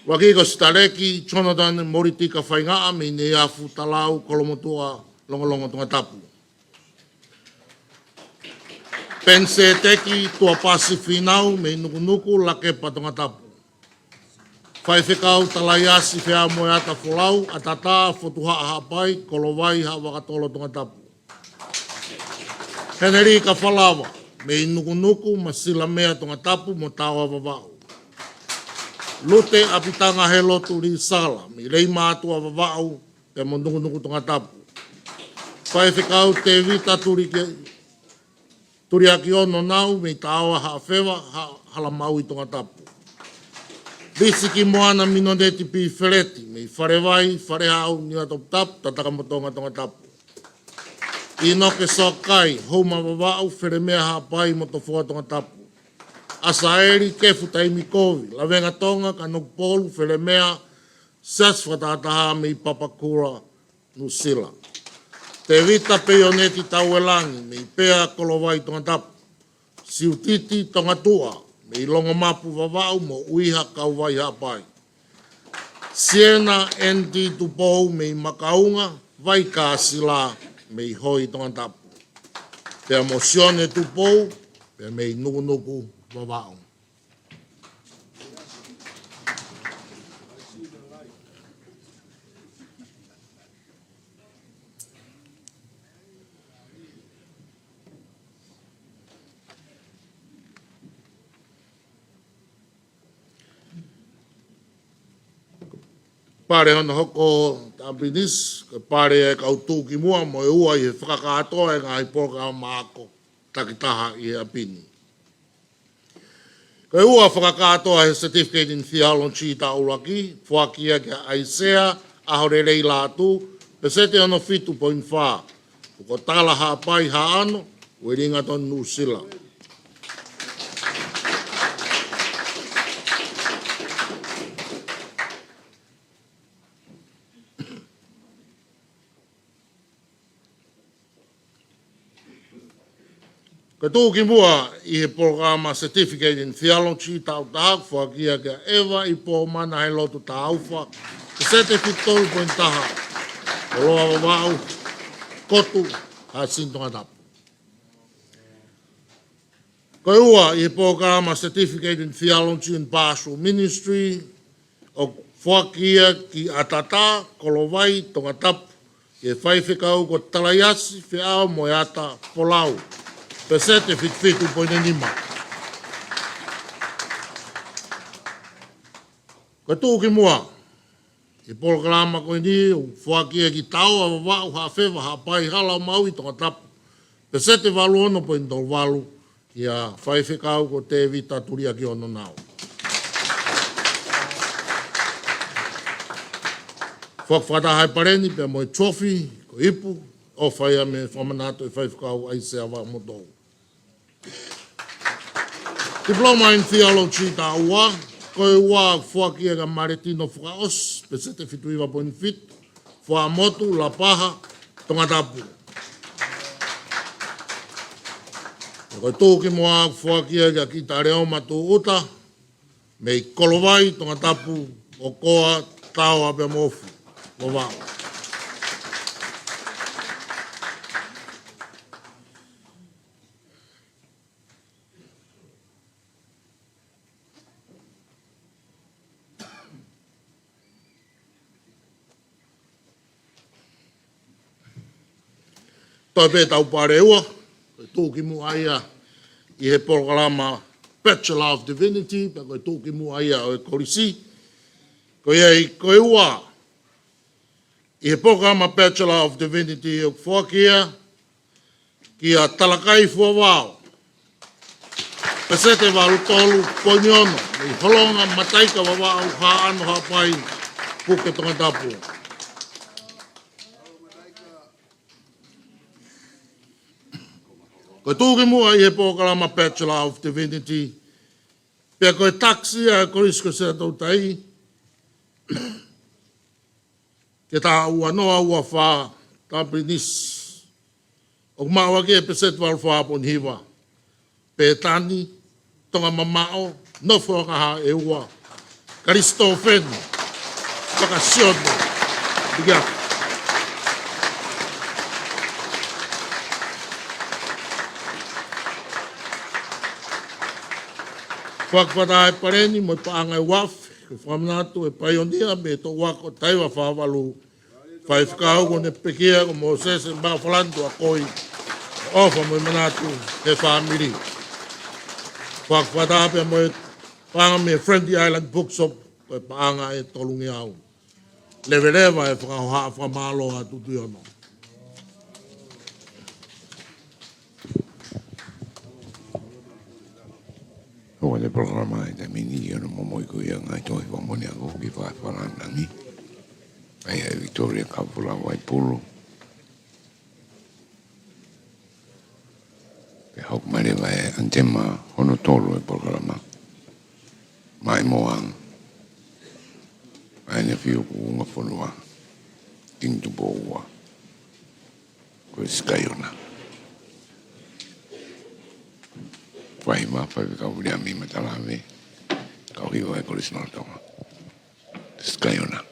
ʻUluaki ko Sitaleki Jonathan Molitika Faingaʻa mei Neiafu Talau, Kolomotuʻa, Longolongo Tongatapu. Peniseteki Tuapasi Fīnau mei Nukunuku, Lakepa Tongatapu. Faifekau Talaiasi Feamoeata Folau, ʻAtatā, Fotu Haʻa Haʻapai, Kolovai, Haʻavakatolo Tongatapu. Henelika Falava mei Nukunuku, Masilamea Tongatapu mo Taoa Vavaʻu. Lute ʻApitanga Helotu Lisala mei Leimātuʻa Vavaʻu pea mo Nukunuku Tongatapu. Faifekau Tēvita Tulike-, Tuliakiono Nau mei Taoa Haʻafeva, Ha-, Halamaui Tongatapu. Pisi ki Moana Minoneti Pifeleti, mei Falevai, Falehaʻu, Niuatoputapu, Tatakamotonga, Tongatapu. ʻInoke Soakai Houma Vavaʻu, Felemea Haʻapai, Motofoa, Tongatapu. ʻAsaeli Kefu Taimikovi, Lavengatonga, Kanokupolu, Felemea, Siasi Fakatahataha mei Papakura, Nuʻusila. Tēvita Peioneti Tauelangi, mei Pea, Kolovai, Tongatapu. Siutiti Tongatuʻa, mei Longomapu, Vavaʻu mo ʻUiha, Kauvai, Haʻapai. Siena N T Tupou, mei Makaunga, Vaikāsila, mei Hoi, Tongatapu. Pea mo Sione Tupou, pea mei Nukunuku, Vavaʻu. Pale hono hoko, Taha Pilinisi, ko e pale ʻa e kau tuʻukimuʻa mo e ua ʻi he fakakātoa ʻa e ngaahi polokalama ako takitaha ʻi he ʻapi ni. Ko e ua fakakātoa he Certificate in Theology taʻu ʻuluaki, foaki ia kia ʻAisea ʻAholelei Lātū, peseti hono fitu poini fā, Pukotala Haʻapai Haʻano, Uelingatoni, Nuʻusila. Ko e tuʻukimuʻa ʻi he polokalama Certificate in Theology taʻu taha, foaki ia kia ʻEva Ipōmana Helotu Taufa, peseti fitu tolu poini taha, Koloa, Vavaʻu, Kotu, Haʻasini, Tongatapu. Ko e ua ʻi he polokalama Certificate in Theology and Pastoral Ministry, ʻoku foaki ia kia ʻAtata Kolovai, Tongatapu, ʻi he faifekau ko Talaiasi Feʻao Moeata Folau, peseti fitu fitu poini nima. Ko e tuʻukimuʻa ʻi he polokalama ko eni, ʻoku foaki ia kia Taoa Vavaʻu Haʻafeva Haʻapai Hala ʻo Maui, Tongatapu, peseti valu ono poini tolu valu, kia faifekau ko Tēvita Tuliakiono Nau. Foaki fakataha ʻa e pale ni pea mo e trophy, ko e ipu, ʻofa ia mei he fakamanatu ʻa e faifekau ʻAisea Vaʻamotou. Diploma in Theology taʻu ua, ko e ua foaki ia kia Maletino Fakaʻosi, peseti fitu hiva poini fitu, Fuaʻamotu, Lapaha, Tongatapu. Ko e tuʻukimuʻa foaki ia kia Kita Leoma Tuʻuta, mei Kolovai, Tongatapu, ʻOkoa, Taoa pea mo Ofu, Vavaʻu. Toe pē ʻetau pale ua, ko e tuʻukimuʻa ia ʻi he polokalama Bachelor of Divinity, pea ko e tuʻukimuʻa ia ʻo e kolisi. Ko ia ai, ko e ua ʻi he polokalama Bachelor of Divinity ʻoku foaki ia kia Talakai Fuavao, peseti valu tolu poini ono, mei Holonga Mataika, Vavaʻu, Haʻano Haʻapai, Puke, Tongatapu. Ko e tuʻukimuʻa ʻi he polokalama Bachelor of Divinity, pea ko e takisi ʻa e Kolisi ko Senatoutai, ke taha ua noa ua fā, Taha Pilinisi, ʻoku maʻu ʻaki e peseti valu fā poini hiva. Pētani Tongamamaʻo Nofoʻangahaʻeua Kalisitofeni Fakasione Pikiafi. Foaki fakataha ʻa e pale ni mo e paʻanga ʻo e uafu, ko e fakamanatu ʻo e paionia mei he toʻu ako ʻo Taiva Fā Valu, faifekau kuo ne pekia ko Mōsese Maʻufalani Tuʻakoi, ʻofa mo e manatu ki he fāmili. Foaki fakataha pea mo e paʻanga mei he Friendly Island Bookshop, ko e paʻanga ʻe tolungeau. Leveleva e fakahohaʻa fakamālō ʻa Tutuiono. ʻOi, Ko e polokalama ʻi he taimi ni ʻoku momoi ko ia e ngaahi tohi fakamoʻoni ako ki he fakafalani. ʻA ia ʻe Victoria Kaufula Vaipulu. Pea hoko mai leva ʻa e ʻanitema hono tolu ʻo e polokalama. Mai mo ang. ʻA ia Fiu Kuʻungafonua. Kingi Tupou Ua. Kolisi Kaiona. Faifekau Viliami Matalave. Kau hiva ʻa e Kolisi Lolotonga. Kolisi Kaiona.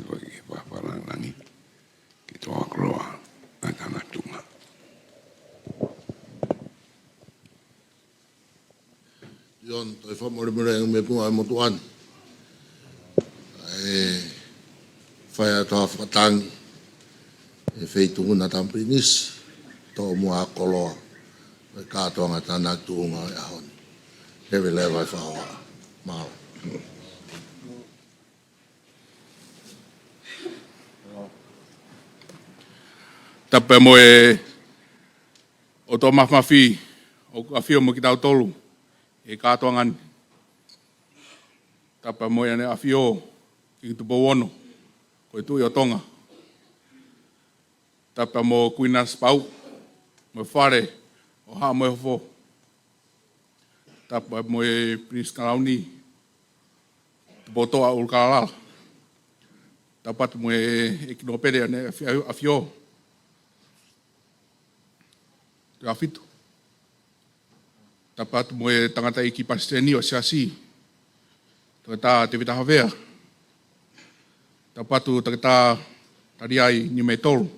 Ko e fakalangilangi ki he toa koloa ʻa e tangata tuʻunga. Ion, toe fakamolemole ʻa e meʻa kuo ʻai motuʻa ni. ʻE fai atu ha fakatangi ʻe he feituʻu na Tamu Pilinisi, toʻo muʻa ʻa e koloa ʻo e kātoanga tānaki tuʻunga ʻo e ʻaho ni. He vele vai faoa. Mālō. Tapu mo e ʻOtua Mafimafi, ʻoku ʻafio mo kitautolu ʻi he kātoanga ni. Tapu mo ʻEne ʻAfio, Kingi Tupou Ono, ko e Tuʻi ʻo Tonga. Tapu mo Kuini Nanasipauʻu, mo e Fale ʻo Haʻa Moheofo. Tapu mo e Pilinisi Kalauni, Tupoutoʻa ʻUlukalala. Tapu mo e ʻEiki Nōpele ʻEne ʻAfi-, ʻAfio, Tuʻiʻāfitu. Tapu mo e tangataʻeiki palesiteni ʻo e Siasi, Toketā Tēvita Havea. Tapu Toketā Taliai Niumeitolu.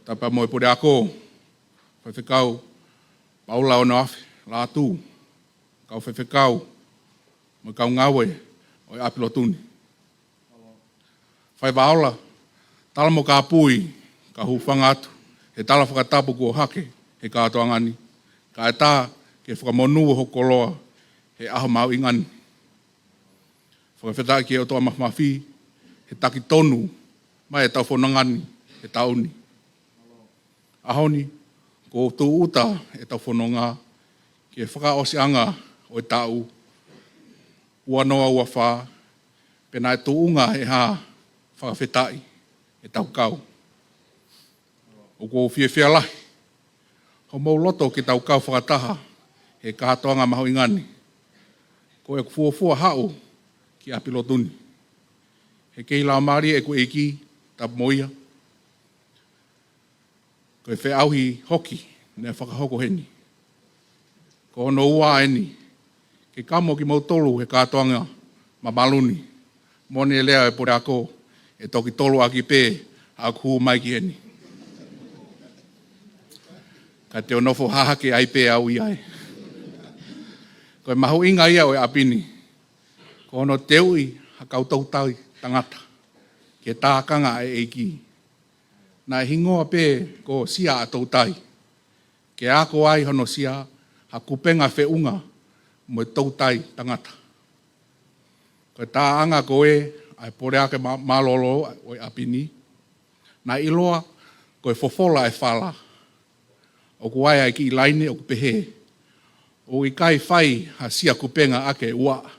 Tapu mo e Puleako, Faifekau Paula Onoafe Lātū, kau faifekau, mo e kau ngāue ʻo e ʻapi lotu ni. Faiva ola, tala mo kāpui, ka u hūfanga atu he tala fakatapu kuo hake he kātoanga ni, kae ʻatā ke fakamonū hoʻo koloa he ʻaho mahuʻinga ni. Fakafetaʻi ki he ʻOtua Mafimafi he taki tonu mai ʻetau fononga ni he taʻu ni. ʻAho ni, kuo tūʻuta ʻetau fononga ki he fakaʻosiʻanga ʻo e taʻu ua noa ua fā, pea naʻe tuʻunga ʻe he hā fakafetaʻi ʻetau kau. ʻOku ou fiefia lahi hoʻomou loto ke tau kau fakataha he kātoanga mahuʻinga ni. Ko ʻeku fuofua haʻu ki ʻapi lotu ni. He kei laumālie ʻeku ʻEiki, tapu mo ia, ko e feʻauhi hoki naʻe fakahoko heni. Ko hono ua eni, ke kamo kimoutolu he kātoanga mamalu ni, mo ʻene lea ʻa e Puleako, ʻe toki tolu ʻaki pē ʻa ʻeku hū mai ki heni. Ka te u nofo hahake ai pē au ia ē. Ko e mahuʻinga ia ʻo e ʻapi ni, ko hono teuʻi ha kau toutai tangata ki he tākanga ʻa e ʻEiki. Naʻe hingoa pē ko Sia ʻa Toutai, ke ako ai hono sia ha kupenga feʻunga mo e toutai tangata. Ko e taʻanga ko ē ʻa e Puleako mā-, mālōlō ʻo e ʻapi ni, naʻe ʻiloa ko e fofola ʻa e fala. ʻOku ʻi ai ʻa e kiʻi laine ʻoku pehē: ʻOku ʻikai fai ha sia kupenga ʻaki e uaʻa.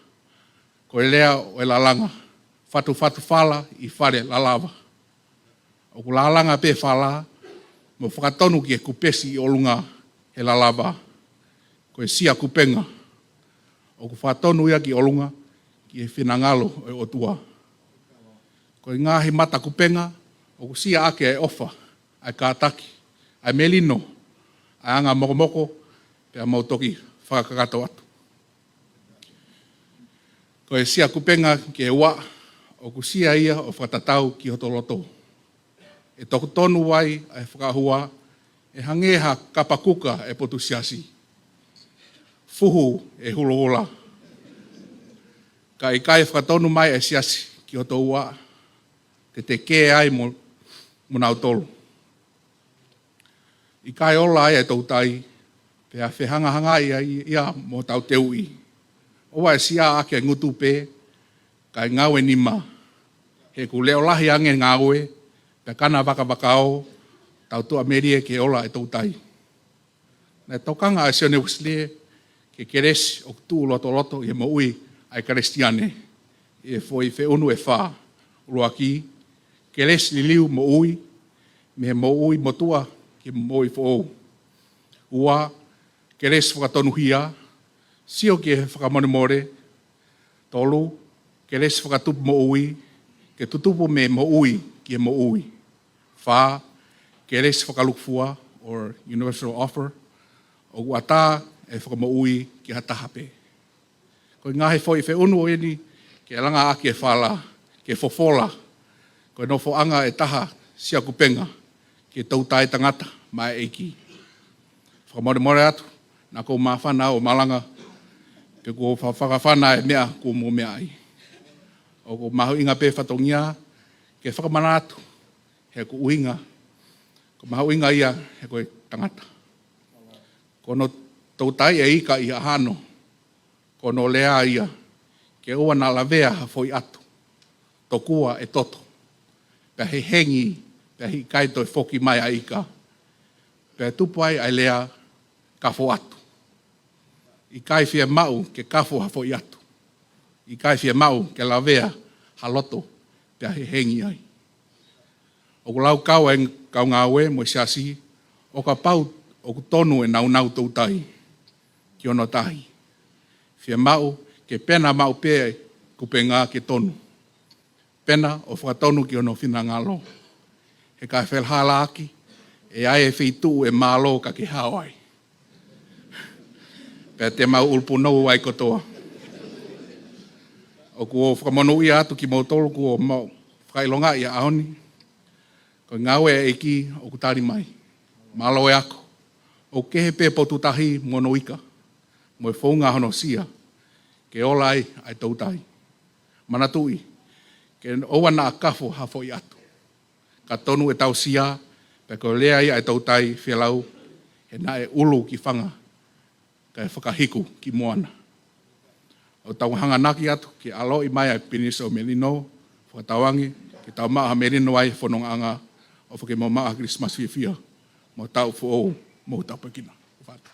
Ko e lea ʻo e lalanga, fatufatu fala ʻi fale lalava. ʻOku lalanga pē fala, mo fakatonu ki he kupesi ʻi ʻolunga he lalava. Ko e sia kupenga, ʻoku fakatonu ia ki ʻolunga ki he finangalo ʻo e ʻOtua. Ko e ngaahi mata kupenga, ʻoku sia ʻaki ʻa e ʻofa, ʻa e kātaki, ʻa e melino, ʻa e anga mokomoko, pea mou toki fakakakato atu. Ko e sia kupenga ki he uaʻa, ʻoku sia ia ʻo fakatatau ki hoto loto. ʻE toki tonu ai ʻa e fakaʻohua, ʻe hangē ha kapa kuka ʻa e potu siasi. Fuhu ʻe hulohula. Ka ʻikai fakatonu mai ʻa e siasi ki hoto uaʻa, te te kē ai mo, mo nautolu. ʻIkai ola ai ʻa e toutai, pea fehangahangai ai ia mo hotau teuʻi. ʻOua ʻe sia ʻaki e ngutu pē, kae ngāue nima. He ʻoku leʻo lahi ange ngāue, pea kana vakavakao, tau tuʻamelie ke ola ʻa e toutai. Naʻe tokanga ʻa Sione Uesilī ki he kelesi ʻoku tuʻu lotoloto ʻi he moʻui ʻa e Kalisitiane, ʻi he foʻi feʻunu ʻe fā. ʻUluaki, kelesi liliu moʻui, mei he moʻui motuʻa ki he moʻui foʻou. Ua, kelesi fakatonuhia, sio ki he fakamolemole. Tolu, kelesi fakatupu moʻui, ke tutupu mei he moʻui ki he moʻui. Fā, kelesi fakalūkufua, or universal offer, ʻoku ʻatā ʻa e fakamoʻui ki ha taha pē. Ko e ngaahi foʻi feʻunu ʻeni ke langa ʻaki e fala, ke fofola, ko e nofoʻanga ʻe taha siʻa kupenga ki he toutai tangata maʻa e ʻEiki. Fakamolemole atu, naʻa ku māfana ʻo malanga, pe kuo fa-, fakafana e meʻa kuo mou meʻa ai. ʻOku mahuʻinga pē fatongia ke fakamanatu, he ko e ʻuhinga, ko e mahuʻinga ia he ko e tangata. Ko hono toutai e ika ʻi hano, ko hono lea ia, ke ʻoua naʻa lavea ha foʻi ʻatu, tokua ʻe toto, pea hehengi, pea ʻikai toe foki mai ʻa e ika, pea tupu ai ʻa e lea kafo ʻatu. ʻIkai fiemaʻu ke kafo ha foʻi ʻatu. ʻIkai fiemaʻu ke lavea ha loto pea hehengi ai. ʻOku laukau ʻa e kau ngāue mo e siasi, ʻo kapau ʻoku tonu e naunau toutai ki hono tahi, fiemaʻu ke pena maʻu pē kupenga ke tonu. Pena ʻo fakatonu ki hono finangalo. He ka e felehalaaki, ʻe ʻi ai e feituʻu ʻe mālō ka ke hao ai. Pea te mau ʻulupunou ai kotoa. ʻOku ou fakamonūʻia atu kimoutolu kuo mau fakaʻilongaʻi ʻa e ʻaho ni. Ko e ngāue ʻa e ʻEiki ʻoku tali mai. Mālō e ako. ʻOku kehe pē potu tahi mo hono ika, mo e founga hono sia, ke ola ai ʻa e toutai. Manatuʻi, ke ʻoua naʻa kafo ha foʻi ʻatu. Ka tonu ʻetau sia, pea ko e lea ia ʻa e toutai, felau, he naʻe ʻulu ki fanga, kae fakahiku ki moana. ʻOku tau hanganaki atu ke ʻaloʻi mai ʻa e Pilinisi ʻo Melino, fakatauange ke tau maʻu ha melino ai fonongaʻanga, ʻo fakemamaʻa Kilisimasi fiefia mo e taʻu foʻou mo tāpuekina. Fakatu.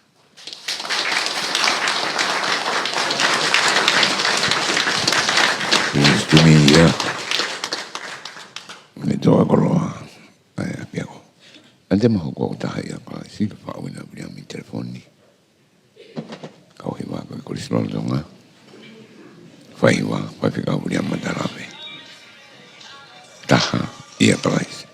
Pilinisi Tumia. Mei Toa Koloa. ʻAi, ʻapiako. ʻAi, te mau hoko atu ʻi he ʻaho ni, siʻi faʻu ina Viliami telefoni. Kau hiva ko e Kolisi Lolotonga. Fai hiva, Faifekau Viliami Matalave. Taha, ia Kalaisi.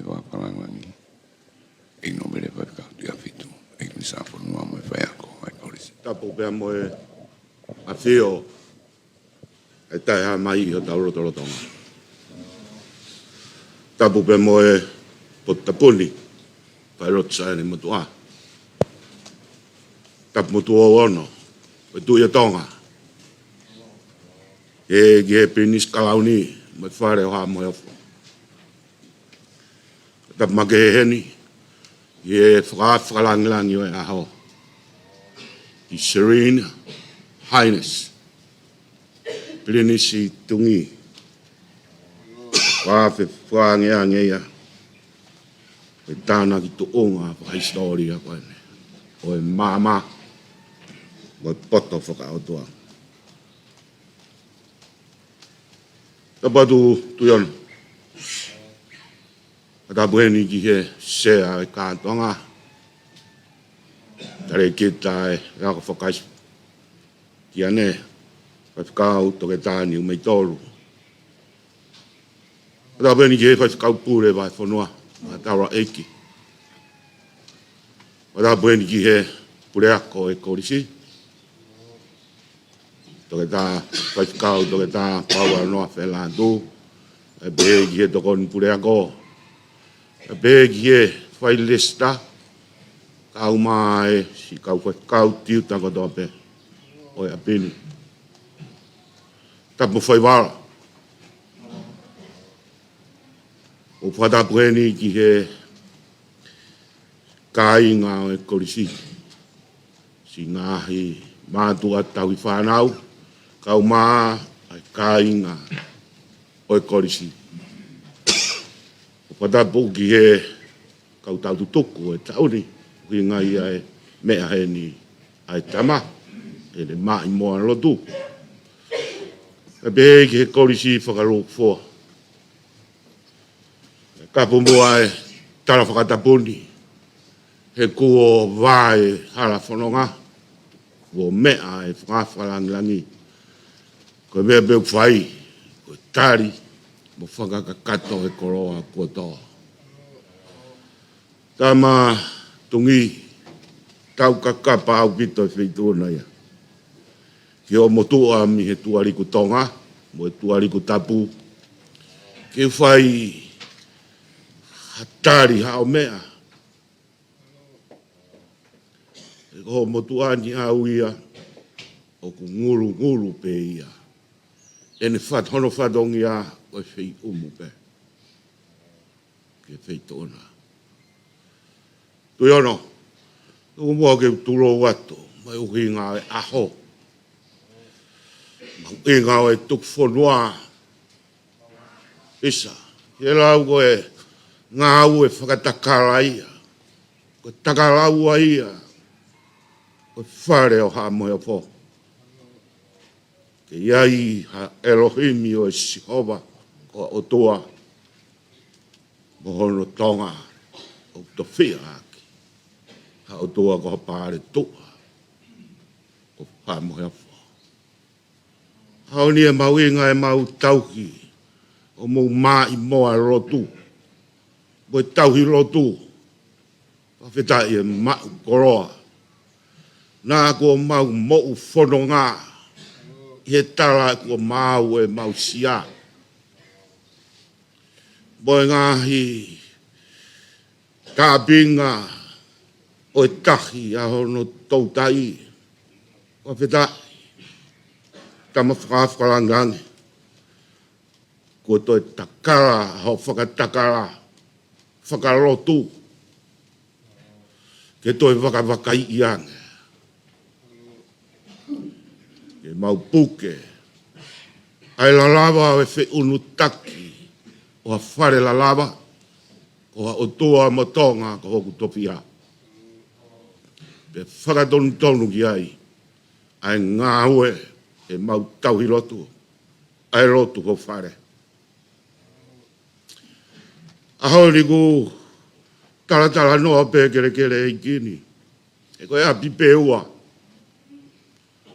Fakalangilangi, ʻEiki Nōpele Faifekau Tuʻi Afitu, ʻEiki Minisitā Fonua mo e faiako ʻa e Kolisi. Tapu pea mo e ʻafio ʻa e Taʻehāmai ʻi hotau lotolotonga. Tapu pea mo e Potu Tapu ni, Failotu Saione Motuʻa. Tapu mo Tuʻi Ono, ʻo e Tuʻi ʻo Tonga. ʻEiki he Pilinisi Kalauni, mo e Fale ʻo Haʻa Moheofo. Tapu makehe heni, ʻi he faka-, fakalangilangi ʻo e ʻaho. His Serene Highness, Pilinisi Tungi, Fafefangeange ia, ʻo e tānaki tuʻunga fakahisitōlia ko eni, ʻo e maama, mo e poto fakaʻotua. Tapu atu Tuʻi Ono. Tapu heni ki he Sea ʻo e Kātoanga, Talēkita ʻo e Ako Fakaʻisi-, kiane, Faifekau Toketā Niumeitolu. Tapu heni ki he Faifekau Pule Vahefonua, Taulaʻeiki. Tapu heni ki he Puleako ʻo e Kolisi, Toketā, Faifekau Toketā Paualoa Felatu, ʻa e pehē ki he Tokoni Puleako, ʻa e pehē ki he Failesitā, kae ʻumaʻā e siʻi kau faifekau tiuta kotoa pē ʻo e ʻapi ni. Tapu mo Faivala. ʻOku fakatapu heni ki he kāinga ʻo e Kolisi, siʻi ngaahi mātuʻa tauhi fānau, kae ʻumaʻā e kāinga ʻo e Kolisi. ʻOku fakatapu ki he kau tau tutuku ʻo e taʻu ni, ʻuhinga ia e meʻa heni ʻa e tama, ʻene maʻimoa lotu. ʻA e pehē ki he Kolisi Fakalūkufua. Kae ʻumaʻā e tala fakatapu ni, he kuo vā e hala fononga, kuo meʻa e faka-, fakalangilangi. Ko e meʻa pē ʻoku fai, ko e tali mo fakakakato e koloa kuo tō. Tama Tungi, tau kakapa ʻaupito e feituʻu na ia. Ki hoʻo motuʻa mei he Tuʻa Liku Tonga, mo e Tuʻa Liku Tapu, ke fai ha tali haʻo meʻa. He ko hoʻo motuʻa ni ʻaʻau ia, ʻoku ngulungulu pē ia. ʻEne fat-, hono fatongia ʻo e feiʻumu pē ki he feituʻu na. Tuʻi Ono, tuku muʻa ke u tulou atu, maʻu ʻuhinga e ʻaho. Maʻu ʻuhinga ʻo e tuku fonua. ʻIsa, ke lau ko e ngāue fakatakala ia. Ko e takalaua ia ʻo e Fale ʻo Haʻa Moheofo. Ke ʻi ai ha ʻElohimi ʻo e Sihova ko e ʻOtua, mo hono Tonga ʻoku tofiʻa ʻaki, ha ʻOtua ko ha pale tuʻa ʻo Haʻa Moheofo. ʻAho ni ʻe maʻu ʻuhinga ʻemau tauhi ʻo mou maʻimoa lotu, mo e tauhi lotu. Fakafetaʻi e maʻu koloa. Naʻa kuo mau moʻu fononga ʻi he tala kuo maau ʻemau sia. Mo e ngaahi tāpinga ʻo e tahi ʻa hono toutai. Fakafetaʻi, tama fakalangilangi. Kuo toe takala hoʻo fakatakala fakalotu, ke toe vakavakaiʻi ange. Ke mau puke ʻa e lalava ʻo e feʻunu taki ʻo ha fale lalava, ko ha ʻOtua mo Tonga ko hoku tofiʻa. Pea fakatonutonu ki ai ʻa e ngāue ʻemau tauhi lotu, ʻa e lotu ho fale. ʻAho ni ʻoku talatalanoa pē kelekele ʻEiki ni, he ko e ʻapi pē ua.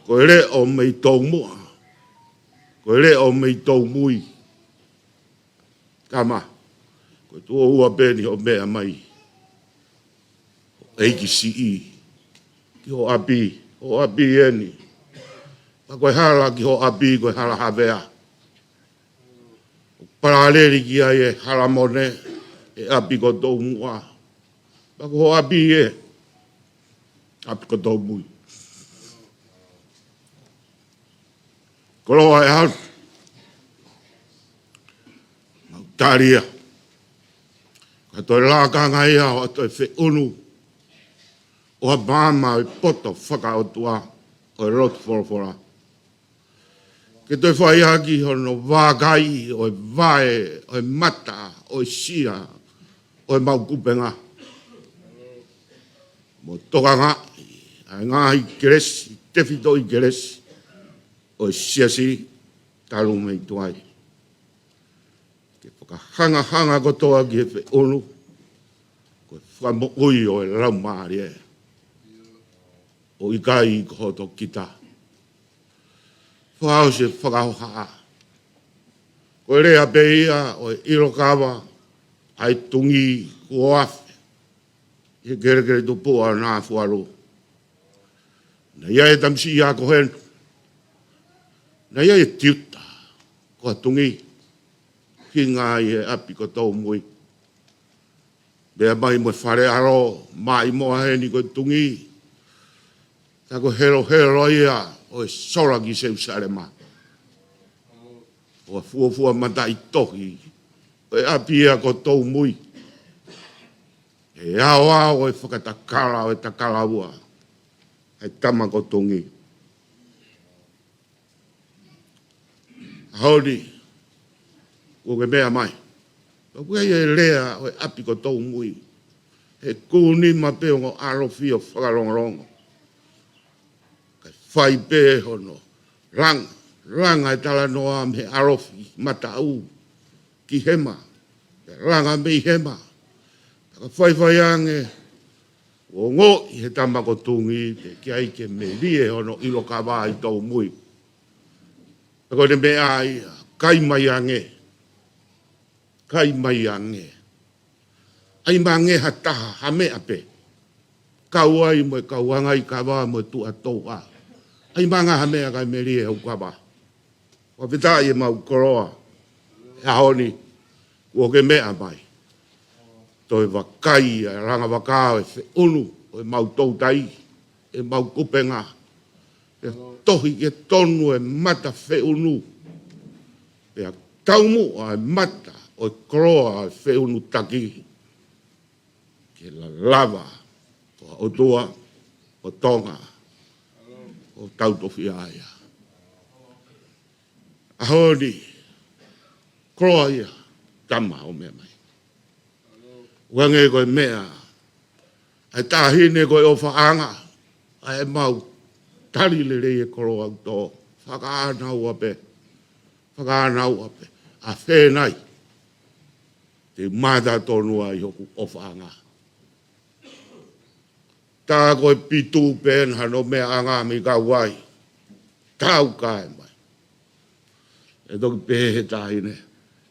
Ko e leʻo mei Toumuʻa, ko e leʻo mei Toumui. Tama, ko Ko e tuʻo ua pē eni hoʻo meʻa mai, ʻEiki siʻi, ki hoʻo ʻapi, hoʻo ʻapi eni. Ka ko e hala ki hoʻo ʻapi, ko e hala Havea. ʻOku palaleli ki ai e hala Mone, e ʻapi ko Toumuʻa. Ka ko hoʻo ʻapi ē, ʻapi ko Toumui. Koloa e ʻaho ni, mau tali ia. Ka toe lakanga ia ʻo toe feʻunu ʻo ha maama ʻo e poto fakaʻotua ʻo e lotu folofola. Ke toe fai ʻaki hono vakai ʻo e vae, ʻo e mata, ʻo e sia, ʻo e mau kupenga. Mo tokangaʻi ʻa e ngaahi kelesi, tefitoʻi kelesi ʻo e siasi talu mei tuai. Ke fakahangahanga kotoa ki he feʻunu, ko e fakamoʻui ʻo e Laumālie, ʻo ʻikai ko hoto kita. Fakaʻosi e fakahohaʻa. Ko e lea pē ia ʻo e ʻilo kava ʻa e tungi kuo afe ʻi he kelekele tupuʻa ʻo Nafualu. Naʻe ʻi ai e tamasiʻi ako henu. Naʻe ʻi ai e tiuta ko ha tungi. Hinga ai e ʻapi ko Toumui. Meʻa mai mo e fale ʻalo, maʻimoa heni ko e tungi. Tā ko e helohelo ia ʻo e sola ki Selusalema. ʻO fuofua mataʻitohi ʻo e ʻapi ia ko Toumui. ʻE aoao e fakatakala ʻo e takalaua ʻa e tama ko Tungi. ʻAho ni, kuo ke meʻa mai. Pea ʻoku ʻi ai e lea ʻo e ʻapi ko Toumui. He kū nima pē ongo ʻalofi ʻo fakalongolongo. Kae fai pē hono langa, langa e talanoa mei he ʻalofi mataʻu ki hema, pea langa mei hema. Pea ka faifai ange, ʻo ongoʻi he tama ko Tungi, pea ʻikai ke melie hono ʻilo kava ʻi Toumui. Pea ko ʻene meʻa ia, kai mai ange, kai mai ange. ʻAi mai ange ha taha, ha meʻa pē. Kau ai mo e kau angaʻi kava mo e tuʻa touʻa. ʻAi mai ange ha meʻa kae melie hoku kava. Fakafetaʻi e mau koloa. ʻE ʻaho ni, kuo ke meʻa mai. Toe vakai ʻa e langa vaka ʻo e feʻunu ʻo e mau toutai, e mau kupenga. Pea tohi ke tonu e mata feʻunu. Pea taumuʻa e mata ʻo e koloa ʻo e feʻunu taki. Ke lalava ʻo ʻOtua ʻo Tonga ʻo tau tofiʻa ia. ʻAho ni, koloa ia, tama ʻo meʻa mai. Uange ko e meʻa ʻa e taʻahine ko e ʻofaʻanga, ʻa e mau tali lelei e koloa ʻoku tō, fakaʻānaua pē, fakaʻānaua pē, ʻa fēnai, te mata tonu ai hoku ʻofaʻanga. Tā ko e pitu pē ena hano meʻaʻanga mei kau ai, tau kae mai. ʻE toki pehē he taʻahine,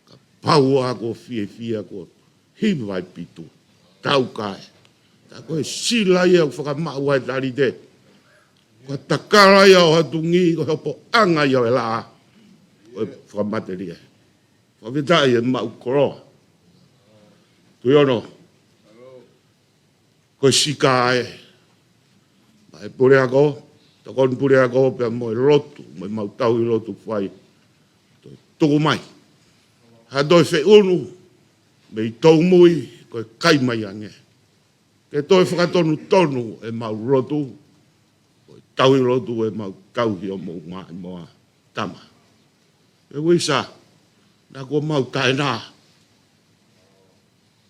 kapau ʻa kuo fiefia kuo hiva e pitu, tau kae. Tā ko e sila ia ʻoku fakamaʻu ai e talite. Ko e takala ia ʻo ha Tungi, ko e hopoʻanga ia ʻo e laʻā ʻo e fakamatelie. Fakafetaʻi e mau koloa. Tuiono. Ko e sika ē. Mai puleako, tokoni puleako, pea mo e lotu, mo e mau tauhi lotu fai. Toe tuku mai ha toe feʻunu mei Toumui, ko e kai mai ange. Ke toe fakatonutonu e mau lotu, ko e tauhi lotu e mau tauhi ʻo mou maʻimoa tama. Pea uisa, naʻa kuo mau taʻenā.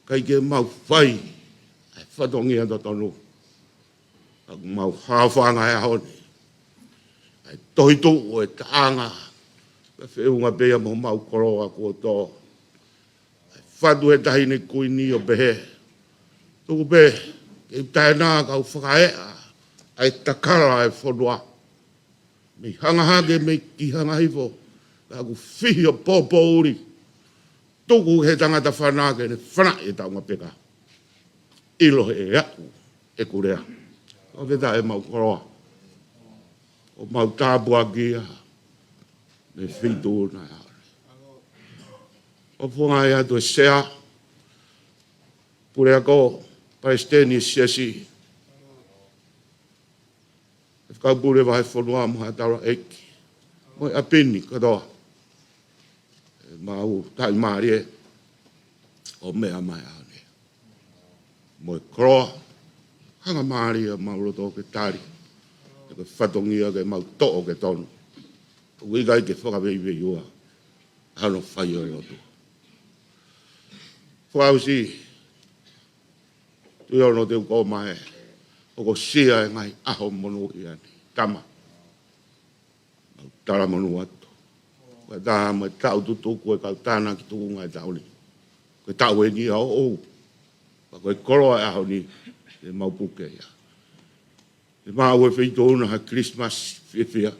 ʻIkai ke mau fai ʻa e fatongia totonu. Ka ʻoku mau haofi ange he ʻaho ni ʻa e tohi tuʻu ʻo e taʻanga. Pea feʻunga pē ia mo e mau koloa kuo tō. ʻA e fatu he taʻahine kuini ʻo pehē, tuku pē ke u taʻenā kau fakaeʻa ʻa e takala ʻa e fonua. Mei hanga hake, mei ki hanga hifo, ka ʻoku fihi ʻo pōpōʻuli. Tuku he tangata fana ke ne fanaʻi e taʻunga peka. ʻIlo he ʻe aʻu ʻeku lea. ʻOku ʻikai ke ta e mau koloa. ʻOku mau tāpuakiʻi ia mei he feituʻu na ʻa e ʻaho ni. ʻOku ou fakaʻamu atu e sea, puleako, palesiteni siasi, e fakaupule vahefonua mo e taulaʻeiki, mo e ʻapi ni kātoa. ʻE mau taʻimālie ʻo meʻa mai ʻaho ni. Mo e koloa, hangamālie ʻa mau loto ke tali. Ko e fatongia ke mau toʻo ke tonu. ʻOku ʻikai ke fakaveiveiua hano fai ʻo e lotu. Fakaʻosi, Tuʻi ono te u kō mai, ʻoku sia e ngaahi ʻaho monūʻia ni. Tama, mau talamonū atu. Ko e taha mo e taʻu tutuku e kau tānaki tuʻunga e taʻu ni. Ko e taʻu eni ʻa ʻoʻou. Pea ko e koloa e ʻaho ni, ʻe mau puke ia. ʻE maʻu e feituʻu na ha Christmas fiefia.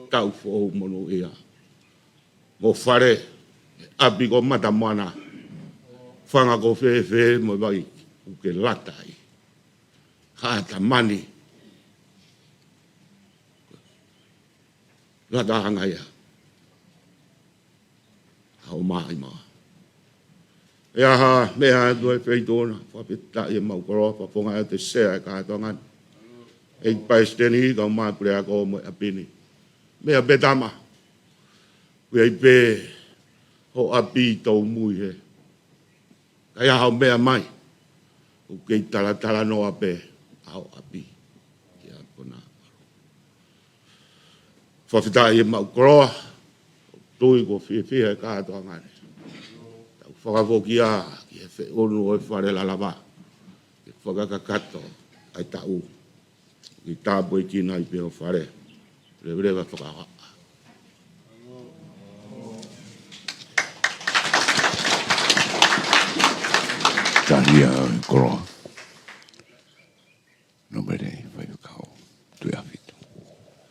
Taʻu foʻou monūʻia. Mo e fale, ʻapi ko Matamoana. Fanga ko fēfē mo e vai ʻoku ke lata ai. Haʻa tamani. Lata hanga ia. Hao mai ma. ʻE aha, meʻa atu e feituʻu na, fakafetaʻi e mau koloa, fakafofonga atu e sea e kātoanga ni. ʻEiki palesiteni, kau mai puleako mo e ʻapi ni. Meʻa pē tama. Kuo ʻi ai pē ho ʻapi ʻi Toumui he. Ka ʻi ai haʻo meʻa mai. ʻOku kei talatalanoa pē ʻa ho ʻapi. Kia kona. Fakafetaʻi e mau koloa, tui kuo fiefia e kātoanga ni. Tau fakafoki ā ki he feʻunu ʻo e fale lalava, ke fakakakato ʻa e taʻu. Ke tāpuekina ai pē ho fale, leveleva fakahohaʻa. Talia e koloa. Nōmele, faifekau Tuʻiʻāfitu.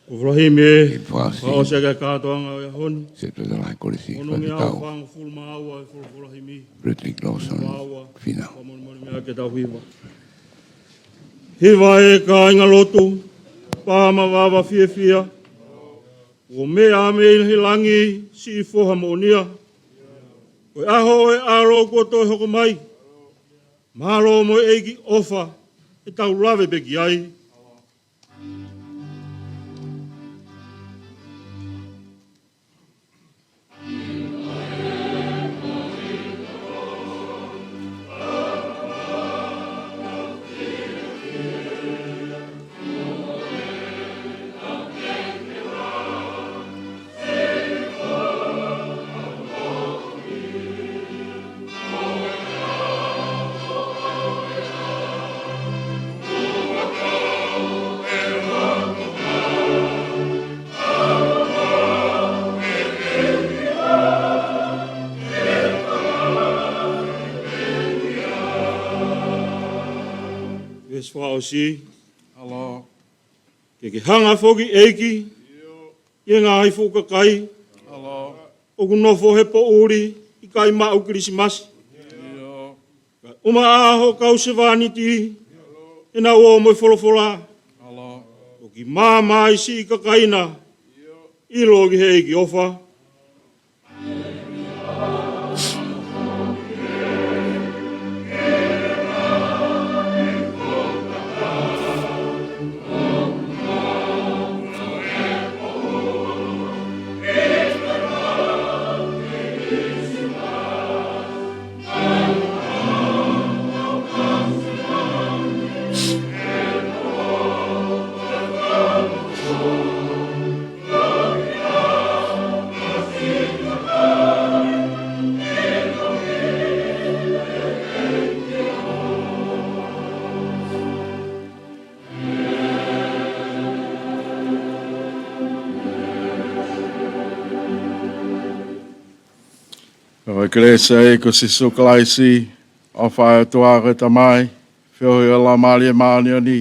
Ko Fulahimi ē, ʻe fasi. Fakaʻosi ʻaki e kātoanga ʻo e ʻaho ni. Setuata Lahi Kolisi, ʻOnongi ʻa e faifekau. Fangofulu mā ua e Folofola Himi. Frederick Lawson, Fulu mā ua. Fina. Fakamolemole meʻa ke tau hiva. Hiva e kāinga lotu, pā mavava fiefia. Kuo meʻa mei he langi, siʻi foha moʻonia. Ko e ʻaho ʻo e ʻAlo kuo toe hoko mai. Mālō mo e ʻEiki ʻofa, ʻe tau lave pē ki ai. Veesi fakaʻosi. ʻAlo. Ke ke hanga foki ʻEiki, ʻi he ngaahi fuʻu kakai. ʻAlo. ʻOku nofo he poʻuli, ʻikai maʻu Kilisimasi. ʻIo. Kae ʻumaʻā ho kau sevāniti, ʻenau ō mo e folofola. ʻAlo. Toki maama ai siʻi kakai na, ʻilo ki he ʻEiki ʻofa. Ko e kelesi ʻa e ʻEiki ko Sīsū Kalaisi, ʻofa ʻa e ʻOtua ko e Tamai, feohi ʻa e Laumālie Māʻoniʻoni,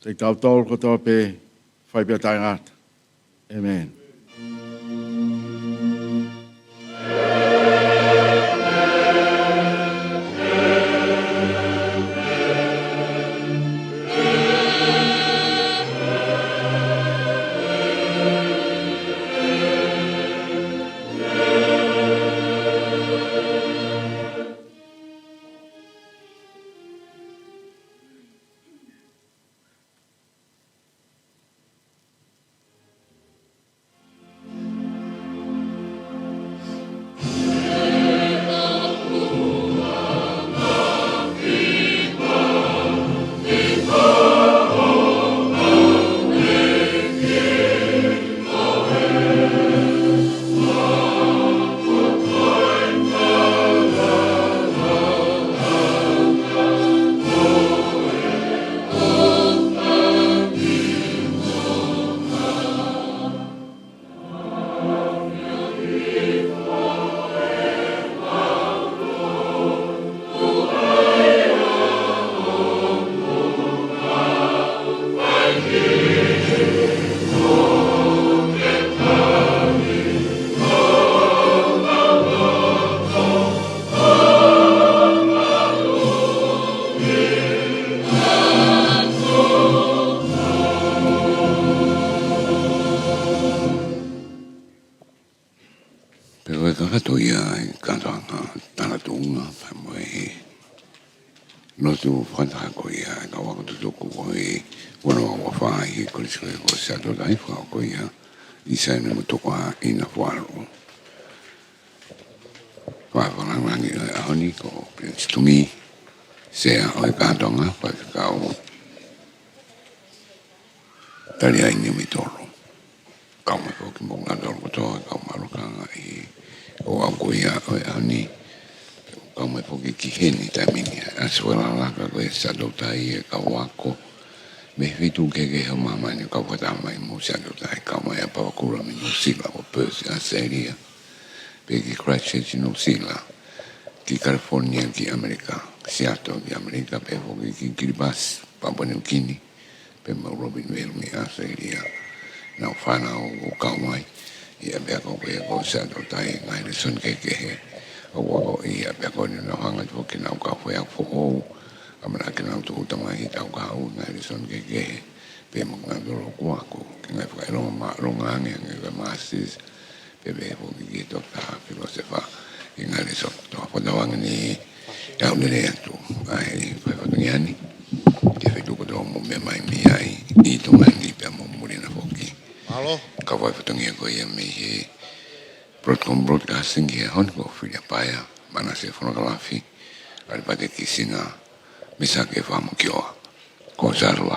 ʻiate kitautolu kotoa pē, fai pē ʻo taʻengata. ʻĒmeni. Lotu fakataha ko ia ʻa e kau ako tutuku ko e ua noa ua fā ʻi he Kolisi ko ia ko Siaʻatoutai, fakaaʻu ko ia ʻi Saina mo Tukuʻa ʻi Nafualu. Fakalāngilangi ʻo e ʻaho ni ko Pilinisi Tumi, Sea ʻo e Kātoanga, Faifekau Taliaini Mitolo. Kau mai foki mo kinautolu kotoa, kau mai ʻo lakanga ʻi he kau ako ko ia ʻo e ʻaho ni. Kau mai foki ki heni taimi ni, ʻa Siaʻatoutai ko e Siaʻatoutai e kau ako. Mei he feituʻu kehekehe ʻo māmani, kau fakataha mai mo Siaʻatoutai, kau mai ʻa Papakura mei Nuʻusila, ʻo Perth ʻAositelēlia, pea ki Christchurch Nuʻusila, ki California ki ʻAmelika, Seattle ki ʻAmelika, pea foki ki Kiribati, Papua Niukini, pea mo Robertsville mei ʻAositelēlia. Nau fānau ʻoku kau mai ʻi he ʻapiako ko ia ko Siaʻatoutai, ngaahi lēsoni kehekehe ʻoku ako ʻi he ʻapiako ni, nau hanga atu foki ʻenau kau faiako foʻou, ʻamanaki ke nau tūʻuta mai he taʻu kahaʻu, ngaahi lēsoni kehekehe, pea mo kinautolu ʻoku ako ki he ngaahi fakaʻilonga māʻolunga ange, ange ko e masters, pea pehē foki ki he toketā, filōsefa, ki he ngaahi lēsoni kotoa. Fakatauange ni ʻe ʻaonga lelei atu ʻa e fai fatongia ni ki he feituʻu kotoa ʻoku mou meʻa mai mei ai ʻi Tonga ni pea mo muli na foki. Mālō. Kau fai fatongia ko ia mei he Broadcom Broadcasting he ʻaho ni ko Filia Paea, Manase Fonokalafi, ʻAlipate Kisinga, Misake Faʻamokioa. Ko Sālua